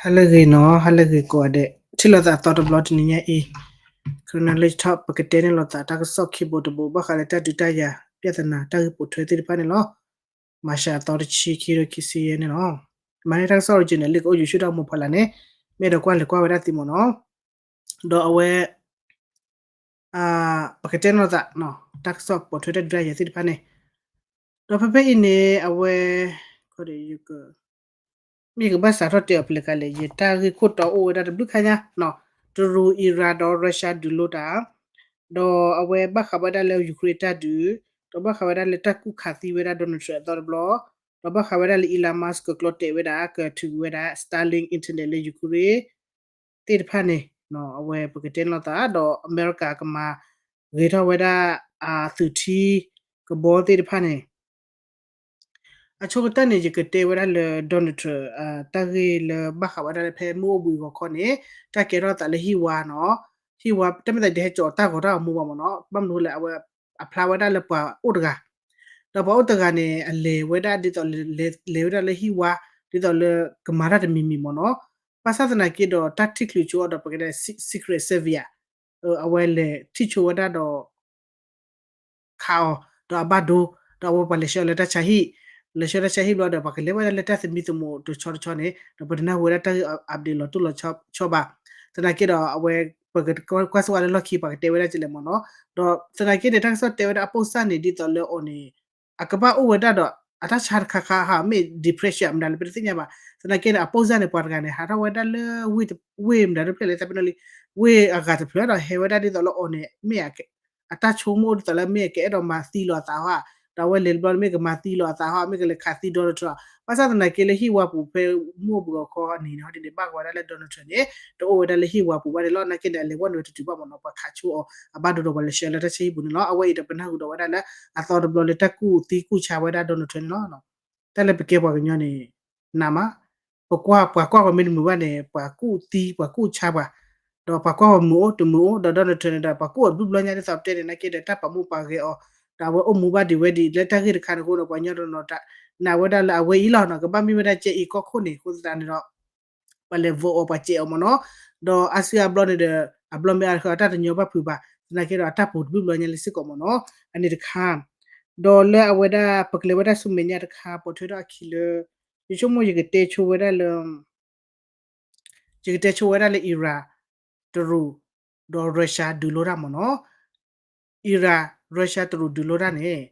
ဟါလၢအဂ့ၤနီၤ, ဟါလၢအဂ့ၤကိးဂၤဒဲး, ထံၣ်လိာ်သးအသီတဘျီတနံၤညါအံၤ, ခရနၢ်လၢထီၣ် ပကတဲန့ၢ်လိာ်သးတၢ်ကစီၣ်ခံဘိတဘိ ဘၣ်ဃးလၢတၢ်ဒုးတၢ်ယၤ ပြဿနာ တၢ်ဂ့ၢ်ပိာ်ထွဲသ့ၣ်တဖၣ်န့ၣ်လီၤ. မၤရှးအသီတဆံခံ ခံဆံယဲၢ်န့ၣ်လီၤ. မၤန့ၢ်တၢ်ကစီၣ် original လံ ကအိၣ် YouTube တၢ်ဂီၤမူဖီလာ်န့ၣ်, မ့ၢ်အဲၣ်ဒိးကွၢ်လဲၤကွၢ်ဝဲဒၣ်သ့မ့ၢ်နီၤ. ဒီးအဝဲ ပကတဲန့ၢ်လိာ်သး တၢ်ကစီၣ်ပိာ်ထွဲတၢ်ဒုးတၢ်ယၤသ့ၣ်တဖၣ်န့ၣ်, ဒီးဖဲဖဲအံၤန့ၣ် အဝဲ မ့ၢ်ယကဘၣ်စးထီၣ်တဲအီၤဖဲလဲၣ်ကလဲၣ်, ယတၢ်ဂ့ၢ်ခိၣ်တီအိၣ်ဝဲဒၣ်တဘျုးခါညါ, တရူး Iran ဒီး Russia ဒုးလိတၢ်, ဒီးအဝဲဘၣ်ဃးဝဲဒၣ်လၢ Ukraine တၢ်ဒုး, ဒီးဘၣ်ဃးဝဲဒၣ်လၢတၢ်ကူၣ်ခးသံဝဲဒၣ် Donald Trump အသီတဘျီ, ဒီးဘၣ်ဃးဝဲဒၣ်လၢ Elon Musk ကကျီတဲာ်ဝဲဒၣ် ကထုးကွံာ်ဝဲဒၣ် Starlink internet လၢ Ukraine သ့ၣ်တဖၣ်န့ၣ်, အဝဲပကတဲန့ၢ်လိာ်သး ဒီးအမဲရကၤကမၤဂ့ၤထီၣ်ဝဲဒၣ် အသုးထံကဘီသ့ၣ်တဖၣ်န့ၣ် အဆိကတၢၢ်န့ၣ် ယကတဲဝဲဒၣ်လၢ Donald Trump တၢ်ဂ့ၢ်လၢဘၣ်ဃးဝဲဒၣ်လၢဖဲမုၢ်အိၣ်ဘှံးဂီၤခီန့ၣ် တၢ်ကဲထီၣ်သးလၢဟံၣ်ဝါနီၤ, ဟံၣ်ဝါ တမ့ၢ်သးဒ်ဟဲကၠီၤတၢ်ဂီၤတၢ်ဂီၤမူဘၣ်မ့ၢ်နီၤ, ဘၣ်မနုၤလဲၣ် အဝဲအဖျါဝဲဒၣ်လၢပှၤအိၣ်တဂၤ, ဒီးပှၤအိၣ်တဂၤန့ၣ် အလဲၤဝဲဒၣ်ဒ်သိး လဲၤဝဲဒၣ်လၢဟံၣ်ဝါ ဒ်သိးလၢကမၤတၢ်တမံၤမံၤမ့ၢ်နီၤ, ဘၣ်ဆၣ်သနာ်က့ဒီး တၢ်ထံၣ်ချုးဆိအီၤဒီး ပကတဲ Secret Service အဝဲလဲၤထံၣ်ဆိဝဲဒၣ်ဒီး ခးအီၤ ဒီးအဘၣ်ဒိ ဒီးအဝဲပှၤလဲၤဆှၢလၢတၢ်ဆါဟံၣ်, လဲၤဆှၢတၢ်ဆါဟံၣ်ဘျီဒီး ပှၤကလဲၤဝဲဒၣ်လၢတၢ်သမံသမိးတဆီတဆီန့ၣ် ဒီးပတနၢ်ဟူဝဲဒၣ်တၢ်ဂ့ၢ် update လီၤတိၢ်လီၤဆီဘၣ်, သနာ်က့ဒီးအဝဲ ပကကွၢ်စၢ်ဝဲလၢလီၢ်ခံ ပှၤကတဲဝဲဒၣ်ကလဲၣ်မ့ၢ်နီၤ, ဒီးသနာ်က့န့ၣ် တၢ်ကစီၣ်တဲဝဲဒၣ်အပိၢ်စၢ်န့ၣ် ဒ်သိးလၢအီၤန့ၣ် အကဘၣ်အိၣ်ဝဲဒၣ်ဒီး အတၢ်ဆါတခါခါဟးမ့ၢ် depression မတၤလၢပတသ့ၣ်ညါဘၣ်, သနာ်က့န့ၣ် အပိၢ်စၢ်န့ၣ် ပှၤတဂၤန့ၣ် ဟးထီၣ်ဝဲဒၣ်လၢ ဝ့ၢ်မတၤတဖျၢၣ်လဲၣ် သးပ့ၤနီၣ်လံ ဝ့ၢ်အဂၤတဖျၢၣ်ဒီး ဟဲဝဲဒၣ်ဒ်သိးလၢအီၤန့ၣ် မ့ၢ် အတၢ်ဆိကမိၣ်အိၣ်ဒ်သိးလၢမ့ၢ်ကအဲၣ်ဒိးမၤသံလီၤအသးဟီ, ဒီးအဝဲလဲၤတဘျီန့ၣ် မ့ၢ်ကမၤသံလီၤအသးဟီ မ့ၢ်ကလဲၤခးသံ Donald Trump ဘၣ်ဆၣ်သနာ်က့လၢဟံၣ်ဝါပူၤ ဖဲမုၢ်အိၣ်ဘှံးဂီၤခီနံၤန့ၣ် ဟီဒ်န့ၣ် ဘၣ်ဃးဝဲဒၣ်လၢ Donald Trump န့ၣ် တအိၣ်ဝဲဒၣ်လၢဟံၣ်ဝါပူၤဘၣ်န့ၣ်လီၤ. သနာ်က့န့ၣ် အလဲၤဝဲနုာ်ဝဲတတုၤဘၣ်မ့ၢ်နီၤ, ပှၤခးဆိအီၤ အဘၣ်ဒိဒီးပှၤလဲၤဆှၢလၢတၢ်ဆါဟံၣ်ပူၤန့ၣ်လီၤ. အဝဲအံၤဒီးပနၢ်ဟူဒီးဝဲဒၣ်လၢ အသီတဘျီလၢတၢ်ကူၣ်သံကူၣ်ဆါဝဲဒၣ် Donald Trump န့ၣ်လီၤ. တၢ်လၢပကဲပှၤကညီန့ၣ် နးမး, ပကွၢ်ပှၤကွၢ်ပှၤမ့ၢ်တမုာ်ဘၣ်န့ၣ် ပှၤကူၣ်သံ ပှၤကူၣ်ဆါပှၤ, ဒီးပှၤကွၢ်ပှၤမုာ်အိၣ်တမုာ်အိၣ် ဒီး Donald Trump န့ၣ်ဒီး ပှၤကူၣ်အီၤတဘျီညါဒ်သိးပတဲန့ၣ် သနာ်က့ဒီး တၢ်ပာ်မူပာ်ဂဲၤအီၤ, ဒီးအဝဲအိၣ်မူဘၣ်ဒံးဝဲဒံးလၢတၢ်ဂ့ၢ်တခါန့ၣ်အဃိဒီး ပှၤကညီတနီၤ နာ်ဝဲဒၣ်လၢအဝဲအံၤလီၤနီၤ, ကဘၣ်မ့ၢ်ဝဲဒၣ်ကဲအံၤကီၢ်ခိၣ်န့ၣ် အဃိသတးန့ၣ်ဒီး ပှၤလဲၤ vote အီၤ ပှၤစဲးအီၤမ့ၢ်နီၤ, ဒီးအါစုအါဘျီန့ၣ်ဒီး အဘျီမ့ၢ်အါတခါ အတၢ်တညီဘၣ်ဖုးဘၣ်, သနာ်က့ဒီးအတၢ်ပူၤတဘျုးဘျီညါလၢစ့ၢ်ကီးမ့ၢ်နီၤ, အန့ၣ်တခါ, ဒီးလၢအဝဲဒၣ် ပကလဲၤဝဲဒၣ်ဆူမဲာ်ညါတခါ ပိာ်ထွဲထီၣ်အခံလၢ ယဆိကမိၣ်ယကတဲဆိဝဲဒၣ်လၢ ယကတဲဆိဝဲဒၣ်လၢ Iran တရူး ဒီး Russia ဒုးလိတၢ်မ့ၢ်နီၤ, Iran Russia တရူးဒုးလိတၢ်န့ၣ်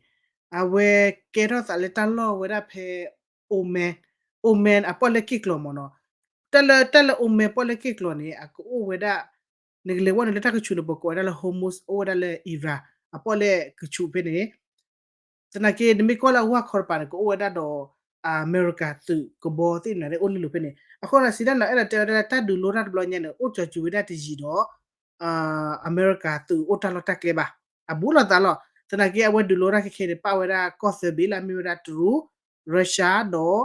အဝဲကဲထီၣ်သးလၢတၢ်လီၢ်ဝဲဒၣ်ဖဲ Oman, Oman အပီၣ်လဲၣ်က့ၣ်ကျီၤမ့ၢ်နီၤ, တၢ်လၢ တၢ်လၢ Oman ပီၣ်လဲၣ်က့ၣ်ကျီၤန့ၣ် အကအိၣ်ဝဲဒၣ် နကလဲၤဝဲန့ၣ်လၢတၢ်ကဆူးန့ၣ် ပကိးဝဲဒၣ်လၢ Hormuz အိၣ်ဝဲဒၣ်လၢ Iran အပီၣ်လဲၣ်ကဆူးဖဲန့ၣ် သနာ်က့ နမ့ၢ်ကွၢ်လၢအဝၢ်ခီတပၤန့ၣ် ကအိၣ်ဝဲဒၣ်ဒီး အမဲရကၤသုးကဘီသ့ၣ်န့ၣ် အိၣ်လၢလိၤဖဲန့ၣ်, အဃိဒီး စံးတၢ်နီၤ အဲၣ်ဒိးတဲဝဲဒၣ်လၢတၢ်ဒုးလိတၢ်တဘျီညါန့ၣ် အိၣ်ကၠီၤစူၤဝဲဒၣ်တယံာ်ဒီး အမဲရကၤသုးအိၣ်တၢ်လီၢ်တၢ်ကျဲဘၣ်, အဘူးလိာ်သးလီၤ. သနာ်က့ အဝဲဒုးလိတၢ်ခဲခဲန့ၣ် ပာ်ဝဲဒၣ်ကီၢ်သၢဘ့ၣ်လၢအမ့ၢ်ဝဲဒၣ်တရူး, Russia ဒီး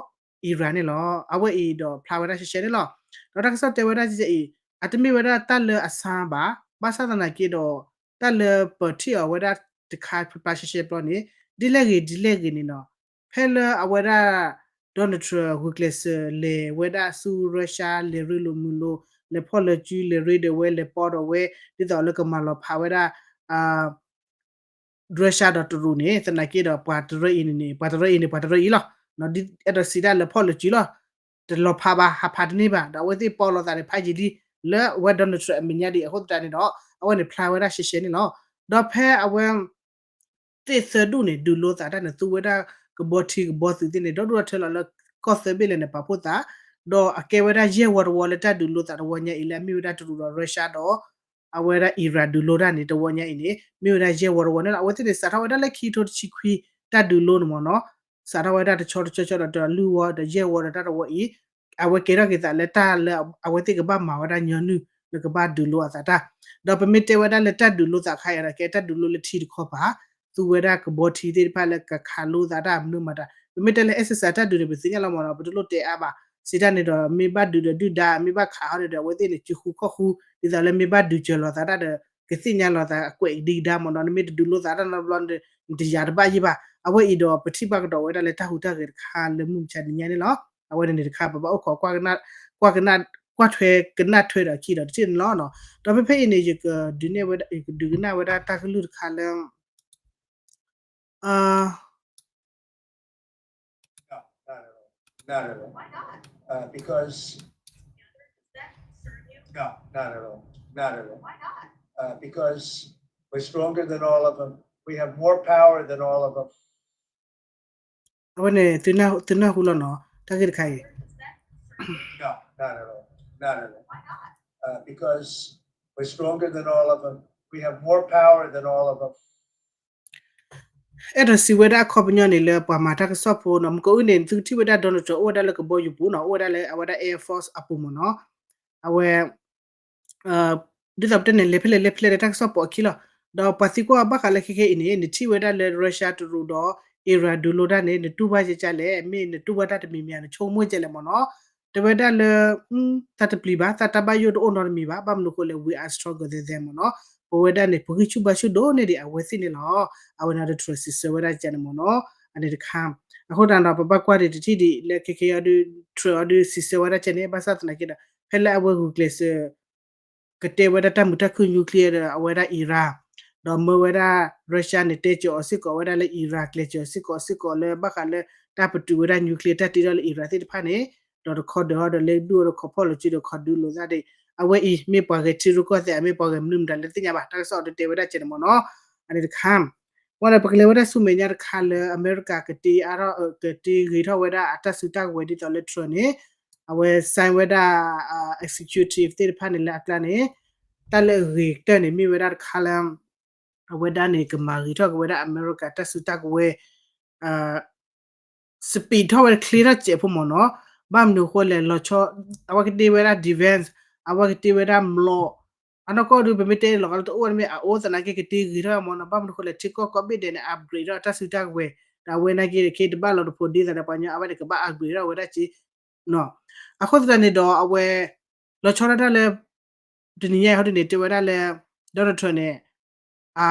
Iran န့ၣ်လီၤ. အဝဲအံၤဒီးဖျါဝဲဒၣ်ရှဲရှဲန့ၣ်လီၤ. ဒီးတၢ်ကစီၣ်တဲဝဲဒၣ်ကဲအံၤ အတမ့ၢ်ဝဲဒၣ်တၢ်လၢအဆါဘၣ်, ဘၣ်ဆၣ်သနာ်က့ဒီး တၢ်လၢပထံၣ်အီၤဝဲဒၣ်တခါဖျါဖျါရှဲရှဲဘျီန့ၣ် ဒ်လဲၣ်ဂ့ၤဒ်လဲၣ်ဂ့ၤန့ၣ်နီၤ, ဖဲလၢအဝဲဒၣ် Donald Trump ဂုာ်ကျဲးစၢးလဲၤဝဲဒၣ်ဆူ Russia လဲၤရ့လိာ်မုာ်လိာ် လဲၤဖီၣ်လီၤစု လဲၤရ့ဒီးဝဲ လဲၤပီဒီးဝဲ ဒ်သိးလၢကမၤလီၤဖးဝဲဒၣ် Russia ဒီးတရူးန့ၣ် သနာ်က့ဒီး ပှၤတရၢအံၤန့ၣ် ပှၤတရၢအံၤန့ၣ် ပှၤတရၢအံၤလီၤ. ဒ်အဲၣ်ဒိးစံးတၢ်လၢဖီၣ်လီၤစုလီၤ. တလီၤဖးဘၣ် ဟးဖးတန့ၢ်ဘၣ် ဒီးအဝဲသ့ၣ်ပီလီၤသးန့ၣ် ဖးယံာ်လံ လၢအဝဲ Donald Trump အမဲာ်ညါဒံး အဃိသတးန့ၣ်ဒီး အဝဲန့ၣ်ဖျါဝဲဒၣ်ရှဲရှဲန့ၣ်လီၤ. ဒီးဖဲအဝဲ သ့ၣ်သၢဒူၣ်န့ၣ် ဒုးလိသးတၢ်န့ၣ် သူဝဲဒၣ်ကဘီထံကဘီသုးသ့ၣ်န့ၣ် ဒီဒူၣ်ဒီထၢလီၤလၢကီၢ်သၢဘ့ၣ်လဲၣ်န့ၣ် ပာ်ဖှိၣ်သး, ဒီးအကဲဝဲဒၣ်ယဲၢ်ဝီတဝီလၢတၢ်ဒုးလိသးတဝီညါအံၤလၢအမ့ၢ်ဝဲဒၣ်တရူးဒီး Russia ဒီး အဝဲဒၣ် Iran ဒုးလိတၢ်န့ၣ် တဝီညါအံၤန့ၣ် မ့ၢ်ဝဲဒၣ်ယဲၢ်ဝီတဝီန့ၣ်လီၤ. အဝဲသ့ၣ်န့ၣ် စးထီၣ်ဝဲဒၣ်လၢခံကထိတဆံခွံ တၢ်ဒုးလိန့ၣ်မ့ၢ်နီၤ, စးထီၣ်ဝဲဒၣ်တဆီတဆီဆီဒီးတလုၢ်ဝီဒီးယဲၢ်ဝီဒီးတၢ်တဝီအံၤ အဝဲကဲထီၣ်က့ၤသးလၢတၢ်လၢအဝဲသ့ၣ်ကဘၣ်မၤဝဲဒၣ်ညီနုၢ် လၢကဘၣ်ဒုးလိအသးတၢ်, ဒီးပမ့ၢ်တဲဝဲဒၣ်လၢတၢ်ဒုးလိသးခါအံၤဒီး ကဲတၢ်ဒုးလိလၢထံတခီပၤ, သူဝဲဒၣ်ကဘီထံသ့ၣ်တဖၣ်လၢကခးလိသးတၢ်မနုၤမတၤ, ပမ့ၢ်တဲလၢ exercise တၢ်ဒုးန့ၣ် ပသ့ၣ်ညါလီၤမ့ၢ်နီၤ, ပတလိၣ်တဲအါဘၣ်, စံးတၢ်န့ၣ်ဒီး မ့ၢ်ဘၣ်ဒုးဒီးဒုၣ်ဒါ မ့ၢ်ဘၣ်ခးဟီန့ၣ်ဒီး အဝဲသ့ၣ်န့ၣ် စုဃုခီၣ်ဃု ဒ်သိးလၢမ့ၢ်ဘၣ်ဒုးစၢၤလိာ်သးတၢ်ဒီး ကသ့ၣ်ညါလိာ်သးအကွဲးဒံကဒါမ့ၢ်နီၤ, နမ့ၢ်တဒုးလိသးတၢ်နီတဘျီန့ၣ် နတယာ်တဘၣ်ယံၣ်ဘၣ်, အဝဲအံၤဒီးပထံၣ်ဘၣ်ကဒီးဝဲဒၣ်လၢတၢ်ဟူးတၢ်ဂဲၤတခါလၢမုၢ်မဆါတနံၤညါန့ၣ်လီၤ. အဝဲန့ၣ်တခါ ပဘၣ်အိၣ်ခိး ကွၢ်ထွဲကနၣ်ထွဲဒီးအခံဒီးတထံၣ်န့ၣ်လီၤ. ဒီးဖဲဖဲအံၤန့ၣ် ယကဒုးနဲၣ်ဝဲ ယကဒုးကနၣ်ဝဲဒၣ်တၢ်ကလုၢ်တခါလၢ အဝဲန့ၣ် သုနၢ်ဟူလီၤနီၤ တၢ်ဂ့ၢ်တခါအံၤ အဲၣ်ဒိးစံးဝဲဒၣ်အခီပညီန့ၣ်လၢပှၤမၤတၢ်ကစီၣ်ဖိနီၤ မုၢ်ကအိၣ်န့ၣ် သုကထံၣ်ဝဲဒၣ် Donald Trump အိၣ်ဝဲဒၣ်လၢကဘီယူၤပူၤနီၤ အိၣ်ဝဲဒၣ်လၢအဝဲဒၣ် Air Force အပူၤမ့ၢ်နီၤ အဝဲ ဒ်သိးပတဲန့ၣ် လဲၤဖဲလဲၣ်လဲၤဖဲလဲၣ်ဒီးတၢ်ကစီၣ်ပိာ်အခံလီၤ. ဒီးပှၤသံကွၢ်ဘၣ်ဃးလၢခဲခဲအံၤန့ၣ် နထံၣ်ဝဲဒၣ်လၢ Russia တရူးဒီး Iran ဒုးလိတၢ်န့ၣ် နတူၢ်ဘၣ်ကကလဲၣ် မ့ၢ်နတူၢ်ဘၣ်တၢ်တမံၤမံၤ နဆိကမိၣ်ကလဲၣ်မ့ၢ်နီၤ တဲဝဲဒၣ်လၢ တၢ်တပျံၤဘၣ် တၢ်တၢ်ဘၣ်ယိၣ်တအိၣ်နီတမံၤဘၣ် ဘၣ်မနုၤအဃိလဲၣ် we are stronger than them မ့ၢ်နီၤ ပဝဲဒၣ်န့ၣ် ပဂံၢ်ဆူၣ်ဘါဆူၣ်ဒိၣ်န့ၢ်ဒံးအဝဲသ့ၣ်န့ၣ်လီၤ. အဝဲန့ၣ်ဒီး Trump စံးဆၢဝဲဒၣ်ကန့ၣ်မ့ၢ်နီၤ အန့ၣ်တခါ အဃိသတးဒီး ပဘၣ်ကွၢ်ဒံးတထံၣ်ဒံးလၢခဲခဲအံၤဒီး Trump အီၤဒုးစံးဆၢဝဲဒၣ်ကန့ၣ် ဘၣ်ဆၣ်သနာ်က့ဒီး ဖဲလၢအဝဲဂုာ်ကျဲးစၢး ကတဲဝဲဒၣ်တၢ်မုာ်တၢ်ခုၣ် nuclear ဒီးအဝဲဒၣ် Iran ဒီးမၢဝဲဒၣ် Russia န့ၣ် တဲစၢၤအီၤစ့ၢ်ကီးဝဲဒၣ်လၢ Iran ကျဲးစၢၤအီၤစ့ၢ်ကီးစ့ၢ်ကီးလၢဘၣ်ဃးလၢတၢ်ပတုာ်ဝဲဒၣ် nuclear တၢ်တ့ထီၣ်လၢ Iran သ့ၣ်တဖၣ်န့ၣ် ဒီးတခီဒၢးအီၤဒီးလဲၤဒုးအီၤဒီးခီဖီၣ်လီၤစုဒီးခီဒုးလိာ်သးဒီး အဝဲအံၤမ့ၢ်ပှၤဂဲၤထံရူၢ်ကီၢ်သဲး အမ့ၢ်ပှၤဂဲၤမနုၤမတၤလၢသ့ၣ်ညါဘၣ် တၢ်ကစီၣ်အီၤဒုးတဲဝဲဒၣ်ကန့ၣ်မ့ၢ်နီၤ အန့ၣ်တခါ ဝဲဒီးပကလဲၤဝဲဒၣ်ဆူမဲာ်ညါတခါလၢအမဲရကၤကတ့အါထီၣ် ကတ့ဂ့ၤထီၣ်ဝဲဒၣ်အတၢ်စုတၢ်ကဝဲၤဒ်သိးလၢ Trump န့ၣ် အဝဲ sign ဝဲဒၣ် executive သ့ၣ်တဖၣ်န့ၣ်လၢအကျါန့ၣ် တၢ်လၢအဂ့ၤကတၢၢ်န့ၣ်မ့ၢ်ဝဲဒၣ်တခါလၢ အဝဲဒၣ်န့ၣ် ကမၤဂ့ၤထီၣ်က့ၤဝဲဒၣ်အမဲရကၤတၢ်စုတၢ်ကဝဲၤ speed ထီၣ်ဝဲ clear ထီၣ်စဲးဖိမ့ၢ်နီၤ ဘၣ်မနုၤအဃိလဲၣ် လီၤဆီ အဝဲကတ့ဝဲဒၣ် defense အဝဲကတ့ဝဲဒၣ် မျီး အနီၢ်ကီၢ်ဒုး ပမ့ၢ်တဲလီၤဂာ်လၢတအိၣ်ဝဲတမ့ၢ်အအိၣ်သနာ်က့ကတ့ဂ့ၤထီၣ်မ့ၢ်နီၤ ဘၣ်မနုၤအဃိလဲၣ် ထံကီၢ်ကိးဘ့ၣ်ဒဲးန့ၣ် upgrade ထီၣ်တၢ်စုတၢ်ကဝဲၤ ဒီးအဝဲနာ်က့ ခ့တဘၣ်လီၤတဖိးဒ်သိးဒီးပှၤကညီအဝဲန့ၣ် ကဘၣ် upgrade ထီၣ်ဝဲဒၣ်က့ အဃိသတးန့ၣ်ဒီးအဝဲ လီၤဆီဒၣ်တၢ်လၢ တနံၤညါအံၤဟီဒ်န့ၣ် တဲဝဲဒၣ်လၢ Donald Trump န့ၣ်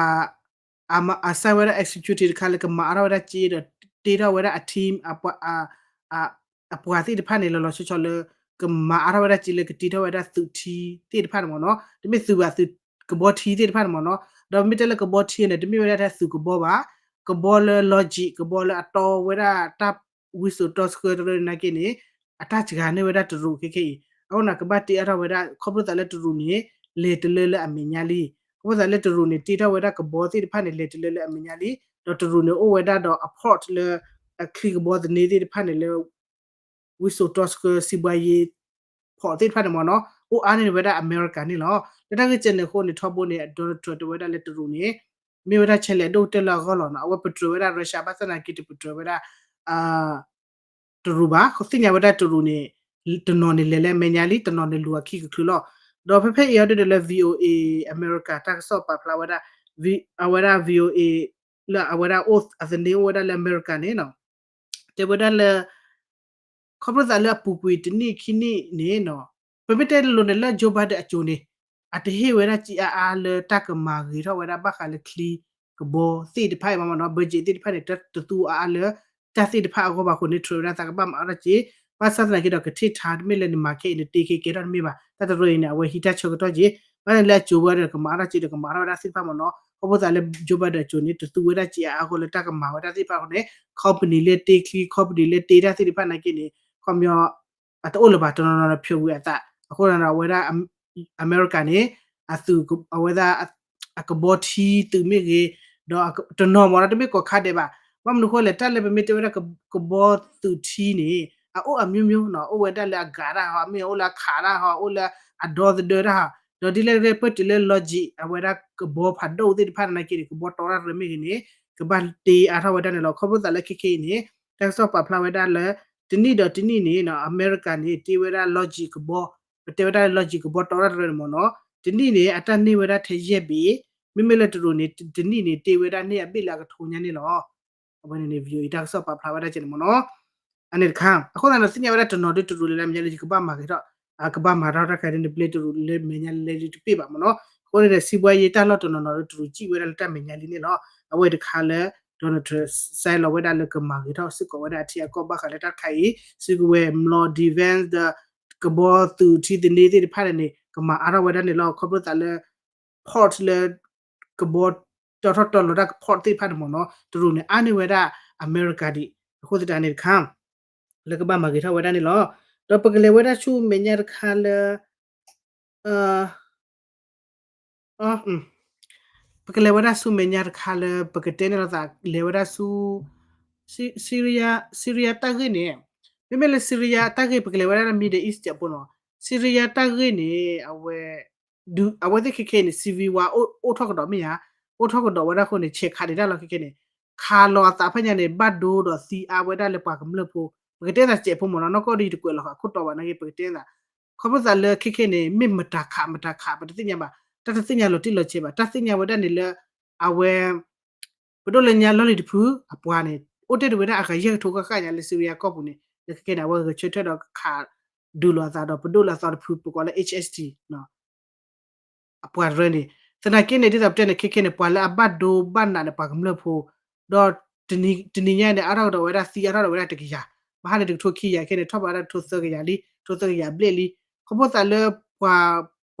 အ အ sign ဝဲဒၣ် executive တခါလၢကမၤအါထီၣ်ဝဲဒၣ်က့ဒီး တ့ထီၣ်ဝဲဒၣ်အ team အပှၤသ့ၣ်တဖၣ်န့ၣ် လီၤလီၤဆီဆီလၢ ကမၤအါထီၣ်ဝဲဒၣ်က့လၢကတ့ထီၣ်ဝဲဒၣ်သုးထံသ့ၣ်တဖၣ်န့ၣ်မ့ၢ်နီၤ တမ့ၢ်သုးဘၣ်သုးကဘီထံသ့ၣ်တဖၣ်န့ၣ်မ့ၢ်နီၤ ဒီးမ့ၢ်တဲလၢကဘီထံန့ၣ် တမ့ၢ်ဝဲဒၣ်ထဲသုးကဘီဘၣ် ကဘီလၢ logic ကဘီလၢအတီဝဲဒၣ်တၢ်ဝံစိာ်တီဆှၢတရၢန့ၣ်နာ်က့န့ၣ် အတၢ်စှၤန့ၢ်ဝဲဒၣ်တရူးခဲခဲအံၤ အဃိန့ၣ် ကဘၣ်တ့အါထီၣ်ဝဲဒၣ် ခီဖျိသးလၢတရူးန့ၣ် လဲၤတလၢလၢအမဲာ်ညါလံ ခီဖျိသးလၢတရူးန့ၣ် တ့ထီၣ်ဝဲဒၣ်ကဘီသ့ၣ်တဖၣ်န့ၣ် လဲၤတလၢလၢအမဲာ်ညါလံ ဒီးတရူးန့ၣ်အိၣ်ဝဲဒၣ်ဒီးအ port လၢ အချံကဘီသန့သ့ၣ်တဖၣ်န့ၣ်လၢ ဝံစိာ်တီဆှၢစံးဘှါယ့ port သ့ၣ်တဖၣ်န့ၣ်မ့ၢ်နီၤ အိၣ်အါန့ၢ်ဝဲဒၣ်အမဲရကၤန့ၣ်လီၤ. လၢတၢ်ဂ့ၢ်ကဲန့ၣ်အဃိန့ၣ် ထီဘိန့ၣ် Donald Trump တဲဝဲဒၣ်လၢတရူးန့ၣ် မ့ၢ်ဝဲဒၣ်ဆဲးလဲၤဒိၣ်ကတၢၢ်လၢအဂီၢ်လီၤနီၤ အဝဲပတြၢၤဝဲဒၣ် Russia ဘၣ်ဆၣ်သနာ်က့တပတြၢၤဝဲဒၣ် တရူးဘၣ် သ့ၣ်ညါဝဲဒၣ်တရူးန့ၣ် တနီၤန့ၣ်လဲၤလၢအမဲာ်ညါလံ တနီၤန့ၣ်လူၤအခံကချုးလီၤ. ဒီးဖဲဖဲအံၤအီၤဒ်ဒီးလၢ VOA အမဲရကၤတၢ်ကစီၣ်ပာ်ဖျါဝဲဒၣ် အဝဲဒၣ် VOA လၢအဝဲဒၣ်အိၣ်အသန့အိၣ်ဝဲဒၣ်လၢအမဲရကၤန့ၣ်နီၤ တဲဝဲဒၣ်လၢ ခီဖျိသးလၢအပူၤကွံာ်တနံၣ်ခံနံၣ်န့ၣ်နီၤ ပမ့ၢ်တဲလိၤလိၤန့ၣ်လၢ Joe Biden အစိၤန့ၣ် အတဟ့ၣ်ဝဲဒၣ်ကံအါအါလၢတၢ်ကမၤဂ့ၤထီၣ်ဝဲဒၣ်ဘၣ်ဃးလၢချံကဘီသ့ၣ်တဖၣ်အံၤမ့ၢ်နီၤ budget သ့ၣ်တဖၣ်န့ၣ် တသူအါအါလၢ တၢ်သ့ၣ်တဖၣ်အဂီၢ်ဘၣ်အဃိန့ၣ် ထြၢးဝဲဒၣ်သးကဘၣ်မၤအါထီၣ်က့ ဘၣ်ဆၣ်သနာ်က့ဒီးကထံၣ်ထါတမ့ၢ်လၢနမၤခဲအံၤ နတ့ခဲကဲထီၣ်တမ့ၢ်ဘၣ် တၢ်တရၢအံၤန့ၣ် အဝဲဟံးတၢ်ဆၢကတီၢ်က့ ဘၣ်န့ၣ်လၢအစိၤဝဲဒီးကမၤအါထီၣ်က့ဒီးကမၤအါထီၣ်ဝဲဒၣ်သ့ၣ်တဖၣ်မ့ၢ်နီၤ ခီဖျိသးလၢ Joe Biden အစိၤန့ၣ် တသူဝဲဒၣ်ကံအါအါအဃိလၢတၢ်ကမၤဝဲဒၣ်သ့ၣ်တဖၣ်အဃိန့ၣ် company လၢတ့ချံ company လၢတ့တၢ်သ့ၣ်တဖၣ်နာ်က့န့ၣ် ခီပညီ အတအိၣ်လၢၤဘၣ် တနီၤနီၤဒီးဖျိးကွံာ်အသး အဃိသတးဒီးအဝဲဒၣ် အမဲရကၤန့ၣ် အသုး အဝဲဒၣ် အကဘီထံသုးမ့ၢ်ဂ့ၤ ဒီးတနီၤမ့ၢ်နီၤ တမ့ၢ်ကိးခါဒဲးဘၣ် ဘၣ်မနုၤအဃိလဲၣ် တၢ်လၢပမ့ၢ်တဲဝဲဒၣ်ကဘီသုးထံန့ၣ် အအိၣ်အမျိုးမျိုးနီၤ အိၣ်ဝဲဒၣ်လၢအဂၤတၢ်ဟီ မ့ၢ်အိၣ်လၢအခးတၢ်ဟီ အိၣ်လၢအဒီသဒၢတၢ်ဟီ ဒီးဒ်လဲၣ်ဒ်လဲၣ်ပၢၢ်တုၤလၢ logic အဝဲဒၣ်ကဘီဖးဒိၣ်သ့ၣ်တဖၣ်နာ်က့န့ၣ် ကဘီတီတၢ်တရၢမ့ၢ်ဂ့ၤန့ၣ် ကဘၣ်တ့အါထီၣ်ဝဲဒၣ်န့ၣ်လီၤ. ခီဖျိသးလၢခဲခဲအံၤန့ၣ် တၢ်ကစီၣ်ပာ်ဖျါဝဲဒၣ်လၢ တနံၣ်ဒီးတနံၣ်န့ၣ်နီၤ အမဲရကၤန့ၣ် တ့ဝဲဒၣ် logic ကဘီ ပတဲဝဲဒၣ်လၢ logic ကဘီတီတၢ်တရၢန့ၣ်မ့ၢ်နီၤ တနံၣ်န့ၣ် အတၢ်န့ၢ်ဝဲဒၣ်ထဲယဲၢ်ဘ့ၣ် မ့မ့ၢ်လၢတရူးန့ၣ် တနံၣ်န့ၣ် တ့ဝဲဒၣ်န့ၢ်အဘ့ၣ်လၢအကထိညါန့ၣ်လီၤ. အဝဲန့ၣ်န့ၣ် VOA တၢ်ကစီၣ်ပာ်ဖျါဝဲဒၣ်ကဲန့ၣ်မ့ၢ်နီၤ အန့ၣ်တခါ အဃိသတးဒီးသ့ၣ်ညါဝဲဒၣ်တနီၤဒ်တရူးလၢမဲာ်ညါလၢယကဘၣ်မၤဂ့ၤထီၣ် ကဘၣ်မၤထီၣ်တၢ်ခါဒ်န့ၣ် ဘျဲတရူးလၢမဲာ်ညါလၢတပ့ၢ်ဘၣ်မ့ၢ်နီၤ အဃိန့ၣ်ဒီး စံးဘှါယ့တၢ်လီၢ်တနီၤနီၤလၢတရူးစံၣ်ဝဲဒၣ်လၢတၢ်မဲာ်ညါလံန့ၣ်လီၤ. အဝဲတခါလၢ Donald Trump စဲးလီၤဝဲဒၣ်လၢကမၤဂ့ၤထီၣ်စ့ၢ်ကီးဝဲဒၣ်အထံအကီၢ်ဘၣ်ဃးလၢတၢ်တခါအံၤ စုကဝဲၤ မလီၤ defense ဒီး ကဘီသူးထံသန့သ့ၣ်တဖၣ်န့ၣ်န့ၣ် ကမၤအါထီၣ်ဝဲဒၣ်န့ၣ်လီၤ. ခီဖျိသးလၢ port လၢ ကဘီ တီထီၣ်တီလီၤတၢ် port သ့ၣ်တဖၣ်န့ၣ်မ့ၢ်နီၤ တရူးန့ၣ် အါန့ၢ်ဝဲဒၣ်အမဲရကၤဒံး အဃိသတးန့ၣ်တခါ လၢကဘၣ်မၤဂ့ၤထီၣ်ဝဲဒၣ်န့ၣ်လီၤ. ဒီးပကလဲၤဝဲဒၣ်ဆူမဲာ်ညါတခါလၢ ပကလဲၤဝဲဒၣ်ဆူမဲာ်ညါတခါလၢ ပကတဲန့ၣ်လီၤသး လဲၤဝဲဒၣ်ဆူ Syria Syria တၢ်ဂ့ၢ်န့ၣ် မ့မ့ၢ်လၢ Syria တၢ်ဂ့ၢ် ပကလဲၤဝဲဒၣ်လၢ Middle East အပူၤနီၤ Syria တၢ်ဂ့ၢ်န့ၣ် အဝဲ ဒုး အဝဲသ့ၣ်ခဲခဲအံၤန့ၣ် civil war အိၣ်ထီၣ်ကဒီးမ့ၢ်ဧါ, အိၣ်ထီၣ်ကဒီးဝဲဒၣ်အဃိန့ၣ် ဆဲးခးဒံးတၢ်လီၤခဲခဲန့ၣ် ခးလီၤအသးဖဲညါန့ၣ် ဘၣ်ဒိဒီးသံအါဝဲဒၣ်လၢပှၤကမျၢၢ်ဖိ ပကတဲသးစဲးဖိမ့ၢ်နီၤ နီၢ်ကီၢ်ဒီးယတကွဲးလီၤဃာ်ခိၣ်တီဘၣ်နာ်က့ ပကတဲသး ခီဖျိသးလၢခဲခဲန့ၣ် မ့ၢ်မတၤခးမတၤခး ပတသ့ၣ်ညါဘၣ် တၢ်တသ့ၣ်ညါလီၤတံၢ်လီၤဆဲးဘၣ် တၢ်သ့ၣ်ညါဝဲဒၣ်န့ၣ်လၢ အဝဲ ပဒိၣ်လၢညါလီၢ်လံၤတဖု အပှၤန့ၣ် အိၣ်တ့ၢ်တဝဲဒၣ်အဂၤယဲၢ်ကထိဃၣ်ဃၣ်ညါလၢ Syria ကီၢ်ပူၤန့ၣ် လၢခဲခဲန့ၣ် အဝဲဂဲၤဆၢထၢၣ်ဒီးခးဒုးလီၤအသးဒီး ပဒိၣ်လၢအသီတဖု ပကိးလၢ H S T အပှၤတရၢန့ၣ် သနာ်က့န့ၣ် ဒ်သိးပတဲန့ၣ် ခဲခဲန့ၣ် ပှၤလၢအဘၣ်ဒိဘၣ်နးန့ၣ် ပှၤကမျၢၢ်ဖိ ဒီးတနံၤညါန့ၣ် အါထီၣ်ကဒီးဝဲဒၣ်သံအါထီၣ်ဒီးဝဲဒၣ်တကယၤ, ဘၣ်ဟါန့ၣ် တကထိခံကယၤခဲန့ၣ် ထီၣ်ဘးဝဲဒၣ်တကထိသၢကယၤလံ တကထိသၢကယၤဘျဲၣ်လံ, ခီဖျိသးလၢ ပှ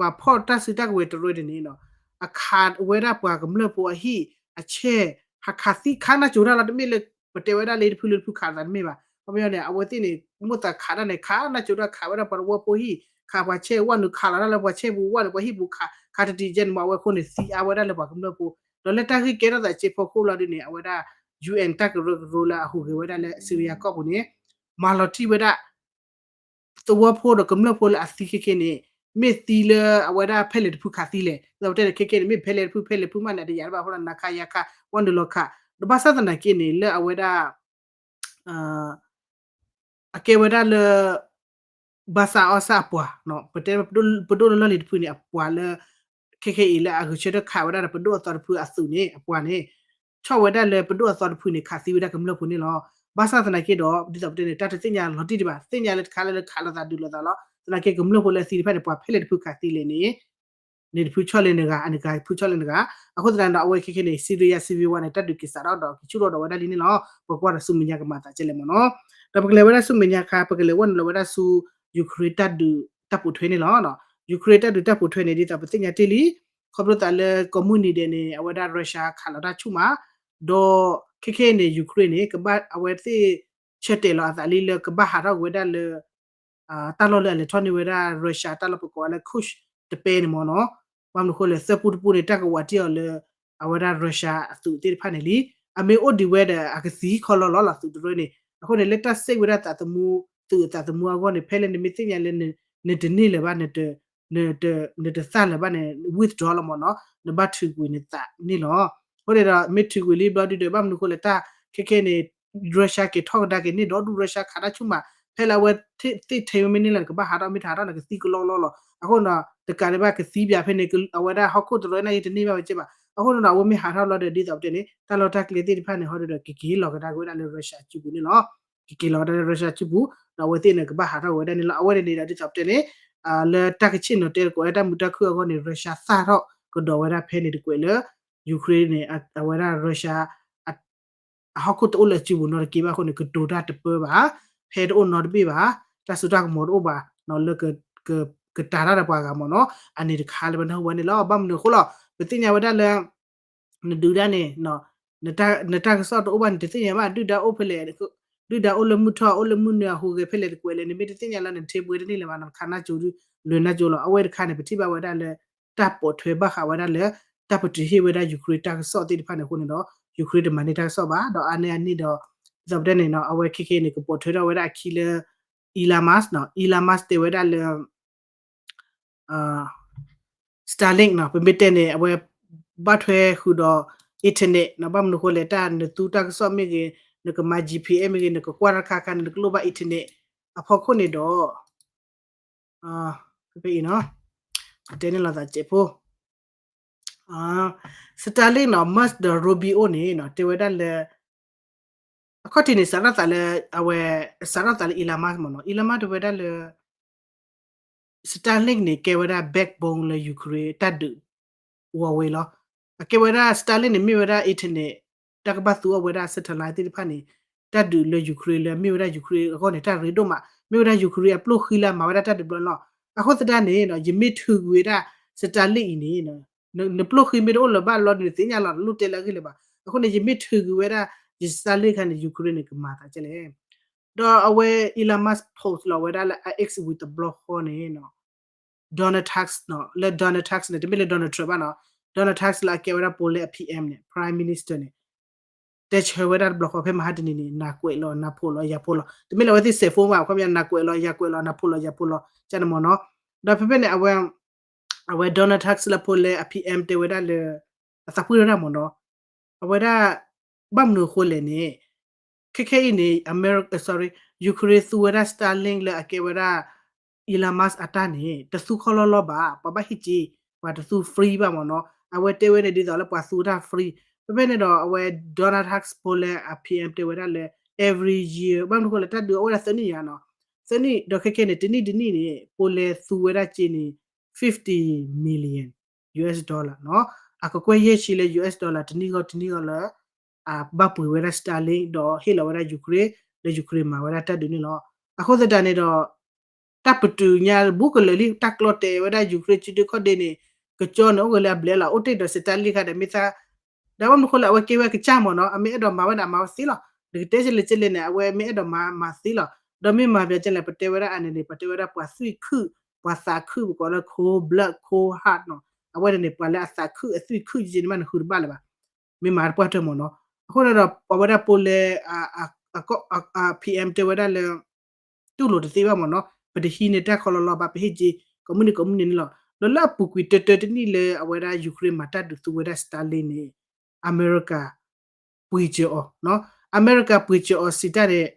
ၤဖီၣ်တၢ်စုတၢ်ကဝဲၤတရၢန့ၣ်န့ၣ် အခးဝဲဒၣ်ပှၤကမျၢၢ်ဖိအဟံၣ်အဆဲၣ် ဟးခးသံခးနၢ်ကၠိၤတၢ်လီၤ တမ့ၢ်လၢ ပတဲဝဲဒၣ်လၢတဖုလၢတဖုခးသးတမ့ၢ်ဘၣ်, ခီပညီန့ၣ် အဝဲသ့ၣ်န့ၣ် မိၢ်သးခးတၢ်န့ၣ် ခးနၢ်ကၠိၤတၢ်ခးဝဲဒၣ်ပှၤတဝၢဖိဟံၣ် ခးပှၤဆဲၣ်ဝဲနုာ်ခးလီၤတၢ်လၢပှၤဆဲၣ်ပူၤဝဲန့ၣ် ပှၤဟံၣ်ပူၤခး ခးတတံၤကဲန့ၣ်မ့ၢ် အဝဲအဃိန့ၣ် သံအါဝဲဒၣ်လၢပှၤကမျၢၢ်ဖိ, ဒီးလၢတၢ်ဂ့ၢ်ကဲထီၣ်သးစ့ဖိခိၣ်လီၤဒ်န့ၣ် အဝဲဒၣ် UN တၢ်ကရၢကရိလၢအဟူးဂဲၤဝဲဒၣ်လၢ Syria ကီၢ်ပူၤန့ၣ် မၤလီၤတံၢ်ဝဲဒၣ် သဝီဖိဒီးကမျၢၢ်ဖိလၢအသံခဲခဲန့ၣ် မ့ၢ်သံလၢအဝဲဒၣ်ဖဲလဲၣ်တဖုခးသံလဲၣ်, ဒီးပတဲန့ၣ် ခဲခဲန့ၣ် မ့ၢ်ဖဲလဲၣ်တဖု ဖဲလဲၣ်တဖုမးန့ၣ် တယာ်တဘၣ်အဃိဒီး နၤခးယၤခး ဝဲနုာ်လီၤခး, ဒီးဘၣ်ဆၣ်သနာ်က့န့ၣ် လၢအဝဲဒၣ် အကဲဝဲဒၣ်လၢ ဘၣ်ဆၣ်အီၣ်ဆၣ်အပှၤ ပတဲ ပဒိၣ်လၢလီၢ်လံၤတဖုန့ၣ် အပှၤလၢ ခဲခဲအံၤလၢအဂဲၤဆၢထၢၣ်ခးဝဲဒၣ်ဒီးပဒိၣ်အသီတဖုအသုးန့ၣ် အပှၤန့ၣ် ဆီၣ်ဝဲဒၣ်လၢပဒိၣ်အသီတဖုန့ၣ် ခးသံဝဲဒၣ်ကမျၢၢ်ဖိန့ၣ်လီၤ. ဘၣ်ဆၣ်သနာ်က့ဒီး ဒ်သိးပတဲန့ၣ် တၢ်တသ့ၣ်ညါလီၤတံၢ်ဒံးဘၣ် သ့ၣ်ညါလၢတခါလၢလၢခးလိာ်သးဒုးလိာ်သးလီၤ. သနာ်က့ကမျၢၢ်ဖိလၢအသံတဖၣ်န့ၣ် ပှၤဖဲလဲၣ်တဖုခးသံလဲၣ်န့ၣ် န့ၣ်တဖုဆီၣ်လၢနဂၤ အနဂၤဖုဆီၣ်လၢနဂၤ, အဃိသတးဒီး အဝဲခဲခဲန့ၣ် Syria civil war န့ၣ် တၢ်ဒုးက့ၤစးထီၣ်ဒီးကဆူၣ်ထီၣ်ဒီးဝဲဒၣ်လံန့ၣ်လီၤ. ပကွၢ်ဒီးဆူမဲာ်ညါကမၤသးကဲလဲၣ်မ့ၢ်နီၤ. ဒီးပကလဲၤဝဲဒၣ်ဆူမဲာ်ညါခါ ပကလဲၤဝဲနုာ်လီၤဝဲဒၣ်ဆူ Ukraine တၢ်ဒုးတၢ်ပိာ်ထွဲန့ၣ်လီၤ. Ukraine တၢ်ဒုးတၢ်ပိာ်ထွဲန့ၣ် ဒ်သိးပသ့ၣ်ညါတ့ၢ်လံ, ခီဖျိသးလၢကိးမုၢ်နံၤဒဲးန့ၣ် အဝဲဒၣ် Russia ခးလီၤတၢ်ဆူၣ်မး, ဒီးခဲခဲအံၤန့ၣ် Ukraine န့ၣ် ကဘၣ်အဝဲသ့ၣ် ဆၢတဲာ်လီၤအသးလံလၢကဘၣ်ဟးထီၣ်ဝဲဒၣ်လၢ တၢ်လီၢ်လၢအလဲၤထီၣ်န့ၢ်ဝဲဒၣ် Russia တၢ်လီၢ်ပကိးဝဲလၢ Kursk တပဲန့ၣ်မ့ၢ်နီၤ. ဘၣ်မနုၤအဃိလဲၣ် သၢပူတပူန့ၣ် တၢ်ကဝးတံၢ်အီၤလၢ အဝဲဒၣ် Russia အသုးသ့ၣ်တဖၣ်န့ၣ်လံ. အမ့ၢ်အိၣ်ဒံးဝဲဒီး အကသံခီလီလီၤလီၤ သုးတရၢန့ၣ်. အဃိန့ၣ် လၢတၢ်စ့ၢ်ဝဲဒၣ်သးသမူ သုးအသးသမူအဂီၢ်န့ၣ် ဖဲလၢနမ့ၢ်သ့ၣ်ညါလၢ နတန့ၢ်လၢၤဘၣ် နတသၣ်လၢၤဘၣ်န့ၣ် withdraw လီၤမ့ၢ်နီၤ, နဘၣ်ထုးကွံာ်နသးန့ၣ်လီၤ. အဃိန့ၣ်ဒီး မ့ၢ်ထုးကွံာ်လံဘျီဒုဒီး ဘၣ်မနုၤအဃိလဲၣ် တၢ်ခဲခဲန့ၣ် Russia က့ၤထီၣ်ကဒါက့ၤန့ၢ်ဒီဒူၣ် Russia ခးတၢ်ဆူၣ်မး ဖဲလၢအဝဲသ့ၣ်ထဲမ့ၢ်န့ၢ်လၢၤ နကဘၣ်ဟးထီၣ် မ့ၢ်တဟးထီၣ်န့ၣ် ကသံကလီကလီလီၤ. အဃိန့ၣ်ဒီး တကးဒံးဘၣ်ကသံပၠးဖဲန့ၣ် အဝဲဒၣ်ဟီၣ်ခိၣ်တရၢန့ၣ် ယတန့ၢ်ဘၣ်ဝဲကဲဘၣ်. အဃိန့ၣ်ဒီး အဝဲမ့ၢ်ဟးထီၣ်လီၤဒီး ဒ်သိးပတဲန့ၣ် တၢ်လီၢ်တၢ်ကျဲသ့ၣ်တဖၣ်န့ၣ် ဟီဒုဒီး ကက့ၤလီၤကဒါက့ၤဝဲဒၣ်လၢ Russia စုပူၤန့ၣ်လီၤ. ကက့ၤလီၤကဒါလၢ Russia စုပူၤ ဒီးအဝဲသ့ၣ်န့ၣ် ကဘၣ်ဟးထီၣ်ဝဲဒၣ်န့ၣ်လီၤ. အဝဲန့ၣ်န့ၣ်ဒီး ဒ်သိးပတဲန့ၣ် လၢတၢ်ကဆ့ၣ်နီၤတဲသကိးဝဲတၢ်မုာ်တၢ်ခုၣ်အဂီၢ်န့ၣ် Russia သၣ်ထီၣ်ကဒီးဝဲဒၣ်ဖဲန့ၣ်တကွဲးလၢ Ukraine န့ၣ် အဝဲဒၣ် Russia အဟီၣ်ခိၣ်တအိၣ်လၢအစုပူၤနီတက့ၢ်ဘၣ်အဃိန့ၣ် ကတိၤတၢ်တပၢဘၣ်, ဖဲတအိၣ်နီတဘ့ၣ်ဘၣ်, တၢ်စိတၢ်ကမီၤတအိၣ်ဘၣ် လၢ ကတၤတၢ်ဒီးပှၤဂၤမ့ၢ်နီၤ, အန့ၣ်တခါလၢပနၢ်ဟူဘၣ်န့ၣ်လီၤ. ဘၣ်မနုၤအဃိလီၤ, ပသ့ၣ်ညါဝဲဒၣ်လၢ နဒုးဒၣ်န့ၣ် နတၢ်ကစီၣ်တအိၣ်ဘၣ်န့ၣ် တသ့ၣ်ညါဘၣ် ဒုၣ်ဒါအိၣ်ဖဲလဲၣ်, ဒုၣ်ဒါအိၣ်လၢမုၢ်ထီၣ် အိၣ်လၢမုၢ်နုာ်အဟူးဂဲၤဖဲလဲၣ်တကွဲးလဲၣ် နမ့ၢ်တသ့ၣ်ညါလၢနထ့ပှဲၤတန့ၢ်လၢၤဘၣ် နခးနၢ်ကၠိၤဒု လဲၤနၢ်ကၠိၤလီၤ. အဝဲတခါန့ၣ် ပထံၣ်ဘၣ်ဝဲဒၣ်လၢ တၢ်ပိာ်ထွဲဘၣ်ဃးဝဲဒၣ်လၢ တၢ်ပတုာ်ဟ့ၣ်ဝဲဒၣ် Ukraine တၢ်ကစီၣ်သ့ၣ်တဖၣ်န့ၣ်အဃိန့ၣ်ဒီး Ukraine တမၤန့ၢ်တၢ်ကစီၣ်ဘၣ် ဒီးအါန့ၢ်အန့ၣ်ဒီး ဒ်သိးပတဲန့ၣ် အဝဲခဲခဲန့ၣ် ကပိာ်ထွဲထီၣ်ဝဲဒၣ်အခံလၢ Elon Musk နီၤ, Elon Musk တဲဝဲဒၣ်လၢ Starlink နီၤ, ပမ့ၢ်တဲန့ၣ် အဝဲဘၣ်ထွဲဃုာ်ဒီး internet နီၤ, ဘၣ်မနုၤအဃိလဲၣ် တၢ်နသူတၢ်ကစီၣ်မ့ၢ်ဂ့ၤ, နကမၤ G P S မ့ၢ်ဂ့ၤ, နကကွၢ်တၢ်တခါခါန့ၣ် နကလိၣ်ဘၣ် internet အဖီခိၣ်န့ၣ်ဒီး ဖဲဖဲအံၤနီၤ, ပတဲန့ၣ်လိာ်သးစဲးဖိ Starlink နီၤ, Musk ဒီး Rubio န့ၣ်နီၤ တဲဝဲဒၣ်လၢ အခီၣ်ထံးန့ၣ် စးထီၣ်သးလၢ အဝဲ စးထီၣ်သးလၢ Elon Musk မ့ၢ်နီၤ, Elon Musk တဲဝဲဒၣ်လၢ Starlink န့ၣ် ကဲဝဲဒၣ် backbone လၢ Ukraine တၢ်ဒုး ဝီၤဝဲလီၤ. အကဲဝဲဒၣ် Starlink န့ၣ် မ့ၢ်ဝဲဒၣ် internet တၢ်ကဘၣ်သူအီၤဝဲဒၣ် satellite သ့ၣ်တဖၣ်န့ၣ် တၢ်ဒုးလၢ Ukraine လၢမ့ၢ်ဝဲဒၣ် Ukraine အဂီၢ်န့ၣ် တၢ်ရ့ဒိၣ်မး, မ့ၢ်ဝဲဒၣ် Ukraine အပျိၢ်ဃံလၢမၤဝဲဒၣ်တၢ်ဒုးဘျီန့ၣ်လီၤ. အဃိသတးန့ၣ် ယမ့ၢ်ထုးကွံာ်ဝဲဒၣ် Starlink အံၤန့ၣ် နပျိၢ်ဃံမ့ၢ်တအိၣ်လၢၤဘၣ်လီၤ နသ့ၣ်ညါလီၤ နလိၣ်တဲလၢအဂ့ၢ်လၢၤဘၣ်. အဃိန့ၣ် ယမ့ၢ်ထုးကွံာ်ဝဲဒၣ် ယ Starlink ခါန့ၣ် Ukraine န့ၣ် ကမၤသးကဲလဲၣ်. ဒီးအဝဲ Elon Musk post လီၤဝဲဒၣ်လၢအ X ဝံၤတဘျီဃီန့ၣ် Donald Tusk နီၤ, လၢ Donald Tusk န့ၣ် တမ့ၢ်လၢ Donald Trump ဘၣ်နီၤ, Donald Tusk လၢအကဲဝဲဒၣ် Poland အ PM န့ၣ် Prime Minister န့ၣ် တဲဆၢဝဲဒၣ်တဘျီဃီ ဖဲမဟါတနံၤန့ၣ် နၤကွဲးလီၤ နၤဖိးလီၤ ယၤဖိးလီၤ, တမ့ၢ်လၢအဝဲသ့ၣ်စဲးဖိမး အခီပညီ နၤကွဲးလီၤ ယၤကွဲးလီၤ နၤဖိးလီၤ ယၤဖိးလီၤ ကန့ၣ်မ့ၢ်နီၤ. ဒီးဖဲဖဲန့ၣ် အဝဲ အဝဲ Donald Tusk လၢ Poland အ PM တဲဝဲဒၣ်လၢ အသးပှ့ၤဝဲဒၣ်မ့ၢ်နီၤ, အဝဲဒၣ် ဘၣ်မနုၤအဃိလဲၣ်န့ၣ် ခဲခဲအံၤန့ၣ် America, sorry, Ukraine သူဝဲဒၣ် Starlink လၢအကဲဝဲဒၣ် Elon Musk အတၢ်န့ၣ် တသူခီလီလီဘၣ်, ပှၤဘၣ်ဟ့ၣ်က့ၤ, ပှၤတသူ free ဘၣ်မ့ၢ်နီၤ. အဝဲတဲဝဲန့ၣ်ဒ်သိးလၢပှၤသူတၢ် free. ဖဲဖဲန့ၣ်ဒီး အဝဲ Donald Tusk Poland အ PM တဲဝဲဒၣ်လၢ every year ဘၣ်မနုၤအဃိလဲၣ် တၢ်ဒုးအအိၣ်ဝဲဒၣ်သၢနံၣ်ယါနီၤ, သၢနံၣ်ဒီးခဲခဲန့ၣ် တနံၣ်တနံၣ်န့ၣ် Poland သူဝဲဒၣ်က့ၤန့ၣ် fifty million US dollar နီၤ, အကကွဲၢ်ယဲၢ်ဆံလၢ US dollar တနံၣ်ဂီၢ်တနံၣ်ဂီၢ်လၢ အဘၣ်ပှ့ၤဝဲဒၣ် Starlink ဒီးဟ့ၣ်လီၤဝဲဒၣ် Ukraine လၢ Ukraine မၤဝဲဒၣ်တၢ်ဒုးန့ၣ်လီၤ. အဃိသတးန့ၣ်ဒီး တၢ်ပတုာ်ညါဘူးကလၢာ်လံ တၢ်ကျီတဲာ်ဝဲဒၣ် Ukraine စုဒုခီၣ်ဒ့န့ၣ် ကကၠီန့ၣ် အိၣ်ဝဲလၢအဘျဲၣ်လီၤ အိၣ်တ့ၢ်ဒီး Starlink ခါဒီးမ့ၢ်သး ဒီးဘၣ်မနုၤအဃိလဲၣ် အဝဲကဲဝဲကစၢ်မ့ၢ်နီၤ အမ့ၢ်အဲၣ်ဒိးမၤဝဲဒၣ်မၤဝဲသ့လီၤ. နကတဲကလဲၣ်ကလဲၣ်န့ၣ် အဝဲမ့ၢ်အဲၣ်ဒိးမၤမၤသ့လီၤ. ဒီးမ့ၢ်မၤပျးကလဲၣ် ပတဲဝဲဒၣ်အန့ၣ်န့ၣ် ပတဲဝဲဒၣ်ပှၤသွံၣ်ခုၣ် ပှၤသးခုၣ် ပကိးလၢ cold blood cold heart နီၤ, အဝဲန့ၣ်န့ၣ် ပှၤလၢအသးခုၣ်အသွံၣ်ခုၣ်ယဲန့ၣ်မး နဃုတဘၣ်လၢၤဘၣ်. မ့ၢ်မၤတပှၢ်တၢၢ်မ့ၢ်နီၤ. အဃိန့ၣ်ဒီး အဝဲဒၣ် Poland အ PM တဲဝဲဒၣ်လၢ တူၢ်လိာ်တသ့ဘၣ်မ့ၢ်နီၤ ပတဟံးန့ၢ်တၢ်ခီလီလီဘၣ် ပဟ့ၣ်က့ၤ ကိးမုၢ်နံၤကိးမုၢ်နံၤန့ၣ်လီၤ. ဒီးလၢအပူၤကွံာ်တၢတၢတနံၣ်လၢအဝဲဒၣ် Ukraine မၤတၢ်ဒုးသူဝဲဒၣ် Starlink န့ၣ် အမဲရကၤ ပှ့ၤစၢၤအီၤ, အမဲရကၤပှ့ၤစၢၤအီၤစံးတၢ်န့ၣ်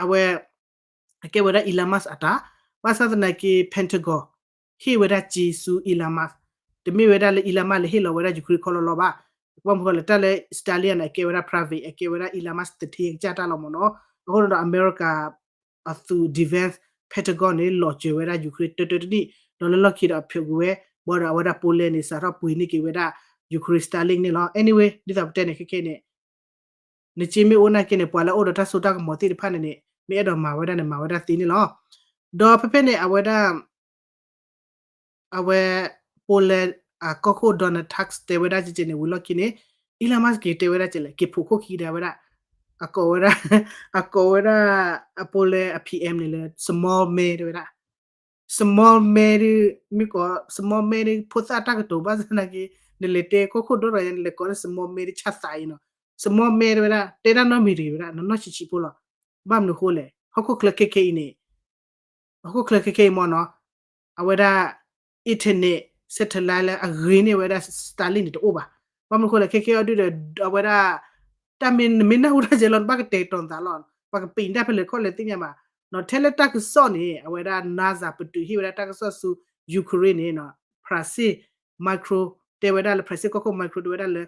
အဝဲ အကဲဝဲဒၣ် Elon Musk အတၢ်, ဘၣ်ဆၣ်သနာ်က့ Pentagon ဟ့ၣ်ဝဲဒၣ်စ့ဆူ Elon Musk, တမ့ၢ်ဝဲဒၣ်လၢ Elon Musk လဲၤဟ့ၣ်လီၤဝဲဒၣ် Ukraine ခီလီလီဘၣ်. ဘၣ်မနုၤဃိလဲၣ် တၢ်လၢ Starlink န့ၣ် အကဲဝဲဒၣ် private အကဲဝဲဒၣ် Elon Musk သူဌေးကစၢ်တၢ်လီၤမ့ၢ်နီၤ. အဃိန့ၣ်ဒီး အမဲရကၤ အသုး defense Pentagon န့ၣ် လီၤစၢၤဝဲဒၣ် Ukraine တၢတၢတနံၣ်, ဒီးလၢလီၢ်ခံဒီးအဖျိးကွံာ်ဝဲ, ဘၣ်ဒီးအဝဲဒၣ် Poland န့ၣ် စးထီၣ်ပှ့ၤန့ၢ်က့ၤဝဲဒၣ် Ukraine Starlink န့ၣ်လီၤ. Anyway ဒ်သိးပတဲန့ၣ် ခဲခဲန့ၣ် နစ့မ့ၢ်အိၣ်နာ်က့န့ၣ် ပှၤလၢအအိၣ်ဒီးတၢ်စိတၢ်ကမီၤသ့ၣ်တဖၣ်န့ၣ်န့ၣ် မ့ၢ်အဲၣ်ဒိးမၤဝဲဒၣ်န့ၣ် မၤဝဲဒၣ်သ့န့ၣ်လီၤ. ဒီးဖဲဖဲန့ၣ် အဝဲဒၣ် အဝဲ Poland အကီၢ်ခိၣ် Donald Tusk တဲဝဲဒၣ်ကဲကဲန့ၣ် ဝံၤလီၢ်ခံန့ၣ် Elon Musk က့ၤတဲဝဲဒၣ်ကဲလဲၣ် က့ၤဖိးခိၣ်ခံဒါဝဲဒၣ်, အကိးဝဲဒၣ် အကိးဝဲဒၣ် အ Poland အ PM န့ၣ်လၢ small man တဲဝဲဒၣ် small man ဒ် မ့ၢ်ကိး small man ဒ် ဖိသၣ်တၢ်ကတိၤဘၣ်ဆၣ်သနာ်က့ နလဲၤတဲကီၢ်ခိၣ်ဒိၣ်ဒီးယၤ နလဲၤကိးလၢ small man ဒ်ဆၣ်သးအံၤနီၤ, small man တဲဝဲဒၣ် တဲတၢ်နီတမံၤတဂ့ၤဝဲဒၣ် နနီၢ်ဆံးဆံးဖိလီၤ. ဘၣ်မနုၤဃိလဲၣ် ဟီၣ်ခိၣ်ချၢခဲခဲအံၤန့ၣ် ဟီၣ်ခိၣ်ချၢခဲခဲအံၤမ့ၢ်နီၤ အဝဲဒၣ် internet satellite လၢအဂ့ၤန့ၢ်ဝဲဒၣ် Starlink န့ၣ်တအိၣ်ဘၣ်. ဘၣ်မနုၤဃိလဲၣ် ခဲခဲအံၤဒုဒီး အဝဲဒၣ် တၢ်မ့ၢ်နမ့ၢ်နၢ်ဟူတၢ်ကဲလီၤ နဘၣ်ကတဲာ်ကတီၤနသးလီၤ. ပှၤကပံာ်တၢ်ဖဲလဲၣ်ခီလဲၣ်သ့ၣ်ညါဘၣ်. ထဲလၢတၢ်ကစီၣ်န့ၣ် အဝဲဒၣ် NASA ပတုာ်ဟ့ၣ်ဝဲဒၣ်တၢ်ကစီၣ်ဆူ Ukraine န့ၣ် ဖရၣ်စ့ၣ် Macron တဲဝဲဒၣ်လၢ ဖရၣ်စ့ၣ်ကီၢ်ခိၣ် Macron တဲဝဲဒၣ်လၢ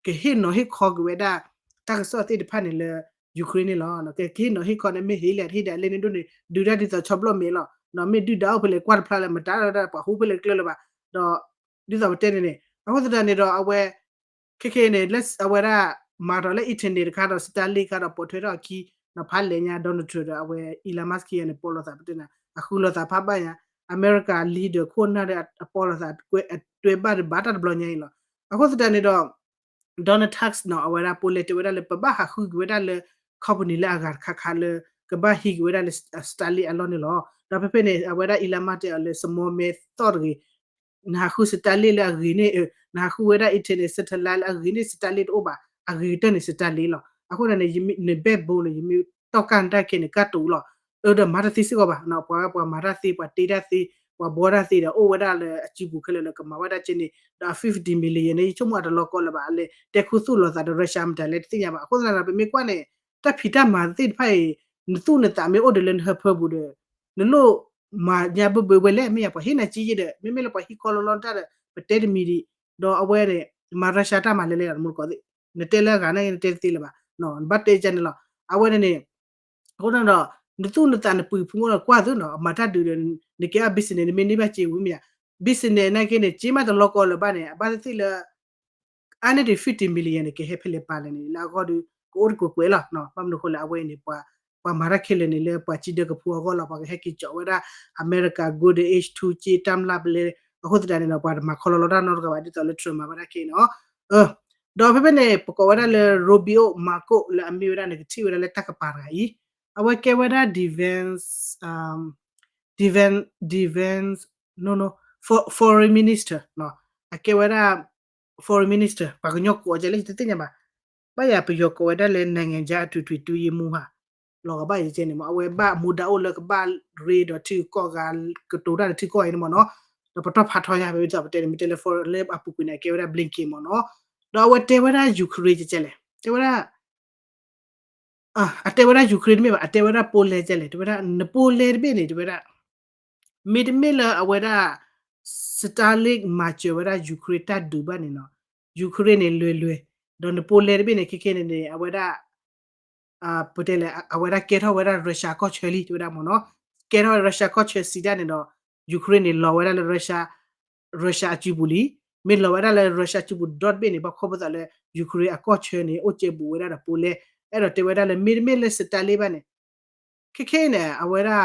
ကဟ့ၣ်နီၤဟ့ၣ်ခီက့ၤဝဲဒၣ် တၢ်ကစီၣ်သ့ၣ်တဖၣ်န့ၣ်လၢ Ukraine န့ၣ်လီၤ. ကဟ့ၣ်နီၤဟ့ၣ်ခီန့ၣ် မ့ၢ်ဟ့ၣ်လဲၣ်တဟ့ၣ်ဒီး အလဲန့ၣ်ဒိၣ်န့ၣ် ဒုးတၢ်ဒ်သိးဆီဘျီၣ်မဲာ်လီၤ. မ့ၢ်ဒုၣ်ဒါအိၣ်ဖဲလဲၣ် ကွၢ်တဖျါလၢၤ မတၤလၢပှၤဟူဖဲလဲၣ်ကျၢၤလၢၤဘၣ်. ဒီး ဒ်သိးပတဲန့ၣ်န့ၣ် အဃိသတးန့ၣ်ဒီး အဝဲ ခဲခဲအံၤန့ၣ် လၢအဝဲဒၣ် မၤထီၣ်လၢ internet တခါဒီး Starlink တခါဒီး ပိာ်ထွဲထီၣ်အခံ ဒီးဖးလဲၣ်ညါ Donald Trump ဒီး အဝဲ Elon Musk ခံဂၤန့ၣ် ပီၣ်လိာ်သးပတဲန့ၣ် အဃုလိာ်သးဖးဘၣ်ညါ အမဲရကၤ leader ခိၣ်နၢ်ဒီး အပီၣ်လိာ်သး အတွဲဘၣ်တဘၣ်တၢ်တဘျီညါအံၤလီၤ. အဃိသတးန့ၣ်ဒီး Donald Tusk နီၤ အဝဲဒၣ် ပီၣ်လဲၣ်တဲဝဲဒၣ်လၢ ပဘၣ်ဟးဃုက့ၤဝဲဒၣ်လၢ company လၢအဂၤတခါခါလၢ ကဘၣ်ဟံးက့ၤဝဲဒၣ်လၢ Starlink အလီၢ်န့ၣ်လီၤ. ဒီးဖဲဖဲန့ၣ် အဝဲဒၣ် Elon Musk တဲအီၤလၢ small man သီၣ်တဂ့ၤ နဟးဃု Starlink လၢအဂ့ၤန့ၢ် နဟးဃုဝဲဒၣ် internet satellite လၢအဂ့ၤန့ၢ် Starlink တအိၣ်ဘၣ် အဂ့ၤကတၢၢ်န့ၣ် Starlink လီၤ. အဃိန့ၣ်န့ၣ် န backbone န့ၣ် ယမ့ၢ်တီၢ်ကၢ်နတၢ်ခဲန့ၣ် ကၢ်တူာ်လီၤ. အၢဒီးမၤတၢ်သ့စ့ၢ်ကီးဘၣ် ပှၤပှၤမၤတၢ်သ့ ပှၤတ့တၢ်သ့ ပှၤဘှီတၢ်သ့ဒီး အိၣ်ဝဲဒၣ်လၢအစုပူၤခဲလၢာ်လၢကမၤဝဲဒၣ်ကဲန့ၣ် ဒီးအ fifty million န့ၣ် ယဆိကမိၣ်အတလီၤကီလၢၤဘၣ် အလဲၤတဲခူသူၣ်လိာ်သးဒီး Russia မတၤလဲၣ်တသ့ၣ်ညါဘၣ်. အဃိသတးဒီး ပမ့ၢ်ကွၢ်န့ၣ် တၢ်ဖံးတၢ်မၤသ့ၣ်တဖၣ်အံၤ နသူၣ်နသးမ့ၢ်အိၣ်ဒီးလၢနဟၢဖၢပူၤဒီး နလိၣ်မၤညါဘၢဘၢဝဲလဲၣ် မ့ၢ်ယါပှၤဟ့ၣ်နၤကံယ့ၢ်ဒီး မ့မ့ၢ်လၢပှၤဟံၣ်ခီလီလီတၢ်ဒီး ပတဲတမံၤဒံး ဒီးအဝဲန့ၣ် မၤ Russia တၢ်မၤလဲၣ်လဲၣ် နမ့ၢ်ကီးသ့ၣ် နတဲလၢအဂၤန့ၣ် နတဲတသ့လၢၤဘၣ် နဘၣ်တဲကန့ၣ်လီၤ. အဝဲန့ၣ်န့ၣ် အဃိန့ၣ်ဒီး နသူၣ်နသးနပှံၤဖုမိၣ်လီၤကွၢ်သုနီၤ မၤတၢ်ဒုးဒီး နကဲအ business နမ့ၢ်န့ၢ်ဘၣ်စ့ဝံၤမ့ၢ်ယါ business နာ်က့န့ၣ် စ့မးတလီၤကီလၢၤဘၣ်န့ၣ် အဘၣ်သ့ၣ်သ့ၣ်လၢ အါန့ၢ်ဒံး fifty million န့ၣ် ကဟဲဖဲလဲၣ်ပာ်လဲၣ်န့ၣ် လၢအဂီၢ်ဒီး ကအိၣ်တကွဲးကွဲးလီၤ. ဘၣ်မနုၤအဃိလဲၣ် အဝဲအံၤန့ၣ် ပှၤမၤတၢ်ခဲလၢာ်န့ၣ် လၢပှၤစံးဒၢကဖိအဂီၢ်လီၤ. ပှၤကဟဲက့ၤကၠီးဝဲဒၣ် America Golden Age two က့တၢ်မျၢ်ပလဲ အဃိသတးန့ၣ်ဒီး ပှၤတမၤခီလီၤလီၤတၢ်နီတဂၤဘၣ် ဒ်သိးလၢ Trump မၤဝဲဒၣ်ခဲအံၤနီၤ. ဒီးဖဲဖဲန့ၣ် ပကိးဝဲဒၣ်လၢ Rubio Marco လၢအမ့ၢ်ဝဲဒၣ်န့ၣ် ကထံၣ်ဝဲဒၣ်လၢတၢ်ကပၤတဂၤအံၤ အဝဲကဲဝဲဒၣ် defense, defense, defense, no, no, foreign minister အကဲဝဲဒၣ် foreign minister ပှၤကညီကိးအီၤကဲလဲၣ် ယတသ့ၣ်ညါဘၣ်. ဘၣ်ယၤပယီၤကိးဝဲဒၣ်လၢ နိုင်ငံခြားအထွေထွေအတွင်းရေးမှူး ဟါ လီၤဂာ်ဘၣ်ယဲကဲန့ၣ်မး အဝဲဘၣ်မူဒါအိၣ်လၢကဘၣ်ရ့ဒီးထံဂုၤကီၢ်ဂၤ ကတိၤတၢ်လၢထံကီၢ်အံၤန့ၣ်မးနီၤ. ဒီးပတီၢ်ဖးထီညါ ပမ့ၢ်တဲလၢ foreign လၢအပူၤကွံာ်န့ၣ် အကဲဝဲဒၣ် Blinken မးနီၤ. ဒီးအဝဲတဲဝဲဒၣ် Ukraine ကဲလဲၣ် တဲဝဲဒၣ် အတဲဝဲဒၣ် Ukraine တမ့ၢ်ဘၣ် အတဲဝဲဒၣ် Poland ကဲလဲၣ် တဲဝဲဒၣ် န Poland တဘ့ၣ်န့ၣ် တဲဝဲဒၣ် မ့တမ့ၢ်လၢအဝဲဒၣ် Starlink မၤစၢၤဝဲဒၣ် Ukraine တၢ်ဒုးဘၣ်န့ၣ်နီၤ Ukraine န့ၣ်လွဲၤလွဲၤ, ဒီးန Poland တဘ့ၣ်န့ၣ် ခဲခဲန့ၣ်န့ၣ် အဝဲဒၣ် ပတဲလဲၣ် အဝဲဒၣ်ကဲထီၣ်ဝဲဒၣ် Russia ကီၢ်ဆၢလံ တဲဝဲဒၣ်မ့ၢ်နီၤ, ကဲထီၣ် Russia ကီၢ်ဆၢစံးဒၣ်န့ၣ်ဒီး Ukraine န့ၣ် လီၤဝဲဒၣ်လၢ Russia Russia အစုပူၤလံ. မ့ၢ်လီၤဝဲဒၣ်လၢ Russia စုပူၤဒီတဘ့ၣ်န့ၣ် ဘၣ်ခီဖျိသးလၢ Ukraine အကီၢ်ဆၢန့ၣ် အိၣ်ကဲဘူးဝဲဒၣ်ဒီး Poland အဲၣ်ဒိးတဲဝဲဒၣ်လၢ မ့တမ့ၢ်လၢ Starlink ဘၣ်န့ၣ် ခဲခဲအံၤန့ၣ် အဝဲဒၣ်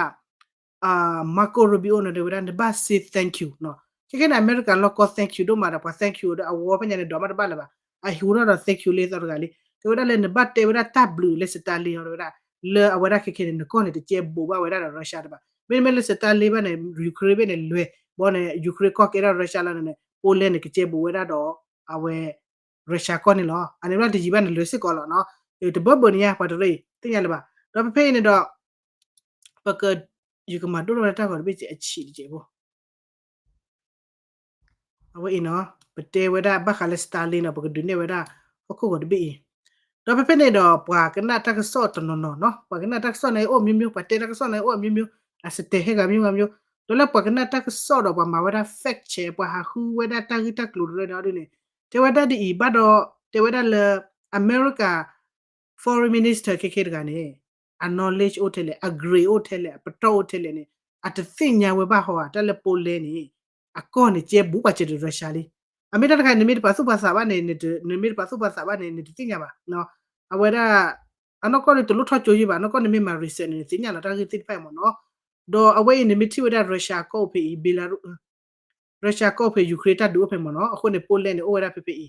Marco Rubio န့ၣ် တဲဝဲဒၣ် နဘၣ် say thank you နီၤ. ခဲခဲန့ၣ် အမဲရကၤလီၢ်ကီၢ် thank you ဒိၣ်မးဒီး ပှၤ thank you ဒီးအဝီဖဲညါန့ၣ် ဒိးမးတဘၣ်လၢၤဘၣ်. အဟူထီၣ်ဒီး thank you လၢသီတဂၤလံ. တဲဝဲဒၣ်လၢ နဘၣ်တဲဝဲဒၣ်တၢ်ဘျုးလၢ Starlink အီၤ တဲဝဲဒၣ် လၢအဝဲဒၣ်ခဲခဲန့ၣ် နကီၢ်န့ၣ် တကဲဘူးဘၣ်ဝဲဒၣ်ဒီး Russia တဘၣ်. မ့တမ့ၢ်လၢ Starlink ဘၣ်န့ၣ် Ukraine ဘ့ၣ်န့ၣ်လွဲၤ ဘီန့ၣ် Ukraine ကီၢ်ကဲဒၣ် Russia လီၤန့ၣ် Poland န့ၣ် ကကဲဘူးဝဲဒၣ်ဒီး အဝဲ Russia ကီၢ်န့ၣ်လီၤ. အန့ၣ်ဘၣ်တယံာ်ဘၣ်န့ၣ် လွဲၤစ့ၢ်ကီးလီၤနီၤ. တဘၢဘၢန့ၣ်ညါ ပှၤတရၢအံၤ သ့ၣ်ညါလၢၤဘၣ်. ဒီးဖဲဖဲအံၤန့ၣ်ဒီး ပက ယကမၤဒိၣ်ထီၣ်ဝဲဒၣ်တၢ်ဂီၤတဘ့ၣ်အဆံးတကဲးဖိ အဝဲအံၤနီၤ ပတဲဝဲဒၣ်ဘၣ်ဃးလၢ Starlink နီၤ ပကဒုးနဲၣ်ဝဲဒၣ် ဟီၣ်ခိၣ်ဂီၤတဘ့ၣ်အံၤ. ဒီးဖဲဖဲန့ၣ်ဒီး ပှၤကနၣ်တၢ်ကစီၣ်တနီၤနီၤနီၤ ပှၤကနၣ်တၢ်ကစီၣ်န့ၣ်အိၣ်မျိုးမျိုး ပှၤတဲတၢ်ကစီၣ်န့ၣ်အိၣ်မျိုးမျိုး အစတဲဟဲဂၤမျိုးဂၤမျိုး ဒီးလၢပှၤကနၣ်တၢ်ကစီၣ်ဒီးပှၤမၤဝဲဒၣ် fact check ပှၤဟးဃုဝဲဒၣ်တၢ်ဂ့ၢ်တၢ်ကျိၤတရၢန့ၣ်အီၤဒ်န့ၣ် တဲဝဲဒၣ်ဒ်အံၤဘၣ်ဒီး တဲဝဲဒၣ်လၢ အမဲရကၤ foreign minister ခဲခဲတဂၤန့ၣ် အ knowledge အိၣ်ထဲလဲၣ် အ grade အိၣ်ထဲလဲၣ် အပတီၢ်အိၣ်ထဲလဲၣ်န့ၣ် အတသ့ၣ်ညါဝဲဘၣ်ဟီဧါ တၢ်လၢ Poland န့ၣ် အကီၢ်န့ၣ်ကဲဘူးပာ်စၢၤဒီး Russia လံ. အမ့ၢ်တၢ်တခါ နမ့ၢ်တပာ်သူၣ်ပာ်သးဘၣ်န့ၣ် နမ့ၢ်တပာ်သူၣ်ပာ်သးဘၣ်န့ၣ် နတသ့ၣ်ညါဘၣ်. အဝဲဒၣ် အနီၢ်ကီၢ်န့ၣ် တလိၣ်ထီၣ်ကၠိယံၢ်ဘၣ် အနီၢ်ကီၢ်န့ၣ်မ့ၢ်မၤ research န့ၣ် နသ့ၣ်ညါလီၤတၢ်ဂ့ၢ်သ့ၣ်တဖၣ်အံၤမ့ၢ်နီၤ. ဒီးအဝဲအံၤန့ၣ်မ့ၢ်ထံၣ်ဝဲဒၣ် Russia ကီၢ်အိၣ်ဖဲအံၤ Belarus Russia ကီၢ်အိၣ်ဖဲ Ukraine တၢ်ဒုးအိၣ်ဖဲမ့ၢ်နီၤ အဃိန့ၣ် Poland န့ၣ် အိၣ်ဝဲဒၣ်ဖဲဖဲအံၤ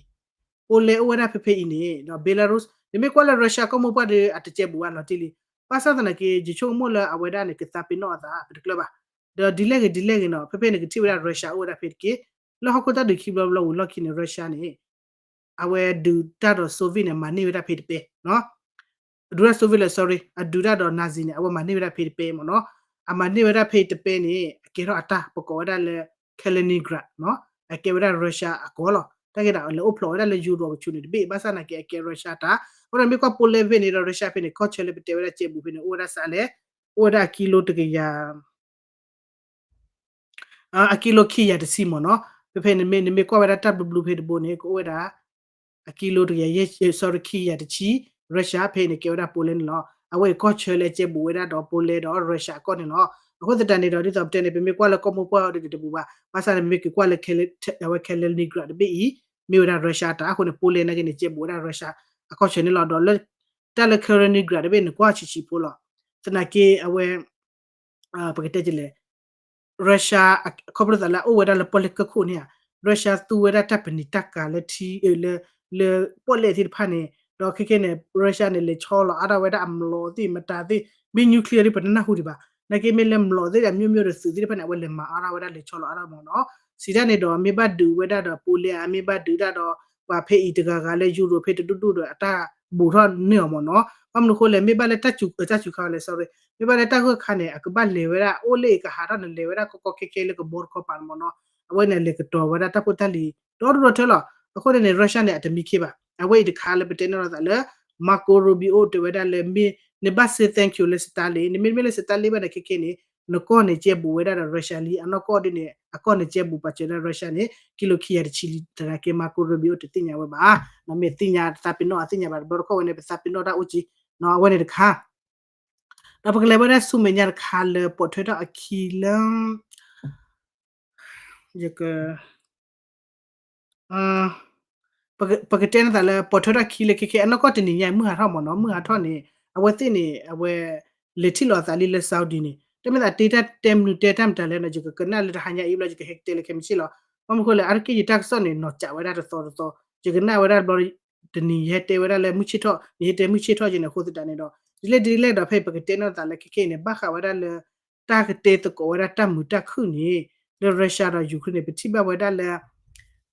Poland အိၣ်ဝဲဒၣ်ဖဲဖဲအံၤန့ၣ် ဒီး Belarus နမ့ၢ်ကွၢ်လၢ Russia ကီၢ်မိၢ်ပှၢ်ဒီး အတကဲဘူးဘၣ်လီၤတံၢ်လံ. ဘၣ်ဆၣ်သနာ်က့ ယဆိကမိၣ်လၢအဝဲဒၣ်န့ၣ် ကသးပ့ၤနီၣ်အသး ပတကျၢၢ်ဘၣ်. ဒီးဒ်လဲၣ်ဂ့ၤဒ်လဲၣ်ဂ့ၤနီၤ ဖဲဖဲန့ၣ် ကထံၣ်ဝဲဒၣ် Russia အိၣ်ဝဲဒၣ်ဖဲတက့ၢ်. လၢဟီၣ်ခိၣ်တၢ်ဒုးခံဘျီဘျီဝံၤလီၢ်ခံန့ၣ် Russia န့ၣ် အဝဲဒုးတၢ်ဒီး Soviet န့ၣ် မၤန့ၢ်ဝဲဒၣ်ဖဲတပဲ ဒုးတၢ် Soviet လၢ sorry အဒုးတၢ်ဒီး Nazi န့ၣ် အဝဲမၤန့ၢ်ဝဲဒၣ်ဖဲတပဲမ့ၢ်နီၤ. အမၤန့ၢ်ဝဲဒၣ်ဖဲတပဲန့ၣ် အကဲထီၣ်အတၢ် ပကိးဝဲဒၣ်လၢ Kaliningrad နီၤ အကဲဝဲဒၣ် Russia အကီၢ်လီၤ. တၢ်ဂ့ၢ်ဒၣ်လဲၤအိၣ်ဖျိးဝဲဒၣ်လၢ Europe ကဆူးန့ၣ်တဘ့ၣ် ဘၣ်ဆၣ်သနာ်က့ အကဲ Russia တၢ်. အဃိဒီးမ့ၢ်ကွၢ် Poland ဖဲန့ၣ်ဒီး Russia ဖဲန့ၣ် ကီၢ်ဆၢလၢပတဲဝဲဒၣ်ကဲဘူးဖဲန့ၣ် အိၣ်ဝဲဒၣ်စးလဲၣ် အိၣ်ဝဲဒၣ်အကံလိတကယၤ အကံလိခံကယၤတဆံမ့ၢ်နီၤ. ဖဲဖဲန့ၣ်မ့ၢ် နမ့ၢ်ကွၢ်ဝဲဒၣ်တၢ်ဘျုးဘျုးဖဲတဘိန့ၣ် ကအိၣ်ဝဲဒၣ် အကံလိတကယၤ sorry ခံကယၤတဆံ Russia ဖဲအံၤန့ၣ် ကဲဝဲဒၣ် Poland န့ၣ်လီၤ. အဝဲအံၤကီၢ်ဆၢလၢကဲဘူးဝဲဒၣ်ဒီး Poland ဒီး Russia အကီၢ်န့ၣ်လီၤ. အဃိသတးန့ၣ်ဒီး ဒ်သိးပတဲန့ၣ် ပမ့ၢ်ကွၢ်လၢကီၢ်မိၢ်ပှၢ်အီၤဒ်န့ၣ်တဘူးဘၣ်. ဘၣ်ဆၣ်န့ၣ် မ့ၢ်က့ၤကွၢ်လၢ အဝဲ Kaliningrad တဘ့ၣ်အံၤ မ့ၢ်ဝဲဒၣ် Russia တၢ် အဃိန့ၣ် Poland နာ်က့န့ၣ် ကဲဘူးဝဲဒၣ် Russia အကီၢ်ဆၢန့ၣ်လီၤ. ဒီးလၢ တၢ်လၢ Kaliningrad တဘ့ၣ်န့ၣ် ကွၢ်ဆံးဆံးဖိလီၤ. သနာ်က့အဝဲ ပကတဲဒ်လဲၣ် Russia ခီဖျိသးလၢအအိၣ်ဝဲဒၣ်လၢပီၣ်လဲၣ်ကၢၢ်ခိၣ်န့ၣ်ဧါ Russia သူဝဲဒၣ်တၢ်ပနံာ်တၢ်ကၤလၢထံ လၢ လၢပီၣ်လဲၣ်သ့ၣ်တဖၣ်န့ၣ် ဒီးခဲခဲန့ၣ် Russia န့ၣ် လဲၤဆီလီၤအါထီၣ်ဝဲဒၣ်အမျိာ်သ့ၣ်မတၤသ့ၣ် မ့ၢ် nuclear သ့ၣ် ပတနၢ်ဟူဒံးဘၣ်. နာ်က့မ့ၢ်လၢမျိာ်သ့ၣ်ဒီး မျိုးမျိုး ဒီးသုးသ့ၣ်တဖၣ်န့ၣ် အဝဲလဲၤမၤအါထီၣ်ဝဲဒၣ်လဲၤဆီလီၤအါထီၣ်မ့ၢ်နီၤ. စံးတၢ်န့ၣ်ဒီး မ့ၢ်ဘၣ်ဒုးဝဲဒၣ်ဒီး Poland မ့ၢ်ဘၣ်ဒုးတၢ်ဒီး ပှၤဖဲအံၤတဂၤဂၤလၢ Europe ဖဲတဒူၣ်ဒူၣ်ဒီး အတၢ်ဘူးထီၣ်န့ၢ်အီၤမ့ၢ်နီၤ. ဘၣ်မနုၤအဃိလဲၣ် မ့ၢ်ဘၣ်လၢတၢ်စူၤ တၢ်စူၤခါလဲၣ် sorry မ့ၢ်ဘၣ်လၢတၢ်ဂိၢ်ခါန့ၣ် အကဘၣ်လဲၤဝဲဒၣ် အိၣ်လၢအကဟးထီၣ်န့ၣ် လဲၤဝဲဒၣ်ကီကီခဲခဲလၢကဘီတခီပၤန့ၣ်မ့ၢ်နီၤ. အဝဲန့ၣ် လဲၤကတီၤဝဲဒၣ်တၢ်ဖိတၢ်လံၤ ဒီဒူၣ်ဒီထၢလီၤ. အဃိန့ၣ်န့ၣ် Russia န့ၣ် အတမံခ့ဘၣ်. အဝဲအံၤတခါလၢပတဲန့ၢ်လိာ်သးလၢ Marco Rubio တဲဝဲဒၣ်လၢ မ့ၢ်နဘၣ် say thank you လၢ Starlink န့ၣ် မ့တမ့ၢ်လၢ Starlink ဘၣ်န့ၣ် ခဲခဲန့ၣ် နကီၢ်န့ၣ် ကဲဘူးဝဲဒၣ်ဒီး Russia လံ အနီၢ်ကီၢ်ဒ်န့ၣ် အကီၢ်န့ၣ် ကဲဘူးပာ်စၢၤဒၣ် Russia န့ၣ် ကံလိခံကယၤတဆံလံ သနာ်က့ Marco Rubio တသ့ၣ်ညါဝဲဘၣ်. မ့ၢ်သ့ၣ်ညါသးပ့ၤနီၣ် အသ့ၣ်ညါဘၣ် တဘျီတခီၣ်ဝဲန့ၣ် ပသးပ့ၤနီၣ်တၢ်အိၣ်ကံ အဝဲန့ၣ်တခါ ဒီးပကလဲၤဝဲဒၣ်ဆူမဲာ်ညါတခါလၢပိာ်ထွဲထီၣ်အခံလၢ ယက ပကတဲန့ၢ်သးလၢ ပိာ်ထွဲထီၣ်ခံလၢခဲခဲအနီၢ်ကီၢ်တနံၤညါ မုၢ်ဟးထီၣ်မ့ၢ်နီၤ, မုၢ်ဟးထီၣ်န့ၣ် အဝဲသ့ၣ်န့ၣ် အဝဲ လဲၤထံၣ်လိာ်အသးလံလၢ Saudi န့ၣ် တမ့ၢ်သးတ့တၢ်တဲမနုၤတဲတၢ်မတၤလဲၣ်နီၤ, ယကကနၣ်လၢတဟါညါအံၤဘျီ ယကဟဲကတဲလၢခဲမုၢ်ဆ့ၣ်လီၤ. ဘၣ်မနုၤဃိလဲၣ် အါတက့ၢ်ယတၢ်ကစီၣ်န့ၣ် နီၤစးဝဲဒၣ်တသီတသီ, ယကနၣ်ဝဲဒၣ်ဘျီ တနံၤယဟဲတဲဝဲဒၣ်လၢမုၢ်ဆ့ၣ်ထီၣ် ယဟဲတဲမုၢ်ဆ့ၣ်ထီၣ်ယဲန့ၣ် အဃိသတးန့ၣ်ဒီး ဒ်လဲၣ်ဒ်လဲၣ်ဒီး ဖဲပကတဲန့ၢ်သးလၢခဲခဲအံၤန့ၣ် ဘၣ်ဃးဝဲဒၣ်လၢ တၢ်ကတဲသကိးဝဲဒၣ်တၢ်မုာ်တၢ်ခုၣ်န့ၣ် လၢ Russia ဒီး Ukraine န့ၣ် ပထံၣ်ဘၣ်ဝဲဒၣ်လၢ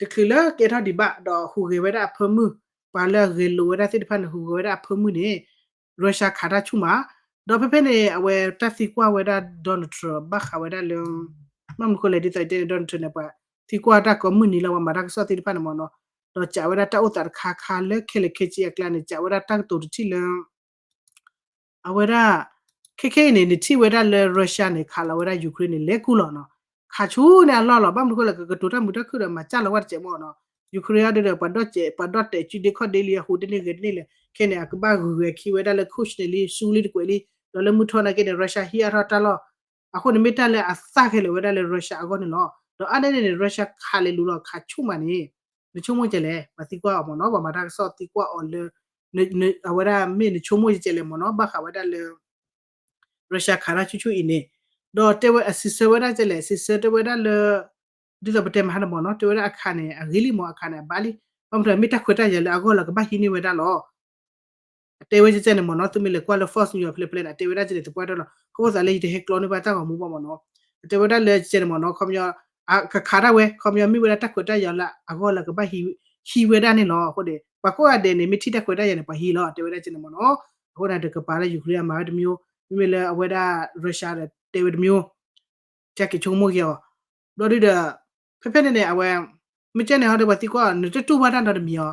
တချုးလၢကဲထီၣ်ဒံးဘၣ်ဒီး ဟူးဂဲၤဝဲဒၣ်အဖၢမုၢ်, ပှၤလၢအဂဲၤလိာ်ဝဲဒၣ်သ့ၣ်တဖၣ်န့ၣ် ဟူးဂဲၤဝဲဒၣ်အဖၢမုၢ်န့ၣ် Russia ခးတၢ်ဆူၣ်မး, ဒီးဖဲဖဲန့ၣ် အဝဲတၢ်သံကွၢ်ဝဲဒၣ် Donald Trump ဘၣ်ဃးဝဲဒၣ်လၢ ဘၣ်မနုၤဃိလဲၣ် ဒ်သိးယတဲန့ၣ် Donald Trump န့ၣ် ပှၤသံကွၢ်တၢ်ကိးမုၢ်နံၤလၢပှၤမၤတၢ်ကစီၣ်သ့ၣ်တဖၣ်န့ၣ်မ့ၢ်နီၤ, ဒီးစးဝဲဒၣ်တၢ်အိၣ်သးတခါခါလၢခဲလၢာ်ခဲဆ့အကျါန့ၣ် စးဝဲဒၣ်တၢ်ကတိၤတထံၣ်လၢ အဝဲဒၣ် ခဲခဲအံၤန့ၣ် နထံၣ်ဝဲဒၣ်လၢ Russia န့ၣ် ခးလီၤဝဲဒၣ် Ukraine န့ၣ် လဲၤကူၣ်လီၤနီၤ, ခးဆူၣ်န့ၢ်အလီၢ်လီၤ. ဘၣ်မနုၤဃိလဲၣ် ကကတိၤတၢ်မုာ်တၢ်ခုၣ်ဒီး မၤစၢ်လီၤဝဲတစဲးမ့ၢ်နီၤ, Ukraine အံၤဒီး ပှၤဒီၣ်တဲာ်စုဒ့ခီၣ်ဒ့လံ အဟူးတန့ၢ်ဂဲၤတန့ၢ်လၢၤ, ခဲန့ၣ် အကဘၣ်ဂုၤဂဲၤခံဝဲဒၣ်လၢ Kursk န့ၣ်လံ ဆူလံတကွဲးလံ, ဒီးလၢမုၢ်ထီၣ်နာ်က့န့ၣ် Russia ဟံးအါထီၣ်တၢ်လီၢ်, အဃိန့ၣ် မ့ၢ်တၢ်လၢအသၣ်ခဲလၢာ်ဝဲဒၣ်လၢ Russia အဂီၢ်န့ၣ်လီၤ. ဒီးအါန့ၢ်န့ၣ် Russia ခးလဲၤလူၤလီၤ ခးဆူၣ်မးန့ၣ် နဆိကမိၣ်ကဲလဲၣ် ပှၤသံကွၢ်အီၤမ့ၢ်နီၤ, ပှၤမၤတၢ်ကစီၣ်သံကွၢ်အီၤလၢ အဝဲဒၣ်မ့ၢ်နဆိကမိၣ်ကဲလဲၣ်မ့ၢ်နီၤ, ဘၣ်ဃးဝဲဒၣ်လၢ Russia ခးတၢ်ဆူၣ်ဆူၣ်အံၤန့ၣ်, ဒီးတဲဝဲအစံးဆၢဝဲဒၣ်ကဲလဲၣ် စံးဆၢတဲဝဲဒၣ်လၢ ဒ်သိးပတဲမဟါန့ၣ်မ့ၢ်နီၤ, တဲဝဲဒၣ်အခးန့ၣ် အဂ့ၤလံမ့ၢ် အခးန့ၣ် အဘၣ်လံ, ဘၣ်မနုၤမ့ၢ်တၢ်ခွဲးတၢ်ယာ်လၢအဂီၢ်လၢကဘၣ်ဟံးန့ၢ်ဝဲဒၣ်လီၤ. အတဲဝဲကဲကဲန့ၣ်မ့ၢ်နီၤ, သုမ့ၢ်လဲၤကွၢ်လၢ Fox News ဖဲလဲၣ်ဖဲလဲၣ်န့ၣ် အတဲဝဲဒၣ်ကဲန့ၣ် သပှၢ်တၢၢ်လီၤ. ခီဖျိသးလၢယတဟဲကျီန့ၢ်ဘၣ်တၢ်ဂီၤမူဘၣ်မ့ၢ်နီၤ, အတဲဝဲဒၣ်လၢကဲန့ၣ်မ့ၢ်နီၤ, ခီပညီ ကခးဒၣ်ဝဲ ခီပညီမ့ၢ်ဝဲဒၣ်တၢ်ခွဲးတၢ်ယာ်လၢအဂီၢ်လၢကဘၣ်ဟံးဝဲဒၣ်န့ၣ်လီၤ. အဃိန့ၣ် ပှၤကိးဂၤဒဲးန့ၣ် မ့ၢ်ထံၣ်တၢ်ခွဲးတၢ်ယာ်န့ၣ် ပှၤဟံးလီၤ အတဲဝဲဒၣ်ကဲန့ၣ်မ့ၢ်နီၤ. အဃိန့ၣ် တကပၤလၢ Ukraine အမၤဝဲတမျိုး, မ့မ့ၢ်လၢအဝဲဒၣ် Russia ဒီးတဲဝဲတမျိုး ကဲက့ၤဆိကမိၣ်က့ၤအီၤ, ဘျီဒုဒီး ဖဲဖဲန့ၣ်န့ၣ် အဝဲ မ့ၢ်ကဲန့ၣ်ဟီဒီး ပှၤသံကွၢ် နတတူၢ်ဘၣ်တၢ်နီတမံၤအီၤ,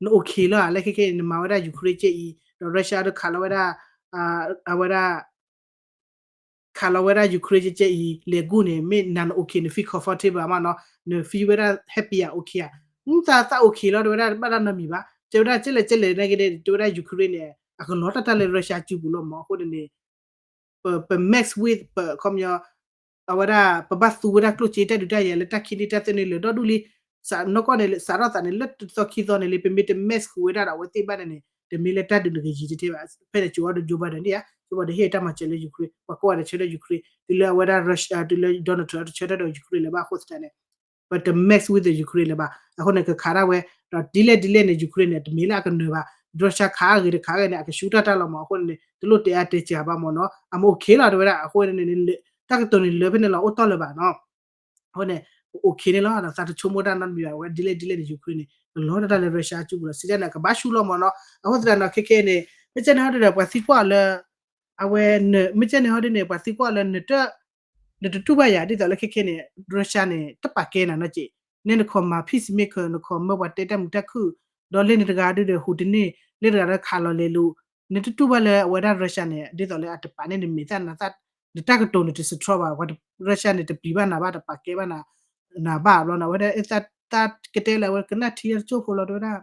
န okay လၢ်ဧါ လၢခဲခဲအံၤ နမၤဝဲဒၣ် Ukraine ကဲအံၤ ဒီး Russia ဒီးခးလီၤဝဲဒၣ် အဝဲဒၣ် ခးလီၤဝဲဒၣ် Ukraine ကဲကဲအံၤ လဲၤကူၣ်န့ၣ် မ့ၢ်နၤန okay န feel comfortable မးနီၤ, န feel ဝဲဒၣ် happy ဧါ okay ဧါ, မ့ၢ်သးသး okay လီၤ တဲဝဲဒၣ် ဘၣ်တၢ်နီတမံၤဘၣ်, တဲဝဲဒၣ်ကဲလဲၣ်ကဲလဲၣ် နာ်က့ဒီး တဲဝဲဒၣ် Ukraine န့ၣ် အကလီၤတၢ်တၢ်လၢ Russia စုပူၤလီၤမး, အဃိန့ၣ်န့ၣ် ပ ပ mix with ပ ခီပညီ အဝဲဒၣ် ပဘၣ်သူဝဲဒၣ်ကျိၣ်စ့တၢ်ဒုးတၢ်ယၤလၢတၢ်ခံးန့ၢ်တၢ်သ့ၣ်န့ၣ်လၢာ်ဒီဒူၣ်လံ, စးနီၢ်ကီၢ်န့ၣ် စးထီၣ်သးန့ၣ်လၢတသီခံသီန့ၣ်လံ, ပမ့ၢ်တ mix ဃုာ်ဝဲဒၣ်ဒီးအဝဲသ့ၣ်ဘၣ်န့ၣ်န့ၣ် တမ့ၢ်လၢတၢ်ဒုးနကယံၤတထဲဘၣ်. ဖဲန့ၣ် ကၠိဝဲဒီး Joe Biden န့ၣ်ဧါ, Joe Biden ဟ့ၣ်တၢ်မၤစၢၤလၢ Ukraine, ပှၤကိးဂၤဒဲးဆၢထၢၣ် Ukraine, တုၤလၢအဝဲဒၣ် Russia တုၤလၢ Donald Trump တဆၢထၢၣ်ဒီး Ukraine လၢၤဘၣ်အဃိသတးန့ၣ် ပတ mix with the Ukraine လၢၤဘၣ်. အဃိန့ၣ် ကခးဒၣ်ဝဲ ဒီးဒ်လဲၣ်ဒ်လဲၣ်န့ၣ် Ukraine န့ၣ် တမ့ၢ်လၢအကနၢၤဘၣ်, Russia ခးအဂ့ၤတခးအဂ့ၤန့ၣ် အကဆူၣ်တၢ်တၢ်လီၤမး, အဃိန့ၣ် တလိၣ်တဲအါတဲစှၤဘၣ်မးနီၤ, အမ okay လီၤ တဲဝဲဒၣ်. အဃိန့ၣ် တၢ်ကတိၤန့ၣ်လၢဖဲန့ၣ်လီၤ အိၣ်တီၢ်လၢၤဘၣ်နီၤ. အဃိန့ၣ် ပ okay န့ၣ်လီၤ, ဒီးသးတဆိကမိၣ်တၢ်နီတမံၤဘၣ်, အဝဲဒ်လဲၣ်ဒ်လဲၣ်န့ၣ် Ukraine န့ၣ် ကလီၤတၢ်တၢ်လၢ Russia စုပူၤလီၤ, စံးတၢ်န့ၣ် အကဘၣ်ဆူၣ်လီၤမးနီၤ. အဃိသတးန့ၣ် ခဲခဲအံၤန့ၣ် မ့ၢ်ကဲန့ၣ်ဟီဒီး ပှၤသံကွၢ်လၢ အဝဲ မ့ၢ်ကဲန့ၣ်ဟီဒ်န့ၣ် ပှၤသံကွၢ်လၢ နတတူၢ်ဘၣ်ယၤ ဒ်သိးလၢခဲခဲန့ၣ် Russia န့ၣ် တပာ်ကဲနၤနီတက့ၢ်, နဲနခီမၤ peacemaker နခီမၢပှၤတဲတၢ်မုာ်တၢ်ခုၣ်, ဒီးလၢန့ၣ်တဂၤဒုဒီး ဟူးတန့ၢ် လၢတဂၤဒီးခးလီၤလဲၤလိၤ, နတတူၢ်ဘၣ်လၢအဝဲဒၣ် Russia န့ၣ် ဒ်သိးလၢအတပာ်န့ၢ်နမဲာ်သၣ်နသၣ်, နတၢ်ကတိၤန့ၣ်တစထြီဘၣ်, Russia န့ၣ် တပျံၤဘၣ်နၤဘၣ် တပာ်ကဲဘၣ်နၤဘၣ်ဘျီန့ၣ် အဝဲဒၣ် သးကတဲလၢအဝဲကနၣ်ထံတကၠိၢ်ဖိလီၤ တဲဝဲဒၣ်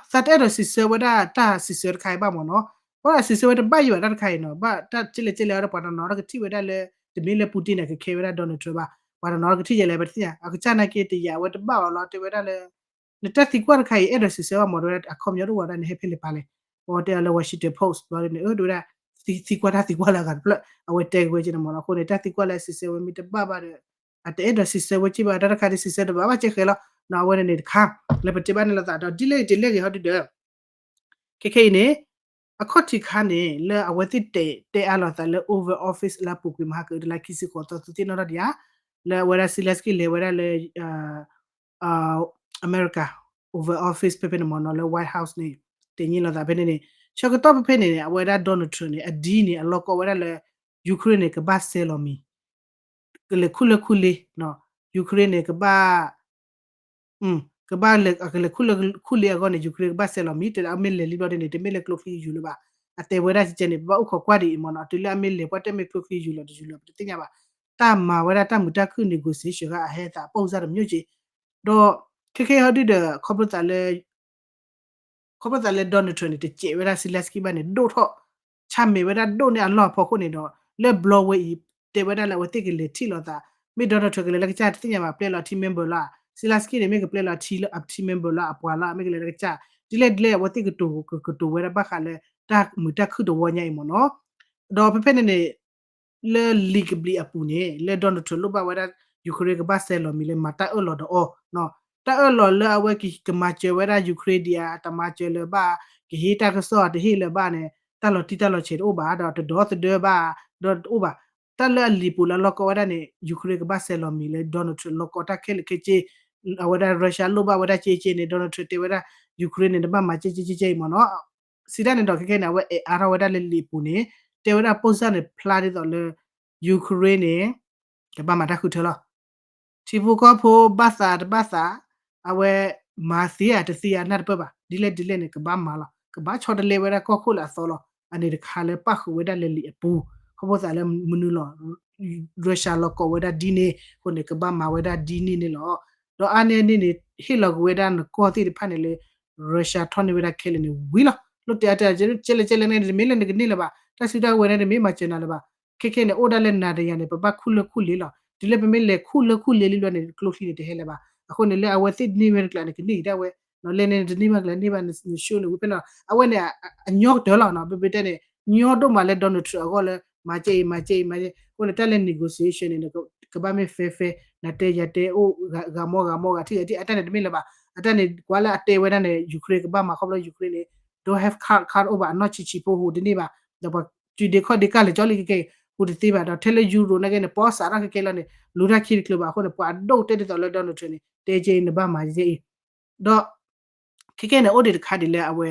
သးတအဲၣ်ဒိးစံးဆၢဝဲဒၣ်တၢ်စံးဆၢတခါအံၤဘၣ်မးနီၤ, ဘၣ်စံးဆၢဝဲတဘၣ်ယံၤဘၣ်တၢ်တခါအံၤနီၤ, ဘၣ်တၢ်ကလဲၣ်ကလဲၣ်ဒီး ပှၤတနီၤနီၤကထံၣ်ဝဲဒၣ်လၢ တမ့ၢ်လၢ Putin န့ၣ် ကခဲဝဲဒၣ် Donald Trump ဘၣ်, ပှၤတနီၤနီၤကထံၣ်ယဲလဲၣ် ပတသ့ၣ်ညါ, အကစၢ်နာ်က့တယာ်ဝဲတဘၣ်အီၤလီၤ တဲဝဲဒၣ်လၢ နတၢ်သံကွၢ်တခါအံၤ အဲၣ်ဒိးစံးဆၢဘၣ်မး တဲဝဲဒၣ် အခီပညီတအိၣ်ဝဲဒၣ်န့ၣ် ဟဲဖဲလဲၣ်ပာ်လဲၣ်, အဝဲတဲအီၤလၢ Washington Post ဘျီန့ၣ် အၢ တဲဝဲဒၣ် သံကွၢ်တၢ်သံကွၢ်လၢအဂၤတဖျၢၣ် အဝဲတဲက့ၤဝဲက့ၤန့ၣ်မးနီၤ, အဃိန့ၣ် တၢ်သံကွၢ်လၢအစံးဆၢဝဲမ့ၢ်တဘၣ်ဘၣ်ဒီး အတအဲၣ်ဒိးစံးဆၢဝဲက့ၤဘၣ် တၢ်တခါဒ်စံးဆၢတဘၣ်ဘၣ်ကဲဃဲလီၤ, အဝဲန့ၣ်န့ၣ်တခါ လၢပတဲဘၣ်န့ၣ်လိာ်သးဒီး ဒ်လဲၣ်ဂ့ၤတလဲၣ်ဂ့ၤဟီဒုဒီး ခဲခဲအံၤန့ၣ် အခီၣ်ထံးခါန့ၣ် လၢအဝဲသ့ၣ်တဲ တဲအါလိာ်သးလၢ Oval Office လၢအပူၤကွံာ်မဟါကတလါခံဆံဃိးသီ သုသ့ၣ်နီၣ်ထီၣ်ဒံးဧါ, လၢအဝဲဒၣ် Zelenskyy လဲၤဝဲဒၣ်လၢ အမဲရကၤ Oval Office ဖဲဖဲန့ၣ်မ့ၢ်နီၤ လၢ White House န့ၣ် တဲညါလိာ်သးဖဲန့ၣ်န့ၣ် ဆၢကတီၢ်ဖဲဖဲန့ၣ်န့ၣ် အဝဲဒၣ် Donald Trump န့ၣ် အ deal န့ၣ် အလီၢ်ကီဝဲဒၣ်လၢ Ukraine န့ၣ် ကဘၣ်ဆဲးလီၤမံၤ ကလဲၤခူၣ်လၢခူၣ်လ့ Ukraine န့ၣ် ကဘၣ် ကဘၣ်လဲၤ ကလဲၤခူၣ်လၢခူၣ်လ့အဂီၢ်န့ၣ် Ukraine ကဘၣ်ဆဲးလီၤမံၤ တဲအမ့ၢ်လဲၤလံဘျီဒ်န့ၣ် တမ့ၢ်လၢကျိချံယူၤလၢၤဘၣ်, အတဲဝဲဒၣ်ကဲန့ၣ် ပဘၣ်အိၣ်ခိးကွၢ်ဒ်အံၤမ့ၢ်နီၤ တုၤလၢအမ့ၢ်လဲၤပှၢ်တဲမ့ၢ်ကျိချံယူၤလီၤတယူၤလီၤ ပတသ့ၣ်ညါဘၣ်, တၢ်မၤဝဲဒၣ်တၢ်မုာ်တၢ်ခုၣ် negotiation ဂၤအဟဲသးပိၢ်စၢ်တမျိုးက့, ဒီး ခဲခဲဟီဒုဒီး ခီဖျိသးလၢ ခီဖျိသးလၢ Donald Trump န့ၣ် တစဲးဝဲဒၣ် Zelenskyy ဘၣ်န့ၣ် ဒိၣ်ထီၣ် ဆၣ်မဲာ်ဝဲဒၣ်ဒိၣ်န့ၢ်အလီၢ်အဖီခိၣ်န့ၣ်ဒီး လၢဘျီဝဲအံၤ တဲဝဲဒၣ်လၢအဝဲသ့ၣ်ကလဲၤထံၣ်လိာ်သး, မ့ၢ် Donald Trump ကလဲၤလၢကစၢ်တသ့ၣ်ညါဘၣ် ပျဲလီၤ team member လီၤ, Zelensky န့ၣ် မ့ၢ်ကပျဲလီၤအထံလၢ အ team member လၢအပှၤလီၤ မ့ၢ်ကလဲၤလၢကစၢ် ဒ်လဲၣ်ဒ်လဲၣ် အဝဲသ့ၣ်ကတိၤကကတိၤဝဲဒၣ်ဘၣ်ဃးလၢ တၢ်မုာ်တၢ်ခုၣ်တဝီညါအံၤမ့ၢ်နီၤ. ဒီးဖဲဖဲန့ၣ်န့ၣ် လၢလံာ်ကဘျံးအပူၤန့ၣ် လၢ Donald Trump လိၣ်ဘၣ်ဝဲဒၣ် Ukraine ကဘၣ်ဆဲးလီၤမံၤလၢမၤတၢ်အၢၣ်လီၤဒီးအီၤ, တၢ်အၢၣ်လီၤလၢအဝဲကမၤစၢၤဝဲဒၣ် Ukraine ဒံးဧါ, တမၤစၢၤလၢၤဘၣ်, ကဟ့ၣ်တၢ်ကစီၣ်တဟ့ၣ်လၢၤဘၣ်န့ၣ် တၢ်လီၤတံၢ်တၢ်လီၤဆဲးတအိၣ်ဘၣ်, ဒီးတဒီသဒၢဘၣ်, ဒီးတအိၣ်ဘၣ်. တၢ်လၢအလံာ်ပူၤလၢအလီၢ်ကီဝဲဒၣ်န့ၣ် Ukraine ကဘၣ်ဆဲးလီၤမံၤလၢ Donald Trump လီၢ်ကီတၢ်ခဲလၢာ်ခဲဆ့, အဝဲဒၣ် Russia လိၣ်ဘၣ်ဝဲဒၣ်ကဲကဲန့ၣ် Donald Trump တဲဝဲဒၣ် Ukraine န့ၣ် နဘၣ်မၤကဲကဲကဲကဲအံၤမ့ၢ်နီၤ. စံးတၢ်န့ၣ်ဒီးခဲခဲန့ၣ် အဝဲအဲၣ်အါထီၣ်ဝဲဒၣ်လၢလံာ်ပူၤန့ၣ် တဲဝဲဒၣ် ပုံစံ န့ၣ်ဖျါဒ်သိးလၢ Ukraine န့ၣ် ကဘၣ်မၤတၢ်ဃုထၢလီၤ. ထံဖိကီၢ်ဖိဘၣ်သးတဘၣ်သး, အဝဲမၤသ့ဧါတသ့ဧါနၢ်တပၢၢ်ဘၣ်, ဒ်လဲၣ်ဒ်လဲၣ်န့ၣ် ကဘၣ်မၤလီၤ. ကဘၣ်ဆီတလဲဝဲဒၣ်ကီၢ်ခိၣ်လၢအသီလီၤ. အန့ၣ်တခါလၢပၣ်ဃုာ်ဝဲဒၣ်လၢလံာ်အပူၤ, ခီဖျိသးလၢမနုၤလီၤ Russia လီၤကီဝဲဒၣ်ဒ်န့ၣ်အဃိန့ၣ် ကဘၣ်မၤဝဲဒၣ်ဒ်န့ၣ်န့ၣ်လီၤ. ဒီးအါန့ၢ်န့ၣ်န့ၣ် ဟ့ၣ်လီၤကွံာ်ဝဲဒၣ်နကီၢ်သ့ၣ်တဖၣ်န့ၣ်လၢ Russia ထီၣ်န့ၢ်ဝဲဒၣ်ခဲလၢာ်န့ၣ်ဝံၤလီၤ. လိၣ်တဲအါတဲ ကဲလဲၣ်ကဲလဲၣ်န့ၣ် တမ့ၢ်လၢနကန့ၢ်လၢၤဘၣ်, တၢ်စုတၢ်ကဝဲၤန့ၣ် တမ့ၢ်မၤစၢၤနၤလၢၤဘၣ်. ခဲခဲန့ၣ် အိၣ်ဒၣ်လၢနၤဒီးယၤန့ၣ် ပဘၣ်ခူၣ်လၢခူၣ်လ့လီၤ. တုၤလၢပမ့ၢ်လဲၤခူၣ်လၢခူၣ်လ့လံဘျီန့ၣ် ကျိချံန့ၣ်တဟဲလၢၤဘၣ်. အဃိန့ၣ် လၢအဝဲသ့ၣ်န့ၢ်ဝဲတကျါန့ၣ် ကန့ၢ်က့ၤဒၣ်ဝဲ, လဲၤန့ၣ်တန့ၢ်ဘၣ်ကျါန့ၣ်ဘၣ် န show န့ၣ်ဝံၤဖဲနီၤ အဝဲန့ၣ် အညီကတၢၢ်လီၤနီၤ ပပတဲန့ၣ် ညီဒိၣ်မးလၢ Donald Trump အဂီၢ်လၢ မၤကဲအံၤ မၤကဲအံၤ မၤကဲ, အဃိန့ၣ် တၢ်လၢ negotiation န့ၣ် ကဘၣ်မ့ၢ် fair fair နတဲယၤတဲအိၣ် ဂၤမီဂၤမီဂၤထံၣ်ဂၤထံၣ် အတၢ်န့ၣ်တမ့ၢ်လၢၤဘၣ်. အတၢ်န့ၣ် ကွၢ်လၢအတဲဝဲဒၣ်န့ၣ် Ukraine ကဘၣ်မၤခီဖျိ Ukraine န့ၣ် don't have car car အိၣ်ဘၣ် အနီၢ်ဆံးဆံးဖိဟူးတန့ၢ်ဘၣ်, ဒီးပှၤစုဒ့ခီၣ်ဒ့ကၢ်လဲၤကၠီလံကကဲ ဟူးတသ့ဘၣ်. ဒီးထဲလၢ Euro နာ်က့န့ၣ် ပီစးထီၣ်ကကဲလီၤန့ၣ် လူၤတၢ်ခံတချုးဘၣ်. အဃိန့ၣ် ပှၤဒိၣ်ကတၢၢ်ဒ်သိးလၢ Donald Trump န့ၣ် တဲကဲအံၤ နဘၣ်မၤကဲအံၤ ဒီး ခဲခဲန့ၣ် အိၣ်ဒံးတခါဒံးလၢအဝဲ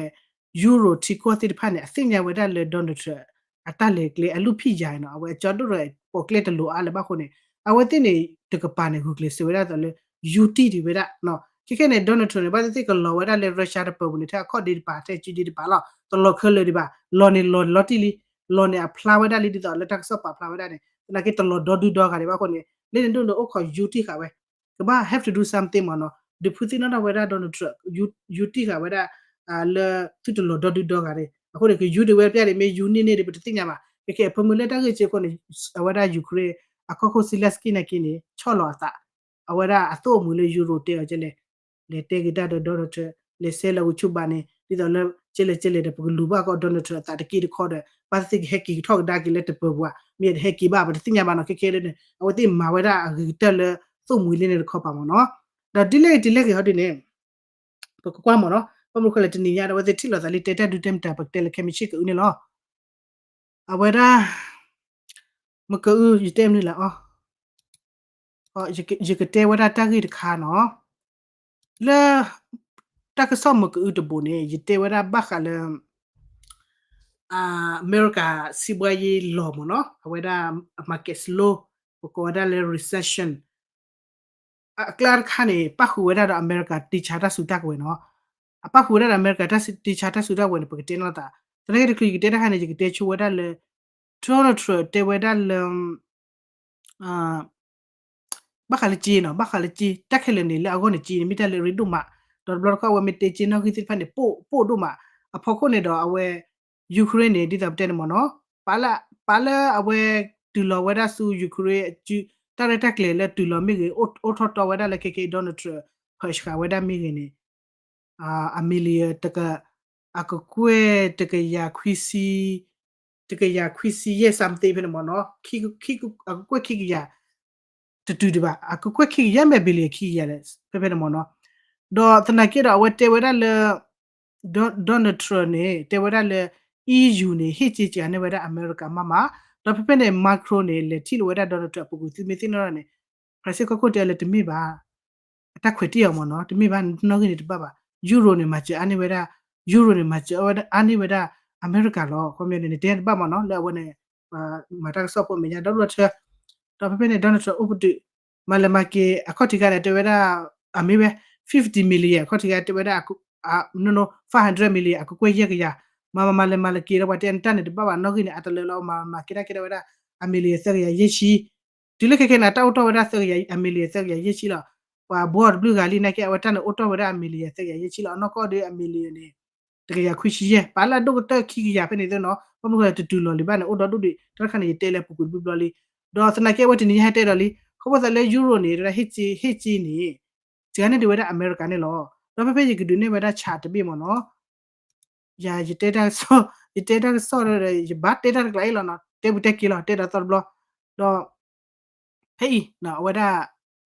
Euro ထံကီၢ်သ့ၣ်တဖၣ်န့ၣ် အသ့ၣ်ညါဝဲဒၣ်လၢ Donald Trump အတၢ်လဲၤကျဲအလုၢ်ဖံးယၤနီၤ အဝဲအကၠီဒိၣ်ဒီး ပိာ်ကျဲတလိၤအါလၢၤဘၣ်အဃိန့ၣ် အဝဲသ့ၣ်န့ၣ် တကပၤန့ၣ် ဂုာ်ကျဲးစၢးဝဲဒၣ်သိးလၢ ယူတံၢ်ဒံးဝဲဒၣ်. ခဲခဲန့ၣ် Donald Trump န့ၣ် ဘၣ်သ့ၣ်သ့ၣ်ကလီၤဝဲဒၣ်လၢ Russia တပၢၤပူၤန့ၣ် ထဲအခီၣ်ဒ့တပၤ ထဲစုဒ့တပၤလီၤ တလီၤခဲလၢာ်ဒံးဘၣ် လီၤန့ၣ်လီၤလီၤတံၢ်လံ လီၤန့ၣ်အဖျါဝဲဒၣ်လံ ဒ်သိးလၢတၢ်ကစီၣ်ပာ်ဖျါဝဲဒၣ်န့ၣ် သနာ်က့တလီၤဒီဒုၣ်ဒီဂၤဒံးဘၣ်အဃိန့ၣ် လၢန့ၣ်ဒိၣ်န့ၣ်အိၣ်ခိးယူတံၢ်ဃာ်ဝဲ ကဘၣ် have to do something မ့ၢ်နီၤ ဒုးဖုသ့ၣ်နီၣ်ထီၣ်ဝဲဒၣ် Donald Trump ယူတံၢ်ဃာ်ဝဲဒၣ် လၢသုတလီၤဒီဒုၣ်ဒီဂၤဒံး အဃိန့ၣ် ကယူဒံးဝဲပျၢ်ဒံး မ့ၢ်ယူန့ၢ်န့ၢ်ဒံး ပတသ့ၣ်ညါဘၣ် ခဲခဲအဖၢမုၢ်လၢတၢ်ဂ့ၢ်စ့ၢ်ကီးန့ၣ် အဝဲဒၣ် Ukraine အခီၣ်ခိၣ် Zelensky နာ်က့န့ၣ် ဆီၣ်လီၤအသး အဝဲဒၣ်အသိၣ်အမုာ်လၢ Euro တဲအီၤကဲလဲၣ် လဲၤတဲက့ၤတၢ်ဒီး Donald Trump လဲၤဆဲးလီၤဝံၤဆူဘၣ်န့ၣ် ဒ်သိးလၢ ကဲလဲၣ်ကဲလဲၣ်ဒီး ပကလူၤဘၣ်ကီး Donald Trump အသးတက့ၢ်တခီဒီး ဘၣ်သ့ၣ်သ့ၣ်ကဟဲက့ၤကထီၣ်ကဒါက့ၤလၢတပၢၤပူၤဧါ မ့ၢ်တဟဲက့ၤဘၣ် ပတသ့ၣ်ညါဘၣ်နီၤ ခဲခဲလၢန့ၣ် အဝဲသ့ၣ်မၤဝဲဒၣ်အဂ့ၤကတၢၢ်လၢ သိၣ်မှံၤလၢန့ၣ်တခီပၤမ့ၢ်နီၤ ဒီးဒ်လဲၣ်ဂ့ၤဒ်လဲၣ်ဂ့ၤဟီဒ်န့ၣ် ပကကွၢ်မ့ၢ်နီၤ ဘၣ်မနုၤဃိလဲၣ် တနံၤညါဒီး အဝဲသ့ၣ်ထံၣ်လိာ်သးလံ တဲတၢ်ဒုးတဲမတၤ ပကတဲလၢခဲမုၢ်ဆ့ၣ်ကအုန့ၣ်လီၤ အဝဲဒၣ် မကအု ယတဲမနုၤလဲၣ်အီၤ ယကတဲဝဲဒၣ်တၢ်ဂ့ၢ်တခါနီၤ လၢ တၢ်ကစီၣ်မကအုတဘိန့ၣ် ယတဲဝဲဒၣ်ဘၣ်ဃးလၢ အမဲရကၤ စီးပွားရေး လီၤမ့ၢ်နီၤ အဝဲဒၣ် market slow ပကိးဝဲဒၣ်လၢ recession အကျါတခါန့ၣ် ပၣ်ဃုာ်ဝဲဒၣ်ဒီးအမဲရကၤ တ့ဆါတၢ်စုတၢ်ကဝဲၤနီၤ အပၣ်ဃုာ်ဝဲဒၣ်ဒီးအမဲရကၤ တ့ဆါတၢ်စုတၢ်ကဝဲၤန့ၣ် ပကတဲနီၤသး သနာ်က့တချုးယကတဲတခါန့ၣ် ယကတဲဆိဝဲဒၣ်လၢ Donald Trump တဲဝဲဒၣ်လၢ ဘၣ်ဃးလၢက့နီၤ ဘၣ်ဃးလၢက့ တၢ်ခဲလၢာ်န့ၣ် လၢအဂီၢ်န့ၣ်က့န့ၣ် မ့ၢ်တၢ်လၢအရ့ဒိၣ်မး ဒီးတဘျီတခီၣ်အဝဲမ့ၢ်တဲက့နီၣ်ဂံၢ်သ့ၣ်တဖၣ်န့ၣ် ပိၣ်ပိၣ်ဒိၣ်မး အဖီခိၣ်န့ၣ်ဒီးအဝဲ Ukraine န့ၣ် ဒ်သိးပတဲန့ၣ်မ့ၢ်နီၤ ပာ်လၢ ပာ်လၢအဝဲ တုၤလီၤဝဲဒၣ်ဆူ Ukraine တၢ်ရဲၣ်တၢ်ကျဲၤလၢတုၤလီၤမ့ၢ်ဂ့ၤ အိၣ်ထီၣ်တီဝဲဒၣ်လၢခဲက့ Donald Trump ဖၢၣ်ဃာ်ဝဲဒၣ်မ့ၢ်ဂ့ၤန့ၣ် အ million တက အကကွဲၢ်တကယၤခွံဆံ တကယၤခွံဆံယဲၢ် something ဖဲန့ၣ်မ့ၢ်နီၤ အကကွဲၢ်ခံကယၤ တတုၤဒံးဘၣ် အကကွဲၢ်ခံကယၤမ့ၢ် billion ခံကယၤလဲၣ် ဖဲဖဲန့ၣ်မ့ၢ်နီၤ ဒီးသနာ်က့ဒီးအဝဲတဲဝဲဒၣ်လၢ Donald Trump န့ၣ် တဲဝဲဒၣ်လၢ EU န့ၣ် ဟ့ၣ်စ့စှၤန့ၢ်ဝဲဒၣ်အမဲရကၤမးမး ဒီးဖဲဖဲန့ၣ် Macron န့ၣ် လဲၤထံၣ်လိာ်ဝဲဒၣ် Donald Trump အပူၤကွံာ် သုမ့ၢ်သ့ၣ်နီၣ်ထီၣ်န့ၣ် ဖရၣ်စ့ၣ်ကီၢ်ခိၣ်တဲလၢတမ့ၢ်ဘၣ် အတၢ်ခွဲးတ့ၢ်အီၤမ့ၢ်နီၤ တမ့ၢ်ဘၣ် နီၣ်ဂံၢ်န့ၣ်တဘၣ်ဘၣ် Euro န့ၣ် မၤစၢၤအါန့ၢ်ဝဲဒၣ် Euro န့ၣ် မၤစၢၤအါန့ၢ်ဝဲဒၣ် အမဲရကၤလီၤ ခီပညီန့ၣ် တဲတဘၣ်မ့ၢ်နီၤ လၢအဝဲန့ၣ် မၤတၢ်ကစီၣ်ဖိအမဲာ်ညါ ဒီဒူၣ်ထၢ ဒီးဖဲဖဲန့ၣ် Donald Trump အိၣ်ပတုာ် မၤလဲၤမၤက့ၤ အခီၣ်ထံးခါန့ၣ် တဲဝဲဒၣ် အမ့ၢ်ဝဲ fifty million အခီၣ်ထံးခါတဲဝဲဒၣ် five hundred million အကကွဲၢ်ယဲၢ်ကယၤ မၤမၤမၤလဲၤမၤလဲၤက့ၤဒီး ပှၤတဲနတၢ်န့ၣ်တဘၣ်ဘၣ် နီၣ်ဂံၢ်န့ၣ် အတလၢလီၤ မၤမၤက့ၤတၢ်ကဲထီၣ်ဝဲဒၣ် အ million သၢကယၤယဲၢ်ဆံ တုၤလၢခဲခဲန့ၣ် အတၢ်အိၣ်တီၢ်ဝဲဒၣ် သၢကယၤ အ million သၢကယၤယဲၢ်ဆံလီၤ ပှၤဘှီတဘျုးဂၤလံ နာ်က့ အဝဲတၢ်န့ၣ်အိၣ်တီၢ်ဝဲဒၣ် အ million သၢကယၤယဲၢ်ဆံလီၤ အနီၢ်ကီၢ်ဒီး အ million န့ၣ် တကယၤခွံဆံယဲၢ် ပာ်လၢအဒိၣ်ကတၢၢ်ခံကယၤဖဲန့ၣ်သ့နီၤ ဘၣ်မနုၤဃိလဲၣ် တတုၤလီၤလံဘၣ်န့ၣ် အိၣ်ဒီဒူၣ်ဒံး တၢ်တခါန့ၣ် ယတဲလၢပူၤကွံာ်တဘျီဘျီလံ ဒီးသနာ်က့ အဝဲတနံၤညါဟဲတဲဒီးလံ ခီဖျိသးလၢ Euro န့ၣ် ဟ့ၣ်စ့ ဟ့ၣ်စ့န့ၣ် တဂၤန့ၣ်ဒုးဝဲဒၣ်အမဲရကၤန့ၣ်လီၤ. ဒီးဖဲဖဲယကဒုးနဲၣ်ဝဲဒၣ် chart တဘ့ၣ်မ့ၢ်နီၤ ယၤ ယတဲတၢ်ကစီၣ်, ယတဲတၢ်ကစီၣ်ဒီး ယဘၣ်တဲတၢ်တကျါအံၤလီၤနီၤ, တဲပူၤတဲက့ၤလီၤ, တဲဒီးသီတဘျီ, ဒီး ဖဲအံၤ အဝဲဒၣ်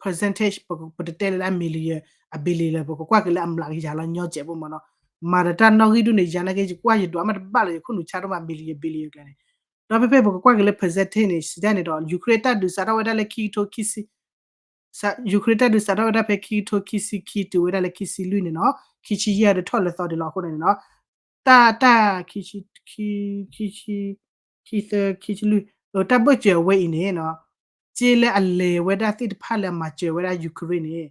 percentage ပတတဲလၢအ million အ billion လၢ ပကကွၢ်က့ၤလၢအမျးကယၤလီၤ ညီစဲးဖိမ့ၢ်နီၤ, မၤဒီးတၢ်နီၣ်ဂံၢ်ဒူၣ်န့ၣ် ယၤနာ်က့ ယကွၢ်ယဒွးမ့ၢ်တဘၣ်လီၤ ယခိၣ်နူာ်ဆါဒိၣ်မး million billion ကျါန့ၣ်, ဒီးဖဲဖဲပကကွၢ်က့ၤလၢ percentage န့ၣ် စံးတၢ်န့ၣ်ဒီး Ukraine တၢ်ဒုးစးထီၣ်ဝဲဒၣ်လၢခံကထိခံဆံ Ukraine တၢ်ဒုးစးထီၣ်ဝဲဒၣ်ဖဲခံကထိခံဆံခံတုၤဝဲဒၣ်လၢခံဆံလွံၢ်န့ၣ်နီၤ, ခံဆံယဲၢ်ဒီးထီၣ်လၢသီဒံးလီၤအဃိန့ၣ်နီၤ, တၢ် တၢ် ခံဆံ ခံ ခံဆံ ခံသၢ ခံဆံလွံၢ် တၢ်ဘၢၣ်စၢၤအဝဲအံၤန့ၣ်နီၤ, စ့လၢအလဲၤဝဲဒၣ်သ့ၣ်တဖၣ်လၢအမၤစၢၤဝဲဒၣ် Ukraine န့ၣ်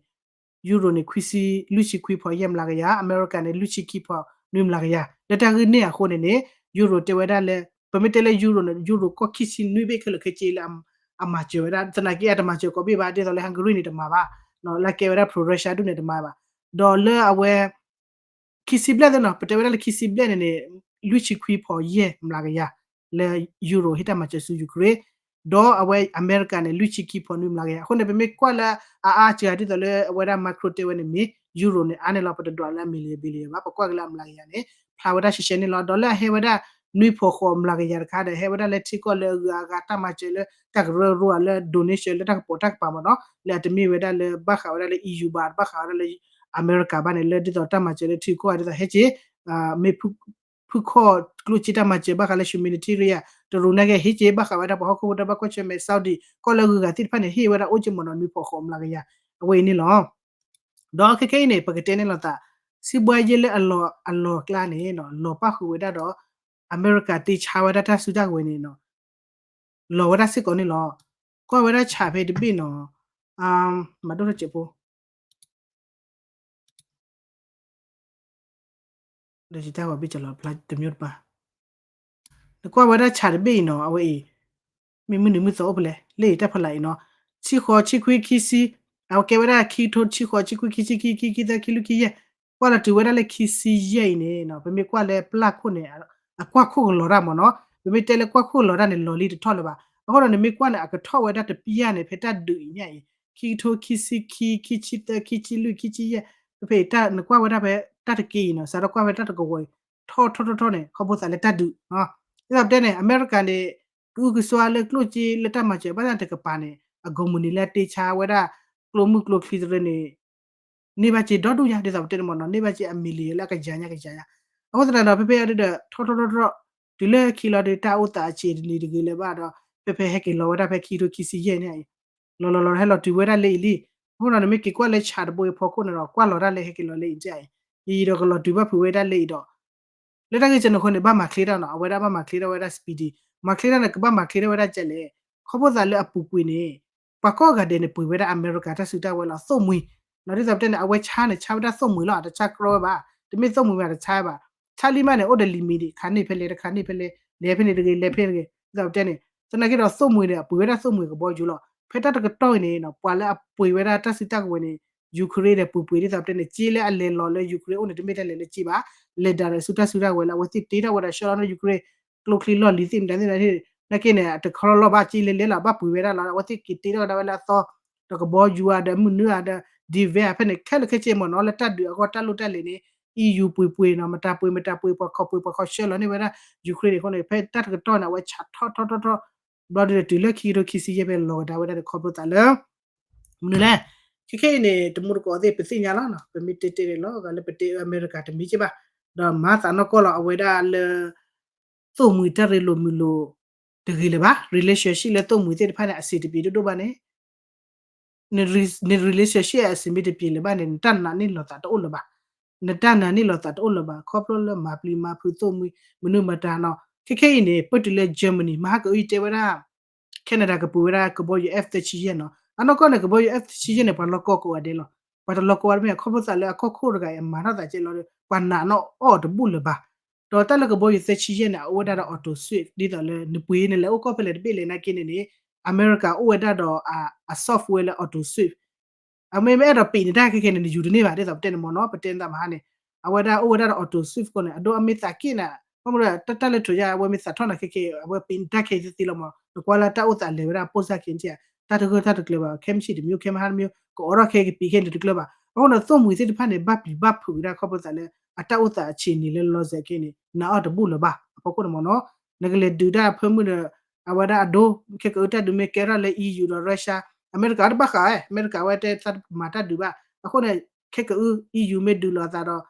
Euro န့ၣ် ခွံဆံ လွံၢ်ဆံခွံဖီယဲၢ်မျးကယၤ, အမဲရကၤန့ၣ် လွံၢ်ဆံခံဖီနွံမျးကယၤ, လၢတၢ်ဂ့ၢ်န့ၣ်အဃိန့ၣ်န့ၣ် Euro တဲဝဲဒၣ်လၢ ပမ့ၢ်တဲလၢ Euro န့ၣ် Euro ကီၢ်ခံဆံနွံဘ့ၣ်ခဲလၢာ်ခဲဆ့လၢ အမၤစၢၤဝဲဒၣ်, သနာ်က့အတမၤစၢၤကိးဘ့ၣ်ဘၣ် ဒ်သိးလၢ Hungary န့ၣ်တမၤဘၣ်, လၢကဲဝဲဒၣ် pro Russia ဒူၣ်န့ၣ်တမၤဘၣ်, ဒီးလၢအဝဲ ခံဆံဘျဲၣ်သ့ၣ်နီၤ, ပတဲဝဲဒၣ်လၢခံဆံဘျဲၣ်န့ၣ်န့ၣ် လွံၢ်ဆံခွံဖီယဲၢ်မျးကယၤ လၢ Euro ဟ့ၣ်တၢ်မၤစၢၤဆူ Ukraine, ဒီးအဝဲအမဲရကၤန့ၣ် လွံၢ်ဆံခံဖီနွံမျးကယၤ, အဃိန့ၣ် ပမ့ၢ်ကွၢ်လၢအအါစှၤဒ်သိးလၢအဝဲဒၣ် Macron တဲဝဲန့ၣ်မ့ၢ် Euro န့ၣ် အါန့ၢ်လီၤ ပတဒွးလၢအ million billion ဘၣ်, ပကွၢ်က့ၤလၢအမျးကယၤန့ၣ် ဖျါဝဲဒၣ်ရှဲရှဲန့ၣ်လီၤ. ဒီးလၢအဟဲဝဲဒၣ် နွံဖီဃိးမျးကယၤတခါဒီး ဟဲဝဲဒၣ်လၢထံကီၢ်လၢအဂုၤအဂၤတၢ်မၤစၢၤလၢတၢ်ကရၢကရိဧါ လၢ donation လၢတၢ်ကပိာ်တၢ်ကပၤမ့ၢ်နီၤ, လၢအတမ့ၢ်ဝဲဒၣ်လၢဘၣ်ဃးဝဲဒၣ်လၢ E U ဘၣ်, ဘၣ်ဃးဝဲဒၣ်လၢအမဲရကၤဘၣ်န့ၣ် လၢဒ်သိးတၢ်မၤစၢၤလၢထံကီၢ်ဒ်သိးဟဲက့ၤ မ့ၢ် ဖုခီၣ်ကျိၣ်စ့တၢ်မၤစၢၤဘၣ်ဃးလၢ humanitarian တရူးနာ်က့ ဟ့ၣ်က့ၤ ဘၣ်ဃးဝဲဒၣ်ပှၤဟီၣ်ခိၣ်ဖိတၢ်ဘၣ်ကွၢ်ဆၢၣ်မဲာ် Saudi ကီၢ်လၢအဂုၤအဂၤသ့ၣ်တဖၣ်န့ၣ် ဟ့ၣ်ဝဲဒၣ်အိၣ်က့ၤမ့ၢ်နီၤ နွံဖီဃိးမျးကယၤ အဝဲအံၤန့ၣ်လီၤ. ဒီးခဲခဲအံၤန့ၣ် ပကတဲန့ၣ်လီၤသး စံးဘှါယဲၢ်လၢအလီၤအလီၤကျါန့ၣ် လီၤပၣ်ဃုာ်ဝဲဒၣ်ဒီး အမဲရကၤတ့ဆါဝဲဒၣ်တၢ်စုတၢ်ကဝဲၤန့ၣ်နီၤ လီၤဝဲဒၣ်စ့ၢ်ကီးန့ၣ်လီၤ. ကွၢ်ဝဲဒၣ်ဆၣ်ဖဲတဘ့ၣ်နီၤ မၤဒိၣ်ထီၣ်စဲးဖိ ဒီးယတၢ်ဂီၤဘ့ၣ်ကလီၤဖျါတမျိုးတပါ နကွၢ်ဝဲဒၣ်ဆၣ်တဘ့ၣ်အံၤနီၤ အဝဲအံၤ မ့ၢ်မုၢ်နံၤမုၢ်သီအိၣ်ဖဲလဲၣ် လၢအံၤတၢ်ဖီလာ်အံၤနီၤ ဆံဃိး ဆံခွံ ခံဆံ အဝဲကဲဝဲဒၣ်ခံကထိ ဆံဃိး ဆံခွံ ခံဆံ ခံ ခံ ခံသၢ ခံလွံၢ် ခံယဲၢ် ကွၢ်လီၤတုၤဝဲဒၣ်လၢခံဆံယဲၢ်အံၤန့ၣ်နီၤ ပမ့ၢ်ကွၢ်လၢပျၢ်ခိၣ်န့ၣ် အကွၢ်ခိၣ်ကလီၤတၢ်မ့ၢ်နီၤ ပမ့ၢ်တဲလၢကွၢ်ခိၣ်ကလီၤတၢ်န့ၣ် လီၤလံတထီၣ်လၢၤဘၣ် အဃိဒီးနမ့ၢ်ကွၢ်န့ၣ် အကထီၣ်ဝဲဒၣ်တပျၢ်န့ၣ် ဖဲတၢ်ဒုးအံၤန့ၣ်အံၤ ခံကထိ ခံဆံခံ ခံဆံသၢ ခံဆံလွံၢ် ခံဆံယဲၢ် ဖဲဖဲအံၤ နကွၢ်ဝဲဒၣ်ဖဲတၢ်တက့ၢ်အံၤနီၤ စးထီၣ်ကွၢ်ဖဲတၢ်တကဝီၤအံၤ ထီၣ်ထီၣ်ထီၣ်ထီၣ်န့ၣ် ခီဖျိသးလၢတၢ်ဒုး ဒ်သိးပတဲန့ၣ် အမဲရကၤန့ၣ် ကအုကစွါလၢကျိၣ်စ့လၢတၢ်မၤစၢၤဘၣ်ဆၣ်တကပၤန့ၣ် အကိးမုၢ်နံၤလၢအတ့ဆါဝဲဒၣ် ကျိမုၢ်ကျိချံတရၢန့ၣ် န့ၢ်ဘၣ်စ့ဒီဒူၣ်ညါ ဒ်သိးပတဲန့ၣ်မ့ၢ်နီၤ န့ၢ်ဘၣ်စ့အ million လၢအကယၤညါကယၤညါ အဃိသတးဒီး ဖဲဖဲအံၤဒီး ထီၣ်ထီၣ်ထီၣ်ထီၣ် တုၤလၢခံလီၤဒီး တၢ်အိၣ်သးအဆံးတနံၤတဂ့ၤလၢၤဘၣ်ဒီး ဖဲဖဲဟဲက့ၤလီၤဝဲဒၣ်ဖဲခံကထိခံဆံယဲၢ်န့ၣ်အံၤ လီၤလီၤလီၤဟဲလီၤတုၤဝဲဒၣ်လၢအံၤလံ အဃိဒီး နမ့ၢ်က့ၤကွၢ်လၢဆၣ်တဘိအံၤဖီခိၣ်န့ၣ်ဒီး ကွၢ်လီၤဒၣ်လၢဟဲက့ၤလီၤလၢအံၤ အံၤဒီးကလီၤတုၤဘၣ်ဖုးဝဲဒၣ်လၢအံၤဒီး လၢတၢ်ဂ့ၢ်စၢၤန့ၣ်အဃိန့ၣ် ဘၣ်မၤချ့တၢ်နီၤ အဝဲဒၣ်ဘၣ်မၤချ့တၢ်ဝဲဒၣ် speedy မၤချ့တၢ်န့ၣ် ကဘၣ်မၤချ့တၢ်ဝဲဒၣ်ကဲလဲၣ် ခီဖျိသးလၢအပူၤကွံာ်န့ၣ် ပှၤကိးဂၤဒဲးန့ၣ် ပှ့ၤဝဲဒၣ်အမဲရကၤတၢ်စုတၢ်ဝဲၤလီၤ သိၣ်မှံၤ ဒ်သိးပတဲန့ၣ် အဝဲဆါန့ၣ် ဆါဝဲဒၣ်သိၣ်မှံၤလီၤ အတဆါကြီဝဲဘၣ် တမ့ၢ်သိၣ်မှံၤဘၣ် တဆါဘၣ် ဆါလံမးန့ၣ် အိၣ်ဒီး limit ဒံး ခးန့ၢ်ဖဲလဲၣ် တခးန့ၢ်ဖဲလဲၣ် လဲၤဖဲန့ၣ်တဂ့ၤ လဲၤဖဲန့ၣ်တဂ့ၤ ဒ်သိးပတဲန့ၣ် သနာ်က့ဒီးသိၣ်မှံၤန့ၣ် အပှ့ၤဝဲဒၣ်သိၣ်မှံၤကဘီယူၤလီၤ ဖဲတၢ်တကတီၢ်အံၤန့ၣ် ပှၤလၢအပှ့ၤဝဲဒၣ်တၢ်စုတၢ်ကဝဲၤန့ၣ် Ukraine ဒီးပှ့ၤပှ့ၤ ဒ်သိးပတဲန့ၣ် စ့လၢအလဲၤလီၤလၢ Ukraine အိၣ်န့ၣ် တမ့ၢ်တၢ်လဲၤလၢစ့ဘၣ် လဲၤဒၣ်ဒီးဆူတၢ်စုတၢ်ကဝဲၤလၢအဝဲသ့ၣ်တ့ထီၣ်ဝဲဒၣ်ဆှၢလီၤန့ၣ် Ukraine ကျိချံလီၢ်လံၤသ့ၣ်မတၤသ့ၣ်မတၤသ့ၣ် နာ်က့န့ၣ် တခီလီၤလီၤဘၣ် စ့လဲၤလဲၤလီၤ ဘၣ်ပှ့ၤဝဲဒၣ်လီၤ အဝဲသ့ၣ်က့ၤတ့ထီၣ်ဝဲဒၣ်ဝဲလၢအသီ ဒီးကဘီယူၤဧါ ဒီးမုၢ်နုၤဧါ ဒီး ဒံးဝဲဧါ ဖဲန့ၣ် ခဲလၢာ်ခဲဆ့မ့ၢ်နီၤ လၢတၢ်ဒုးအဂီၢ်တၢ်လိၣ်တၢ်လဲၤန့ၣ် EU ပှ့ၤပှ့ၤနီၤ မတၤပှ့ၤမတၤပှ့ၤ ပှၤခီၣ်ပှ့ၤ ပှၤခီၣ်ဆှၢလီၤန့ၢ်ဝဲဒၣ် Ukraine အဃိန့ၣ် ဖဲတၢ်တကတီၢ်န့ၣ် အဝဲဆးထီၣ်ထီၣ်ထီၣ်ထီၣ် ဘျီဒုးတုၤလၢခံကထိခံဆံယဲၢ်ဖဲလီၤကဒါဝဲဒၣ်ဒီးခီဖျိသးလၢ မနုၤလဲၣ် ခဲခဲအံၤန့ၣ် တမူတကိးသ့ၣ် ပသ့ၣ်ညါလီၤနီၤ ပမ့ၢ်တဲတဲန့ၣ်လီၤ ဂၤလၢပတဲအမဲရကၤတမံၤက့ဘၣ် ဒီးမၤသးနီၢ်ကီၢ်လီၤ အဝဲဒၣ်လၢ သိၣ်မှံၤတၢ်ရ့လိာ်မုာ်လိာ် တဂ့ၤလၢၤဘၣ် relationship လၢသိၣ်မှံၤသ့ၣ်တဖၣ်န့ၣ် အဆင်တပြေဒိၣ်ဒိၣ်ဘၣ်န့ၣ် န relationship အဆင်မ့ၢ်တပြေလၢၤဘၣ်န့ၣ် နတၢ်နာ်န့ၢ်လီၤသးတအိၣ်လၢၤဘၣ် နတၢ်နာ်န့ၢ်လီၤသးတအိၣ်လၢၤဘၣ် ခီဖျိလၢမၤပျံၤမၤဖုးသိၣ်မှံၤ မနုၤမတၤနီၤ ခဲခဲအံၤန့ၣ် ပတုၤလၢ Germany မဟါကအုယတဲဝဲဒၣ် Canada ကပှ့ၤဝဲဒၣ်ကဘီယူၤ F thirty-seven နီၤ အနီၢ်ကီၢ်န့ၣ် ကဘီယူၤ F thirty-seven န့ၣ် ပှၤလီၤကီၢ်ကိးဂၤဒဲးလီၤ ပှၤတလီၤကီၢ်ဝဲတမ့ၢ် ခီဖျိသးလၢအခီၣ်ခိၣ်တဂၤအံၤ အမၤထီၣ်သးကဲလီၤ ပှၤနာ်နီၣ်အီၣ်တဘူၣ်လၢၤဘၣ် ဒီးတၢ်လၢကဘီယူၤ thirty-seven န့ၣ် အအိၣ်ဝဲဒၣ်ဒီး auto sweep ဒ်သိးလၢ နပှ့ၤနလဲၤအိၣ်ကီၢ်ဖဲလဲၣ်တဘ့ၣ်လဲၣ်နာ်က့န့ၣ်န့ၣ် အမဲရကၤအိၣ်ဝဲဒၣ်ဒီး အ software လၢ auto sweep အမ့ၢ်မ့ၢ်အဲၣ်ဒိးပ့ၤန့ၢ်တၢ်ခဲခဲန့ၣ် နယူၤတန့ၢ်ဘၣ် ဒ်သိးပတဲန့ၣ်မ့ၢ်နီၤ ပတဲနသးမဟါန့ၣ် အဝဲဒၣ်အိၣ်ဝဲဒၣ်ဒီး auto sweep ဃိန့ၣ် အဒိအမ့ၢ်သးက့ၣ်နၤ ဘၣ်မနုၤတၢ်တၢ်လၢထိးယါ အဝဲမ့ၢ်သးထီၣ်နၤခဲခဲ အဝဲပ့ၤန့ၢ်တၢ်ခဲသ့သ့လီၤမ့ၢ် နကွၢ်လၢတၢ်အိၣ်သးလဲၤဝဲဒၣ် ပို့ဆောင်ခြင်း တၢ်တဂၢၢ်တၢ်တကျၢၤဘၣ် ခဲမုၢ်ဆ့ၣ်တမံၤ ခဲမုၢ်ဟါတမံၤ ကအီၣ်ထီၣ်ခဲကပံးခဲန့ၣ်တကျၢၤဘၣ် အဃိန့ၣ် သိၣ်မှံၤသ့ၣ်တဖၣ်န့ၣ် ဘၣ်ပျံၤဘၣ်ဖုးဝဲဒၣ်ခီဖျိသးလၢ အတၢ်အိၣ်သးအဆံးန့ၣ်လၢလီၤစဲၤက့န့ၣ် နာ်အီၤတဘူၣ်လၢၤဘၣ် အဖီခိၣ်န့ၣ်မ့ၢ်နီၤ. နကလဲၤဒုးတၢ်ဖၢမုၢ်ဒီး အဝဲဒၣ်အဒိ ခဲကအုတၢ်ဒုးမ့ၢ်ကဲထီၣ်လၢ E U ဒီး Russia အမဲရကၤတဘၣ်ဃးဝဲ အမဲရကၤဝဲတဲသးမၤတၢ်ဒုးဘၣ် အဃိန့ၣ် ခဲကအု E U မ့ၢ်ဒုးလိာ်အသးဒီး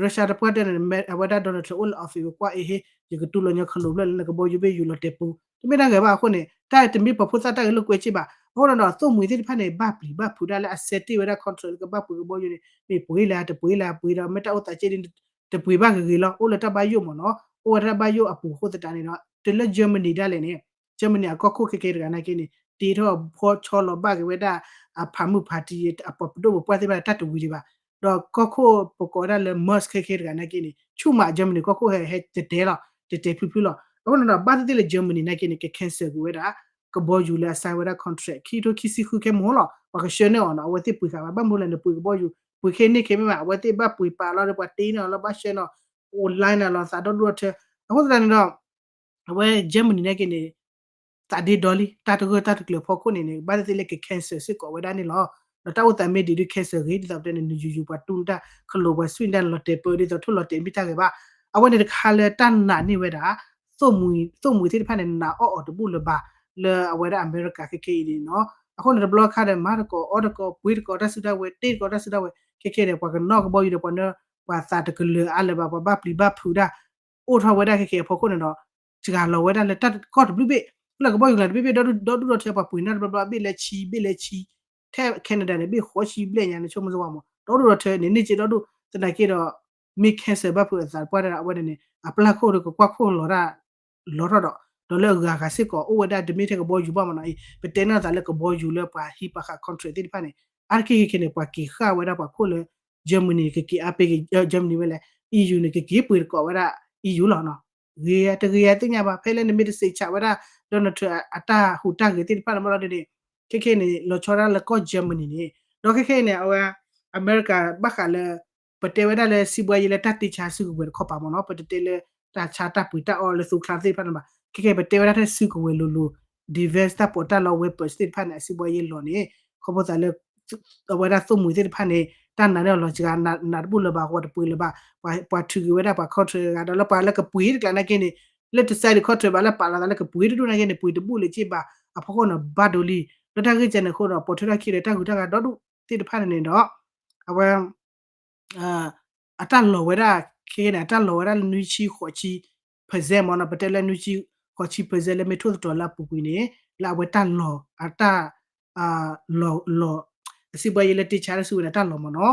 Russia တပှၢ်တၢၢ်န့ၣ် အဝဲဒၣ် Donald Trump အိၣ်လၢ office ဝဲကွၢ်အ့ဟ့ ယကတူၢ်လိာ်ညီခလိာ်ဖျၢၣ်လၢနကဘီယူၤဘ့ၣ်ယူၤလီၤတဲာ်ပူၤ တမ့ၢ်တၢ်ဂ့ၤဘၣ်အဃိန့ၣ် တၢ်တမ့ၢ်ပှၤဖိသၣ်တၢ်ဂ့ၢ်လိာ်ကွဲစ့ၢ်ဘၣ်. အဃိန့ၣ်ဒီး သိၣ်မှံၤသ့ၣ်တဖၣ်န့ၣ် ဘၣ်ပျံၤဘၣ်ဖုးဒၣ်လၢအဆဲးတ့ၢ်ဝဲဒၣ် contract လၢကဘၣ်ပှ့ၤကဘီယူၤန့ၣ် မ့ၢ်ပှ့ၤလၢတပှ့ၤလၢပှ့ၤဒီး မ့ၢ်တၢ်အိၣ်သးက့ဒ် တပှ့ၤဘၣ်ဂ့ၤဂ့ၤလီၤ အိၣ်လၢတၢ်ဘၣ်ယိၣ်မ့ၢ်နီၤ အိၣ်ဝဲတၢ်ဘၣ်ယိၣ်အပူၤအဃိသတးန့ၣ်ဒီး တုၤလၢ Germany ဒၣ်လဲာ်န့ၣ် Germany အကီၢ်ခိၣ်ခဲခဲတဂၤနာ်က့န့ၣ် တ့ထီၣ်ဖီဆီလီၤဘၣ်က့ၤဝဲဒၣ် အဖးမုၢ်ဖးတံၢ် အပှၤပဒိၣ်ပပှၢ်သ့ၣ်တဖၣ်န့ၣ် တၢ်တဝံၤဒံးဘၣ်. ဒီးကီၢ်ခိၣ်ပကိးဝဲဒၣ်လၢ Merz ခဲခဲတဂၤနာ်က့န့ၣ် ဆူၣ်မး Germany ကီၢ်ခိၣ်ဟဲဟဲတဲာ်တဲာ်လီၤ တဲာ်တဲာ်ဖျုးဖျုးလီၤ. အဃိန့ၣ်ဒီး ဘၣ်သ့ၣ်သ့ၣ်လၢ Germany နာ်က့န့ၣ် က cancel ကွံာ်ဝဲဒၣ် ကဘီယူၤလၢအ sign ဝဲဒၣ် contract ခံကထိခံဆံဃုခဲမုၢ်လီၤ ပှၤကဆှၢန့ၢ်အီၤနီၤ အဝဲသ့ၣ်ပှ့ၤဃာ်ဝဲ ဘၣ်မနုၤလဲၣ် နပှ့ၤကဘီယူၤ ပှ့ၤခဲန့ၢ်ခဲမ့ၢ်ဘၣ် အဝဲသ့ၣ်ဘၣ်ပှ့ၤပာ်လီၤဒီး ပှၤတ့န့ၢ်အီၤလီၤ ဘၣ်ဆှၢန့ၢ်အီၤ online န့ၣ်လီၤ သးဒီဒူၣ်ဒီထၢ အဃိသတးန့ၣ်ဒီး အဝဲ Germany နာ်က့န့ၣ် သးဒ့ဒီလံ တၢ်တဂၢၢ်တၢ်တကျၢၤဖီခိၣ်န့ၣ်န့ၣ် ဘၣ်သ့ၣ်သ့ၣ်လၢက cancel စ့ၢ်ကီးဝဲဒၣ်န့ၣ်လီၤ. ဒီးတၢ်အိၣ်သးမ့ၢ်ဒံးဒုး cancel ဂ့ၤ ဒ်သိးပတဲန့ၣ် နယူၤယူၤပှၤတူၢ်တၢ်ခလိာ်ပှၤ Sweden လီၤတဲာ်ပၢ ဒ်သိးထိၣ်လီၤတဲာ်မ့ၢ်တၢ်ဂ့ၤဘၣ်. အဝဲန့ၣ်တခါလၢတၢ်နာ်န့ၢ်ဝဲဒၣ် သိၣ်မှံၤသ့ၣ်တဖၣ်န့ၣ် နာ်အီၣ်အီၤတဘူၣ်လၢၤဘၣ် လၢအဝဲဒၣ်အမဲရကၤခဲခဲအံၤန့ၣ်နီၤ. အဃိန့ၣ်တဘျီခါဒီး မၤတကိးအီၣ်တကိး ပှ့ၤတကိးတၢ်စုတၢ်ဝဲၤ တ့တကိးတၢ်စုတၢ်ဝဲၤ ခဲခဲန့ၣ် ပှၤကနီၣ်ကဘီယူၤဒီး ပှၤနၢ ပှၤသးတကလၢၤအါလၢၤဘၣ် ပှၤဘၣ်ပျံၤဘၣ်ဖုးဒၣ် အိၣ်ထီၣ်ဝဲဒၣ်ခဲခဲအဖီခိၣ်န့ၣ်ဒီး စှၤလီၤဝဲဒၣ်လၢတၢ်ကီၢ်တဘျုးဘ့ၣ် လၢကဘီယူၤကျါတဘ့ၣ်ဘ့ၣ် ဒီဒူၣ်ဒီထၢ ပှၤပှ့ၤန့ၢ်တဘျီဘျီ ဘ့ၣ်လဲၤဆံ ဘ့ၣ်လဲၤဆံ ထဲ Canada န့ၣ် ဘ့ၣ်ဃိးဆံဘျဲၣ်ညါန့ၣ် ဆိကမိၣ်စ့ၢ်ကီးမး ဒီဒူၣ်ဒီထၢန့ၣ် န့ၢ်က့ဒီဒူၣ် သနာ်က့ဒီး မ့ၢ် cancel ဘၣ်ဖုးအသးပှၢ်တၢ်ဒီး အဝဲန့ၣ်န့ၣ် အပျၢ်ခိၣ်ဒီးကကွၢ်ခိၣ်လီၤတၢ် လီၤထီၣ်ဒီး ဒီးလၢအဂၤဂၤစ့ၢ်ကီး အိၣ်ဝဲဒၣ်တမ့ၢ်ထဲကဘီယူၤဘၣ်မးနီၤအံၤ ပတဲန့ၢ်သးလၢကဘီယူၤလၢပှၤဟံးပာ်ဃာ် contract သ့ၣ်တဖၣ်န့ၣ် အါတက့ၢ်ခဲခဲန့ၣ် ပှၤက့ၤဃၣ်ဝဲဒၣ်ပှၤခိၣ်လၢ Germany န့ၣ် ကက့ၤအါပ့ၤ Germany ဝဲလဲၣ် E U န့ၣ် ကက့ၤပှ့ၤတကိးဝဲဒၣ် E U လီၤနီၤ. ဂ့ၤတဂ့ၤသ့ၣ်ညါဘၣ် ဖဲလၢနမ့ၢ်တစံးဆးဝဲဒၣ် Donald Trump အတၢ်ဟူးတၢ်ဂဲၤသ့ၣ်တဖၣ်န့ၣ်မးလီၤန့ၣ် ခဲခဲန့ၣ် လီၤဆီဒၣ်လၢကီၢ် Germany န့ၣ် ဒီးခဲခဲအံၤန့ၣ် အဝဲ အမဲရကၤဘၣ်ဃးလၢ ပတဲဝဲဒၣ်လၢ စံးဘှါယဲလၢတၢ်တ့ဆါစုကဝဲၤတခီပၤမးနီၤ ပတတဲလၢ တၢ်ဆါတၢ်ပှ့ၤတၢ်အီၣ်လၢသူချါသ့ၣ်တဖၣ်န့ၣ်ဘၣ် ခဲခဲပတဲဝဲဒၣ်ထဲစုကဝဲၤလိၤလိၤ defense တၢ်ပီးတၢ်လီ weapons သ့ၣ်တဖၣ်န့ၣ် အစံးဘှါယဲလီၤန့ၣ် ခီဖျိသးလၢ အဝဲဒၣ်သိၣ်မှံၤသ့ၣ်တဖၣ်န့ၣ် တၢ်နာ်န့ၢ်အီၤလီၤစှၤ နာ်တဘူၣ်လၢၤဘၣ် ပှၤတပှ့ၤလၢၤဘၣ် ပှၤထုးက့ၤဝဲဒၣ်ပှၤ contract တဂၤဒီးလၢပှၤလၢကပှ့ၤတကျါနာ်က့န့ၣ် လၢတစဲးဒံး contract ဘၣ်လၢပာ်လီၤသးလၢကပှ့ၤတဒူၣ်နာ်က့န့ၣ် ပှ့ၤတဘူၣ်လၢၤက့ဘၣ် အဖီခိၣ်န့ၣ် ဘၣ်ဒိလံ လၢတၢ်ဂ့ၢ်ကဲန့ၣ်အဃိဒီး ပိာ်ထွဲထီၣ်ခံဒီးတၢ်ဂုၤတၢ်ဂၤဒီဒူၣ်သ့ၣ်တဖၣ်န့ၣ်န့ၣ်ဒီး အဝဲ အတၢ်လီၤဝဲဒၣ် ခဲခဲန့ၣ် အတၢ်လီၤဝဲဒၣ်လၢနွံဆံဃိးဆံ percent မ့ၢ်နီၤ ပတဲလၢနွံဆံဃိးဆံ percent လၢမ့ၢ်ထိၣ်သတြီၤလၢအပူၤကွံာ်န့ၣ် လၢအဝဲတၢ်လီၤ အတၢ် လီၤ လီၤ အစံးဘှါယဲလၢတ့ဆါလၢစုကဝဲၤန့ၣ် တၢ်လီၤမ့ၢ်နီၤ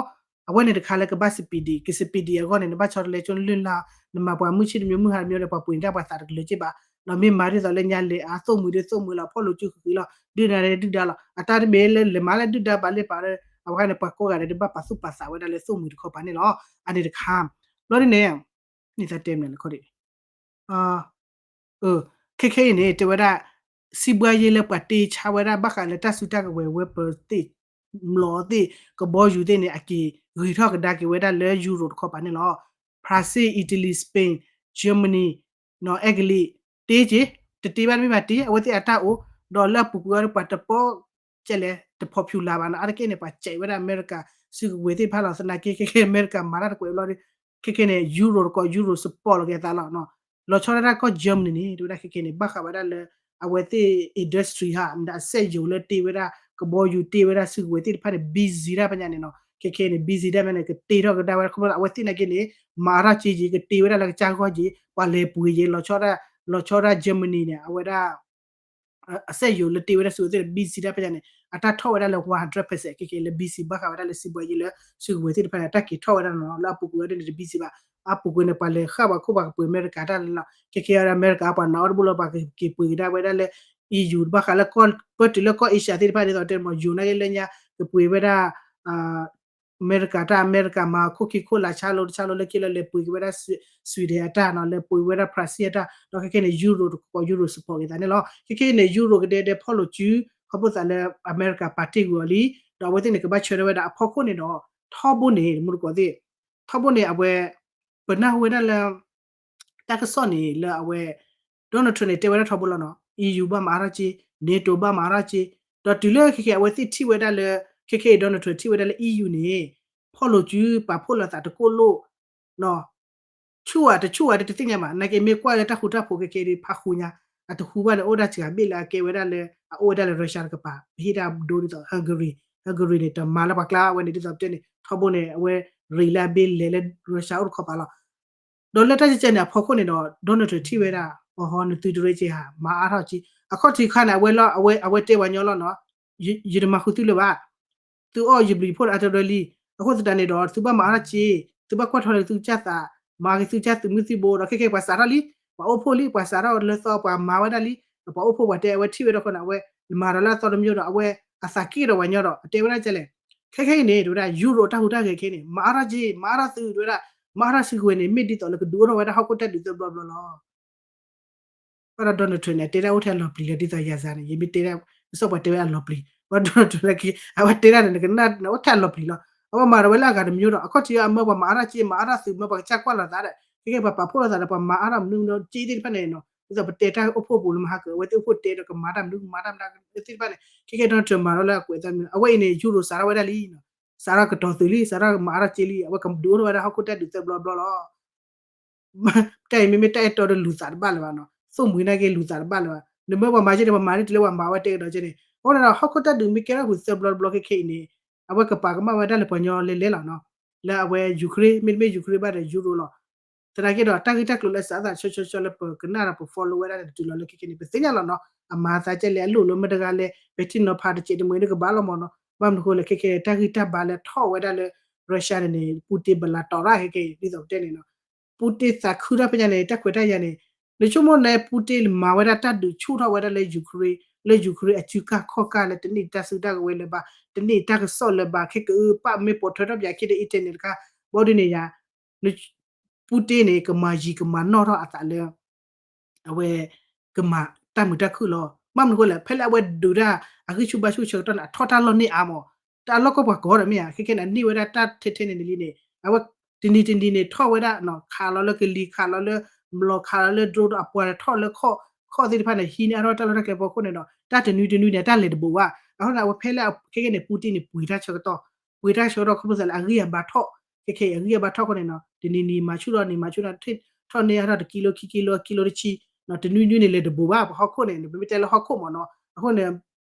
အဝဲန့ၣ်တခါလၢကဘၣ် speedy က speedy အဂီၢ်န့ၣ် နဘၣ်ဆီတလဲကၠိလၢ်လၢ် နမၤပှၤမုၢ်ဆ့ၣ်တမံၤမုၢ်ဟါတမံၤဒီး ပှၤပှ့ၤန့ၢ်တၢ်ပှၤသးတကလၢၤက့ဘၣ် ဒီးမ့ၢ်မၤဒ်သိးလၢညါလဲၤအါ သိၣ်မှံၤဒီးသိၣ်မှံၤလီၤ ဖီၣ်လိာ်စုဃံလီၤ ဒုၣ်ဒါဒီးဒုၣ်ဒါလီၤ အတၢ်တမ့ၢ်လၢလဲၤမၤလၢဒုၣ်ဒါဘၣ်လၢပာ်ဒီး အဝဲန့ၣ် ပှၤကိးဂၤဒဲး တဘၣ်ပာ်သူၣ်ပာ်သးဝဲဒၣ်လၢသိၣ်မှံၤတခီပၤန့ၣ်လီၤ အန့ၣ်တခါ ဘျီဒ်န့ၣ် န့ၣ်သးတဲမနုၤလဲၣ်ခီဒံး ခဲခဲအံၤန့ၣ် တဲဝဲဒၣ် စံးဘှါယဲလၢပှၤတ့ဆါဝဲဒၣ် ဘၣ်ဃးလၢတၢ်စုတၢ်ကဝဲၤ weapon သ့ၣ် မျိာ်သ့ၣ် ကဘီယူၤသ့ၣ်န့ၣ် အက့ၤဂ့ၤထီၣ်ကဒါက့ၤဝဲဒၣ်လၢ Europe တခီပၤန့ၣ်လီၤ France Italy Spain Germany နီၢ်အဲကလံး တ့က့ၤ တတ့ဘၣ်တမ့ၢ်ဘၣ်တ့ အဝဲသ့ၣ်အတၢ်အိၣ် ဒီးလၢအပူၤကွံာ်အီၤဒီး ပှၤတပီ ကဲလဲၣ် တ popular ဘၣ်နီၤ အါတက့ၢ်န့ၣ် ပှၤစဲးဝဲဒၣ်အမဲရကၤ စုကဝဲၤသ့ၣ်တဖၣ်လီၤ သနာ်က့ ခဲခဲအမဲရကၤမၤတၢ်တကွဲးဘျီဒီး ခဲခဲန့ၣ် Europe တကိး Europe support လီၤက့ၤအသးလီၤ လီၤဆီဒၣ်တၢ်ကီၢ် Germany န့ၣ် တဲဝဲဒၣ်ခဲခဲန့ၣ် ဘၣ်ဃးဝဲဒၣ်လၢ အဝဲသ့ၣ် industry ဟါ မ့ၢ်ဒၣ်အစက်ရုံလၢတ့ဝဲဒၣ် ကဘီယူၤတ့ဝဲဒၣ်စုကဝဲၤသ့ၣ်တဖၣ်န့ၣ် busy ဒၣ်ဖဲညါန့ၣ်နီၤ ခဲခဲန့ၣ် busy ဒၣ်ဖဲန့ၣ် ကတ့ထီၣ်ကဒါဝဲဒၣ် ခီဖျိအဝဲသ့ၣ်နာ်က့န့ၣ် မၤအါထီၣ်က့ယံၤ ကတ့ဝဲဒၣ်လၢကစၢ်ဂီၢ်ယံၤ ပှၤလဲၤပှ့ၤယံၤ လီၤဆီဒၣ် လီၤဆီဒၣ် Germany န့ၣ် အဝဲဒၣ် အစက်ရုံလၢတ့ဝဲဒၣ်စုကဝဲၤသ့ၣ်န့ၣ် busy ဒၣ်ဖဲညါန့ၣ် အတၢ်ထီၣ်ဝဲဒၣ်လၢ one hundred percent ခဲခဲလၢ busy ဘၣ်ဃးဝဲဒၣ်လၢစံးဘှါယဲလၢ စုကဝဲၤသ့ၣ်တဖၣ်န့ၣ် အတၢ်က့ၤထီၣ်ဝဲဒၣ်နီၤ လၢအပူၤကွံာ်ဝဲဒၣ်န့ၣ်တ busy ဘၣ် အပူၤကွံာ်န့ၣ် ပှၤလဲၤဃၣ်ပှၤခိၣ်ပှၤကပှ့ၤအမဲရကၤတၢ်လၢလီၤ ခဲခဲအံၤအမဲရကၤပှၤနာ်အီၤတဘူၣ်လီၤ ပှၤက့ၤပှ့ၤကဒါဝဲဒၣ်လၢ EU ဘၣ်ဃးလၢကီၢ် ပၢတုၤလၢကီၢ် Asia သ့ၣ်တဖၣ်ဒ်သိးတဲမ့ၢ် ယိၤနာ်က့လၢညါ ကပှ့ၤဝဲဒၣ် အမဲရကၤတၢ် အမဲရကၤမၤခိၣ်ခံခိၣ်လၢ်ဆါလိၤတဆါလိၤလၢခံလၢလဲၤပှ့ၤက့ၤဝဲဒၣ် Sweden အတၢ်နီၤ လဲၤပှ့ၤဝဲဒၣ် France အတၢ် ဒီးခဲခဲန့ၣ် Europe တကိး Europe support က့ၤသးန့ၣ်လီၤ ခဲခဲန့ၣ် Europe ကဒဲဒဲဖီၣ်လိာ်စု ခီဖျိသးလၢအမဲရကၤပာ်တ့ၢ်ကွံာ်အီၤလံ ဒီးအဝဲသ့ၣ်န့ၣ် ကဘၣ်ဆၢထၢၣ်ဝဲဒၣ်အဖီခိၣ်န့ၣ်ဒီး ထီဘိန့ၣ် မူတကိးသ့ၣ် ထီဘိန့ၣ် အဝဲ ပနၢ်ဟူဝဲဒၣ်လၢ တၢ်ကစီၣ်န့ၣ်လၢအဝဲ Donald Trump န့ၣ် တဲဝဲဒၣ်ထီဘိလီၤနီၤ EU ဘၣ်မၤအါထီၣ်က့ NATO ဘၣ်မၤအါထီၣ်က့ ဒီးတုၤလၢခဲခဲအဝဲသ့ၣ်ထံၣ်ဝဲဒၣ်လၢ ခဲခဲအံၤ Donald Trump ထံၣ်ဝဲဒၣ်လၢ E U န့ၣ် ဖီၣ်လိာ်စုပာ်ဖှိၣ်လိာ်သးတကိၣ်လိၣ် ဆူၣ်ဧါတဆူၣ်ဧါဒီးတသ့ၣ်ညါဘၣ်. နာ်က့မ့ၢ်ကွၢ်လၢတၢ်ဃူတၢ်ဖိးခဲခဲဒီး ဖးဃူညါ အတဃူဘၣ်န့ၣ် အိၣ်ဒၣ်စှၤဘ့ၣ်လၢအကဲဝဲဒၣ်လၢ အအိၣ်ဝဲဒၣ်လၢ Russia တကပၤ ပဟ့ၣ်တၢ်ဒိဒ်သိး Hungary, Hungary န့ၣ် တမၤလၢပှၤကျါဝဲန့ၣ် ဒ်သိးပတဲန့ၣ် ထီဘိန့ၣ် အဝဲရ့းလၢအဘ့ၣ်လဲၤလၢ Russia အိၣ်တခီပၤလီၤ. ဒီးလၢတၢ်ကဲကဲန့ၣ်အဖီခိၣ်န့ၣ်ဒီး Donald Trump ထံၣ်ဝဲဒၣ် အီဟီ နသုတရ့က့ၤဧါ မၤအါထီၣ်က့ၤ အခီၣ်ထံးခါန့ၣ် အဝဲလီၤ အဝဲတဲပှၤညီလီၤနီၤ ယတမၤဃုာ်သုလၢၤဘၣ်. သုအီၣ်ယဘျုးယဖှိၣ်အတရၢလံ. အဃိသတးန့ၣ်ဒီး သုဘၣ်မၤအါထီၣ်က့ၤ, သုဘၣ်ကွၢ်ထီၣ်လၢသုကစၢ်သး, မၤက့ၤသုကစၢ်သုးမုၢ်သံၣ်ဘိဒီး ခဲကဲပှၤစးထီၣ်လံ, ပှၤအိၣ်ဖှိၣ်လံ, ပှၤစးထီၣ်လၢသီ ပှၤမၤဝဲဒၣ်လံ, ပှၤအိၣ်ဖှိၣ်ပှၤတဲအဝဲထံၣ်ဝဲဒီးဃိန့ၣ် အဝဲမၤဒီးလၢအသီတမံၤဒီး အဝဲအသးက့ၣ်ဒီးပှၤညီဒီး အတဲဝဲဒၣ်ကလဲၣ်. ခဲခဲအံၤန့ၣ် တဲဝဲဒၣ် ယူရိၤတၢ်ဟူးတၢ်ဂဲၤခဲအံၤန့ၣ် မၤအါထီၣ်က့ၤ, မၤအါထီၣ်သု တဲဝဲဒၣ်, မၤအါထီၣ်သုကဝဲန့ၣ် မ့ၢ်ဒ်သိးလၢကဒုးအိၣ်ထီၣ်ဝဲဒၣ်ဟီၣ်ခိၣ်တၢ်ဒုးသၢဘျီဘျီလီၤ. ဘၣ်ဒီး Donald Trump န့ၣ် တဲဒၣ်အိၣ်ထဲအလီၤပျံၤလီၤ ဒ်သိးယၤစါန့ၣ် ယမ့ၢ်တဲဒၣ် ကစီၣ်ပှၤတဲဝဲအလီၤပျံၤ, ဘၣ်ဒီး Donald Trump န့ၣ်က့ အဝဲတဲဒၣ်န့ၣ် နကနၣ်န့ၣ်အိၣ်ထဲအလီၤပျံၤလီၤ. အဝဲမၤဒီးဝဲလၢအဂၤတမံၤဒီး အခီၣ်ထံးအမၢပှၤမၤအါထီၣ်က့ၤ မၤအါထီၣ်သုးမၢပှၤကစၢ်ကွၢ်လိာ်သးဒီး ခဲကဲပှၤပာ်ဖှိၣ်လိာ်သးဒီး ပှၤမၤအါထီၣ်မနုၤမနုၤက့သ့ၣ်တဖၣ်န့ၣ်နီၤ ဒ်သိးပတဲတၢ်အိၣ်ဖှိၣ်ပူၤလၢမဟါကၢၤ အဝဲသ့ၣ်အိၣ်ဖှိၣ်တဲဒီးကမၤတၢ်မနုၤကမၤတၢ်မနုၤသ့ၣ်တဖၣ်န့ၣ် ခဲကဲ Donald Trump မၤထီၣ်လၢအကွဲးသၢမံၤ အဝဲအံၤန့ၣ် ယူရိၤစးထီၣ်ဝဲဒၣ်လံ စးထီၣ်ကတီၤသုးလံ စးထီၣ်မၤအါထီၣ်က့ၤလံ အဝဲကဒုးအိၣ်ထီၣ်ဝဲဒၣ်ဟီၣ်ခိၣ်တၢ်ဒုးသၢဘျီဘျီလီၤ. တၢ်အံၤမ့မ့ၢ်တၢ်အဲၣ်တီဒီးလူၤသးတဘၣ်လၢၤဘၣ်နီၤ, သိၣ်မှံၤနာ်က့လူၤသးတဘၣ်လၢၤဘၣ်, နမၢပှၤမၤက့ၤန့ၣ် ပှၤမၤန့ၢ်တုၤလၢပှၤမၤဝဲတဲကဒီးက့ၤန့ၣ် အဃိန့ၣ်ဒီး ဟီၣ်ခိၣ်တၢ်ဒုးမ့ၢ်ကဲထီၣ်ဃုာ်သၢဘျီတဘျီခဲခဲအံၤန့ၣ် အဝဲကပာ်ကမၣ်ဝဲဒၣ်လၢပှၤညီလဲၤလဲၤလီၤနီၤ, လၢအဝဲ Ukraine မ့တမ့ၢ် Ukraine ဘၣ်ဒီး ယူရိၤလီၤ. သနာ်က့ဒီး တၢ်ဂ့ၢ်တၢ်ကျိၤလၢစးသးဆၢဆၢဆၢလၢပကနၣ်ဒီးပ follow ဝဲဒၣ်န့ၣ်တတုၤလီၤလၢခဲခဲန့ၣ် ပသ့ၣ်ညါလီၤနီၤ, အမၤသးကဲလဲၣ် အလိၣ်လၢမတၤတဂၤလဲၣ် ပဲာ်ထံနီၤဖးတစဲးတမှဲၤန့ၣ်ကဘၣ်လီၤမၢ်နီၤ, ဘၣ်မနုၤဃိလဲၣ် ခဲခဲတၢ်ဂံၢ်တၢ်ဘါလၢထီၣ်ဝဲဒၣ်လၢ Russia န့ၣ်န့ၣ် Putin ဘလးတီၤရၣ်ခဲခဲအံၤ ဒ်သိးပတဲန့ၣ်နီၤ Putin သးခုထီၣ်ဖဲညါန့ၣ် တၢ်ခွဲးတၢ်ယာ်န့ၣ် နဆိကမိၣ်န့ၣ် Putin မၤဝဲဒၣ်တၢ်ဒုးဆူၣ်ထီၣ်ဝဲဒၣ်လၢ Ukraine, လၢ Ukraine အစုကၢ်ခီၣ်ကၢ်လၢတန့ၢ်တၢ်စုတၢ်ကဝဲၤလၢၤဘၣ်, တန့ၢ်တၢ်ကစီၣ်လၢၤဘၣ် ခဲကအု ပၣ်မ့ၢ်ပိာ်ထွဲထီၣ်ပၠးခဲဒီး internet တခါ ဘီဒုန့ၣ်ယၤ Putin န့ၣ် ကမၤယံၤကမၤနီၣ်ထီၣ်အသးလၢ အဝဲ ကမၤတၢ်မုာ်တၢ်ခုၣ်လီၤ. ဘၣ်မနုၤဃိလဲၣ် ဖဲလၢအဝဲဒုးတၢ်အဂံၢ်ဆူၣ်ဘါဆူၣ်ဆၢကတီၢ်န့ၣ် အထီၣ်တၢ်လီၢ်န့ၢ်အါမး, တၢ်လီၢ်ကီၢ်ပှၤကီၢ်ဒီးမ့ၢ်ဧါ ခဲခဲန့ၣ် အန့ၢ်ဝဲဒၣ်တၢ်ထဲထဲန့ၣ်န့ၣ်လံန့ၣ် အဝဲ တနံၤတနံၤန့ၣ် ထီၣ်ဝဲဒၣ် ခးလီၤလၢကလံၤ ခးလီၤလၢ ဘျီ ခးလီၤလၢ drone ဒီးအပှၤထီၣ်လၢခီၣ် ခီၣ်သ့ၣ်တဖၣ်န့ၣ် ဟံးန့ၢ်အါထီၣ်တၢ်လီၢ်တၢ်ကျဲဖီခိၣ်န့ၣ်ဒီး တၢ်တနွံတနွံန့ၣ် တၢ်လဲၤတဘူးဘၣ်. အဃိန့ၣ် အဝဲဖဲလၢခဲခဲန့ၣ် Putin န့ၣ် ပှ့ၤတၢ်ဆၢကတီၢ်, ပှ့ၤတၢ်ဆၢကတီၢ်ခီဖျိသးလၢအဂံၢ်အဘါထီၣ်, ခဲခဲအံၤ အဂံၢ်အဘါထီၣ်အဃိန့ၣ်နီၤ တနံၤနံၤမၤဆူၣ်ဒီးနံၤမၤဆူၣ်ဒီး ထီၣ်န့ၢ်အါထီၣ်တကံလိ ခံကံလိ အကံလိတဆံ, တနွံနွံန့ၣ်လဲၤတဘူးဘၣ် ပဟီၣ်ခိၣ်န့ၣ် ပမ့ၢ်တဲလၢဟီၣ်ခိၣ်မ့ၢ်နီၤ အဃိန့ၣ်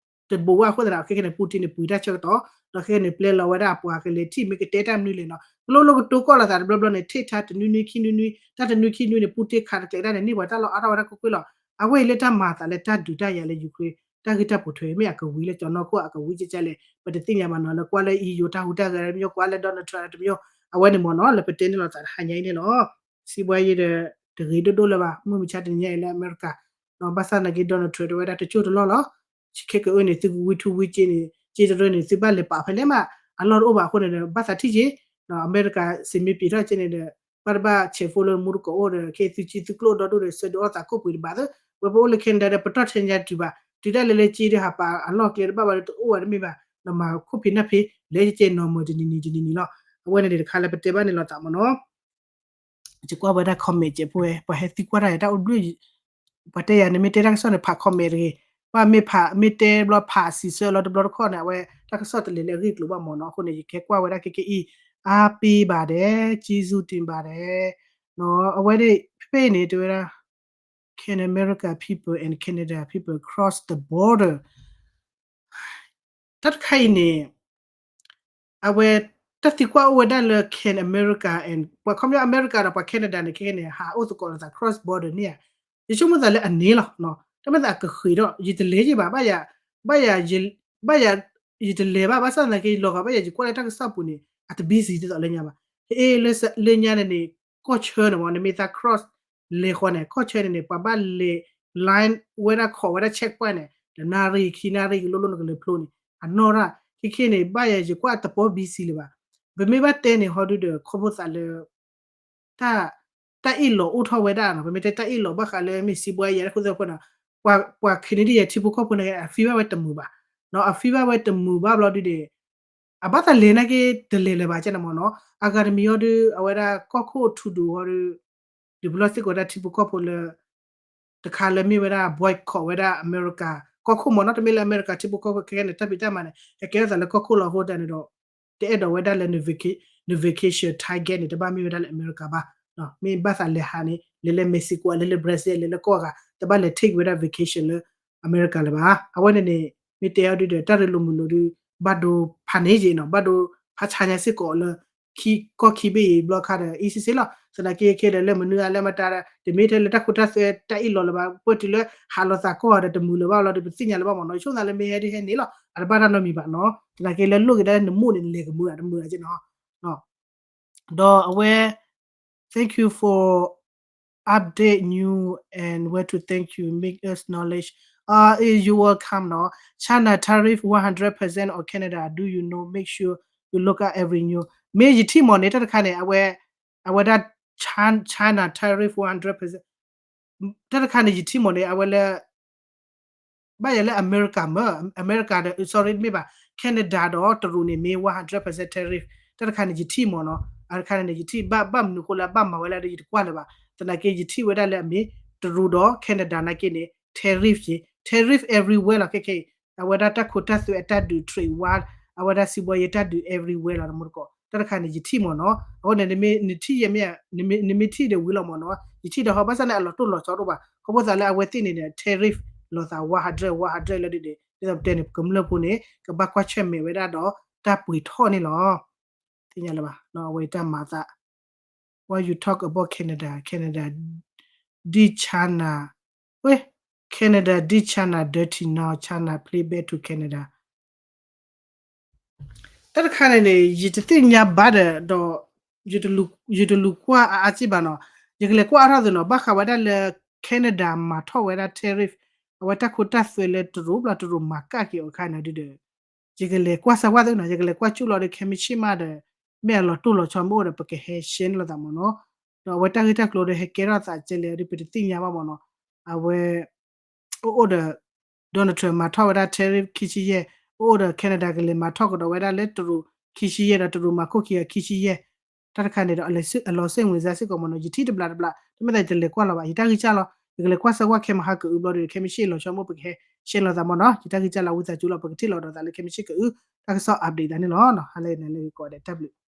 တဘူးဘၣ်အဃိသတးဒီး ခဲခဲန့ၣ် Putin န့ၣ် ပှ့ၤတၢ်ဆၢကတီၢ်, ဒီးခဲခဲန့ၣ် ပျဲလီၤဝဲဒၣ်အပှၤကလဲၤထံၣ်မ့ၢ်ကတဲတၢ်မနုၤလဲၣ်နီၤ ကလိလိကတိၤကီၢ်လိာ်သးတဘျီဘျီန့ၣ် ထံၣ်ထါတနွံနွံခံနွံနွံ တၢ်တနွံခံနွံန့ၣ် Putin ခးတကျဲၤတၢ်န့ၣ် န့ၢ်ပှၤတၢ်လီၢ်အါထီၣ်ဝဲဒၣ်ကွ့ၢ်ကွ့ၢ်လီၤ. အဝဲအံၤလၢတၢ်မၤအသးလၢတၢ်ဒုးတၢ်ယၤလၢ Ukraine တၢ်ဂ့ၢ်တၢ်ပိာ်ထွဲ မ့ၢ်အကဝံၤလၢကၠီၤနီၢ်ခိၣ်အကဝံၤကဲကဲလဲၣ် ပတသ့ၣ်ညါဘၣ်နီၤ လၢကွၢ်လၢ E U တၢ်ဟူးတၢ်ဂဲၤတမံၤ ကွၢ်လၢ Donald Trump တမံၤ အဝဲန့ၣ်မ့ၢ်နီၤ လၢပတဲန့ၣ်လိာ်သးတဟါညါအံၤန့ၣ်လီၤ. စံးဘှါယဲဒီး တဂ့ၤဒိၣ်ဒိၣ်လၢၤဘၣ် မုၢ်မဆါတနံၤညါအံၤလၢအမဲရကၤ ဘၣ်ဆၣ်နာ်က့ Donald Trump တဲဝဲဒၣ်တကၠိၢ်တလီၢ်လီၤ. ခဲကၢအၢန့ၣ် သုကဝံထူဝံကၠ့န့ၣ် ကၠ့တရၢန့ၣ် သုဘၣ်လဲၤပာ်ဖဲလဲၣ်မး အလီၢ်တအိၣ်ဘၣ်အဃိန့ၣ်ဒီး ဘၣ်သးထံၣ်ကၠ့ အမဲရကၤစံးမ့ၢ်ပျံၤထီၣ်ကၠ့န့ၣ်ဒီး ဘၣ်တဘၣ်ဆဲးဖိလၢမူတကိးအိၣ်ဒီး ခဲသုကၠ့သုကျိၣ်ဒီဒိၣ်ဒီး ဆၢဒုးအီၣ်သးကိၣ်ပှ့ၤတဘၣ်သ့ ဝဲပအိၣ်လၢ Canada ဒီး ပတီၢ်ထဲညါတုၤဘၣ် တုၤဒၣ်လဲာ်လၢကၠ့ဒုးဟးပာ်အလီၢ်ကျဲတဘၣ်ဘၣ်ဒီး တအိၣ်ဘၣ်တမ့ၢ်ဘၣ် ဒီးမၤခိၣ်ဖံးနၢ်ဖံး လဲၤကၠ့နီၢ်မၢၤတနံၤနံၤတနံၤနံၤလီၤ. အဝဲန့ၣ်တခါလၢပတဲဘၣ်န့ၣ်လိာ်သးမ့ၢ်နီၤ ယကွၢ်ဝဲဒၣ် comment ကဲဖိဝဲ ပှၤဟဲသံကွၢ်တၢ်ယၤတၢ်အိၣ်တဘျုး ပှၤတဲယၤန့ၣ် မ့ၢ်တဲတၢ်ကစီၣ်န့ၣ် ဖး comment တဂ့ၤ, ဘၣ်မ့ၢ်ဖး မ့ၢ်တဲဘျီဖးစံးဆၢလီၤတဘျီတခီၣ်န့ၣ် အဝဲတၢ်ကစီၣ်တလဲၤလၢအဂ့ၢ်ကျိၤဘၣ်မ့ၢ်နီၤ. အဃိန့ၣ် ယကဟဲကွၢ်ဝဲဒၣ်ခဲကဲအံၤ အါပ့ဘၣ်ဒဲး ကၠ့စူးတံၢ်ဘၣ်ဒဲး အဝဲဒၣ် ဖဲဖဲအံၤန့ၣ် တဲဝဲဒၣ် Can America people and Canada people cross the border? တၢ်တခါအံၤန့ၣ် အဝဲ တၢ်သံကွၢ်အိၣ်ဝဲဒၣ်လၢ Can America and ပှၤခီပညီ America ဒီးပှၤ Canada န့ၣ် ခဲကဲန့ၣ် ဟးအိၣ်သကိးလိာ်သး cross border န့ၣ်ဧါ. ယဆိကမိၣ်သးလၢအန့ၣ်လီၤ. တၢ်မ့ၢ်သးအကဃ့ၢ်ဒီး ယတလဲၤယ့ၢ်ဘၣ် ဘၣ်ယၤ ဘၣ်ယၤ ယတလဲၤဘၣ် ဘၣ်ဆၣ်သနာ်က့ လီၤဂာ်ဘၣ်ယၤ ယကွၢ်လၢတၢ်ကစီၣ်ပူၤန့ၣ် အတဘံစံးဒ်သိးလၢညါဘၣ်. ဟဲလၢညါန့ၣ်န့ၣ် ကီၢ်ဆၢန့ၣ်မ့ၢ် နမ့ၢ်သး cross လဲၤဃီန့ၣ် ကီၢ်ဆၢန့ၣ်န့ၣ် ပှၤဘၣ်လဲၤ line ဝဲဒၣ်ခိးဝဲဒၣ် checkpoint န့ၣ် တနၣ်ရံၣ်ခံနၣ်ရံၣ်ကလိလိနကလဲၤဖျိန့ၣ် အနီၢ်ရၣ် ခဲခဲန့ၣ် ဘၣ်ယၤယကွၢ်တပီၢ်ဘံစံးလၢၤဘၣ်. ပမ့ၢ်ဘၣ်တဲန့ၣ် ဟီဒုဒီး ခီဖျိသးလၢ တၢ် တၢ်အ့ၣ်လိာ်အိၣ်ထီၣ်ဝဲဒၣ်နီၤ ပမ့ၢ်တဲတၢ်အ့ၣ်လိာ်ဘၣ်ဃးလၢမ့ၢ်စံးဘှါယဲတၢ်ခိၣ်သ့ၣ်ဖိန့ၣ် ပှၤ ပှၤ Canadian ထံဖိကီၢ်ဖိန့ၣ် အ feel ဘၣ်ဝဲတမုာ်ဘၣ် နီၤ အ feel ဘၣ်ဝဲတမုာ်ဘၣ်ဘျီဒုဒီး အဘၣ်သးလဲၤနာ်က့တလဲၤလၢၤဘၣ်ကဲန့ၣ်မ့ၢ်နီၤ အဂၤတမံၤအီၤဒု အဝဲဒၣ်ကီၢ်ခိၣ် Trudeau အီၤဒု ဒုးပလီၢ်စ့ၢ်ကီးဝဲဒၣ်ထံဖိကီၢ်ဖိလၢ တခါလၢမ့ၢ်ဝဲဒၣ် boycott ဝဲဒၣ် America ကီၢ်ခိၣ်မ့ၢ်နီၤ, တမ့ၢ်လၢအမဲရကၤထံဖိကီၢ်ဖိခဲခဲန့ၣ် တၢ်ဖံးတၢ်မၤန့ၣ် ဟဲကဲထီၣ်သးလၢကီၢ်ခိၣ်လီၤ. အဃိသတးန့ၣ်ဒီး တအဲၣ်ဒိးဝဲဒၣ်လၢ န vacation target န့ၣ် တဘၣ်မ့ၢ်ဝဲဒၣ်လၢအမဲရကၤဘၣ်. မ့ၢ်ဘၣ်သးလဲၤဟးန့ၣ် လဲၤလၢ Mexico လဲၤလၢ Brazil လဲၤလၢကီၢ်အဂၤ တဘၣ်လဲၤ take ဝဲဒၣ် vacation လၢအမဲရကၤလၢၤဘၣ်. အဝဲန့ၣ်န့ၣ် မ့ၢ်တဲအီၤဒုဒီး တၢ်ရ့လိာ်မုာ်လိာ်ဒု ဘၣ်ဒိဖးန့ၢ်ယ့ၣ်နီၤ, ဘၣ်ဒိဖးဆါညါစ့ၢ်ကီးလၢ ကီၢ်ခံဘ့ၣ်အံၤဘျီခါဒီး အံၤစ့ၢ်စ့ၢ်လီၤ. သနာ်က့ခဲဒီး လၢမနုၤအလဲၣ်မတၤဒီး တမ့ၢ်ထဲလၢတၢ်ခိတၢ်သွဲတၢ်အ့ၣ်လိာ်လၢၤဘၣ်, ပှဲၤတုၤလၢဟးလိာ်သးကီၢ်ဒီး တမုာ်လၢၤဘၣ်လီၤဒီး ပသ့ၣ်ညါလၢၤဘၣ်မ့ၢ်နီၤ. ယဆိကမိၣ်သးလၢမ့ၢ်ဟဲဒ်ဟဲန့ၣ်လီၤ, အတဘၣ်တၢ်နီတမံၤဘၣ်နီၤ. သနာ်က့လၢလိၣ်က့ၤဒၣ်နမိၢ်န့ၣ် နလဲၤကမုာ်အတမုာ်အက့နီၤ. ဒီးအဝဲ thank you for update new and where to thank you, make us knowledge. Uh, eh, you welcome နီၤ. China tariff one hundred percent on Canada, do you know? Make sure you look up every new. မ့ၢ်ယထံၣ်မ့ၢ်န့ၣ် တၢ်တခါန့ၣ် အဝဲ အဝဲဒၣ် China tariff one hundred percent တၢ်တခါန့ၣ် ယထံၣ်မ့ၢ်န့ၣ် အဝဲလၢ ဘၣ်ယၤလၢအမဲရကၤမ့ၢ် အမဲရကၤဒီး sorry မ့ၢ်ဘၣ် Canada ဒီးတရူးန့ၣ် မ့ၢ် one hundred percent tariff. တၢ်တခါန့ၣ် ယထံၣ်မ့ၢ်နီၤ. အတခါန့ၣ် ယထံၣ်ဘၣ် ဘၣ်မနုၤဃိလၢအဘၣ်မၤဝဲလၢဒီး ယတကွၢ်လၢၤဘၣ်. သနာ်က့ ယထံၣ်ဝဲဒၣ်လၢအမ့ၢ် တရူးဒီး Canada နာ်က့န့ၣ် tariff ယ့ၣ် tariff everywhere လီၤ. ခဲခဲအံၤ အဝဲဒၣ်တၢ်ခိတၢ်သွဲအတၢ်ဒုး trade war အဝဲဒၣ်စံးဘီယဲတၢ်ဒုး everywhere လီၤ တမူတကိး. တၢ်တခါန့ၣ် ယထံၣ်မ့ၢ်နီၤ. အဃိန့ၣ် နမ့ၢ်ထံၣ်ယဲမ့ၢ် နမ့ၢ်ထံၣ်ဒီးဝံၤလီၤမ့ၢ်နီၤ. ယထံၣ်ဒီးဟီ ဘၣ်ဆၣ်န့ၣ် အလီၤတိၢ်လီၤဆီတအိၣ်ဘၣ်. ခီဖျိသးလၢအဝဲသ့ၣ်န့ၣ်န့ၣ် tariff လိာ်သး one hundred one hundred လၢဒ်န့ၣ် ဒ်သိးပတဲန့ၣ် ပကမျၢၢ်ဖိန့ၣ် ကဘၣ်ကွၢ်ဆၢၣ်မဲာ်ဝဲဒၣ်ဒီးတၢ်ပှ့ၤထီၣ်န့ၣ်လီၤ. သ့ၣ်ညါလၢၤဘၣ် အဝဲတၢ်မၤသး Why you talk about Canada? Canada ဒ် China ဝဲ Canada ဒ် China dirty now China play back to Canada. တၢ်တခါန့ၣ်န့ၣ် ယတသ့ၣ်ညါဘၣ်ဒီး ဒီး ယတလူၤကွၢ်အါအါက့ၢ်ဘၣ်နီၤ. ယကလဲၤကွၢ်အါထီၣ်သ့နီၤ ဘၣ်ဃးဝဲဒၣ်လၢ Canada မၤထီၣ်ဝဲဒၣ် tariff အဝဲတၢ်ခိတၢ်သွဲလၢတရူး ဘျီတရူးမၤကၣ်က့ၤအီၤအခါန့ၣ်ဒုဒီး ယကလဲၤကွၢ်စၢၤကွၢ်သ့နီၤ ယကလဲၤကွၢ်ကၠူၣ်လီၤဒီး ခဲမုၢ်ဆ့ၣ်မးဒီး မ့ၢ်အလီၤတိၢ်လီၤဆီမ့ၢ်အိၣ်ဒီး ပကဟဲ share လိာ်သးမ့ၢ်နီၤ. ဒီးအဝဲတၢ်ဂ့ၢ်တၢ်ကျိၤဒီး ဟဲကဲထီၣ်သးကဲလဲၣ်ဒီး ပတသ့ၣ်ညါဘၣ်မ့ၢ်နီၤ. အဝဲ အိၣ်အိၣ်ဒီး Donald Trump မၤထီၣ်ဝဲဒၣ် tariff ခံဆံယဲၢ်, အိၣ်အိၣ်ဒီး Canada ကလဲၤမၤထီၣ်ကဒီးဝဲဒၣ်လၢတရူး ခံဆံယဲၢ် ဒီးတရူးမၤခိၣ်ခံဂၤခံဆံယဲၢ်. တၢ်တခါန့ၣ်ဒီး အလီၤစ့ၣ်ဝံၤစါစ့ၢ်ကီးမ့ၢ်နီၤ. ယထံၣ်တဘျးတဘျး တမ့ၢ်သးယတလဲၤကွၢ်လီၤဘၣ် ယတၢ်ဂံၢ်စၢ်လီၤ. ယကလဲၤကွၢ်စၢၤကွၢ်ခဲမဟါကအုဘျီဒီး ခဲမုၢ်ဆ့ၣ်လီၤဆီမ့ၢ်အိၣ် ပကဟဲ share လိာ်သးမ့ၢ်နီၤ. ယတၢ်ဂံၢ်စၢ်လီၤ ဝံသးစူၤလီၤ ပကထံၣ်လိာ်ဒီးသးလၢခဲမုၢ်ဆ့ၣ်ကအု တၢ်ကစီၣ် update သးန့ၣ်လီၤ. ဟါလၢအံၤန့ၣ်လၢကိးဂၤဒဲး တၢ်ဘျုး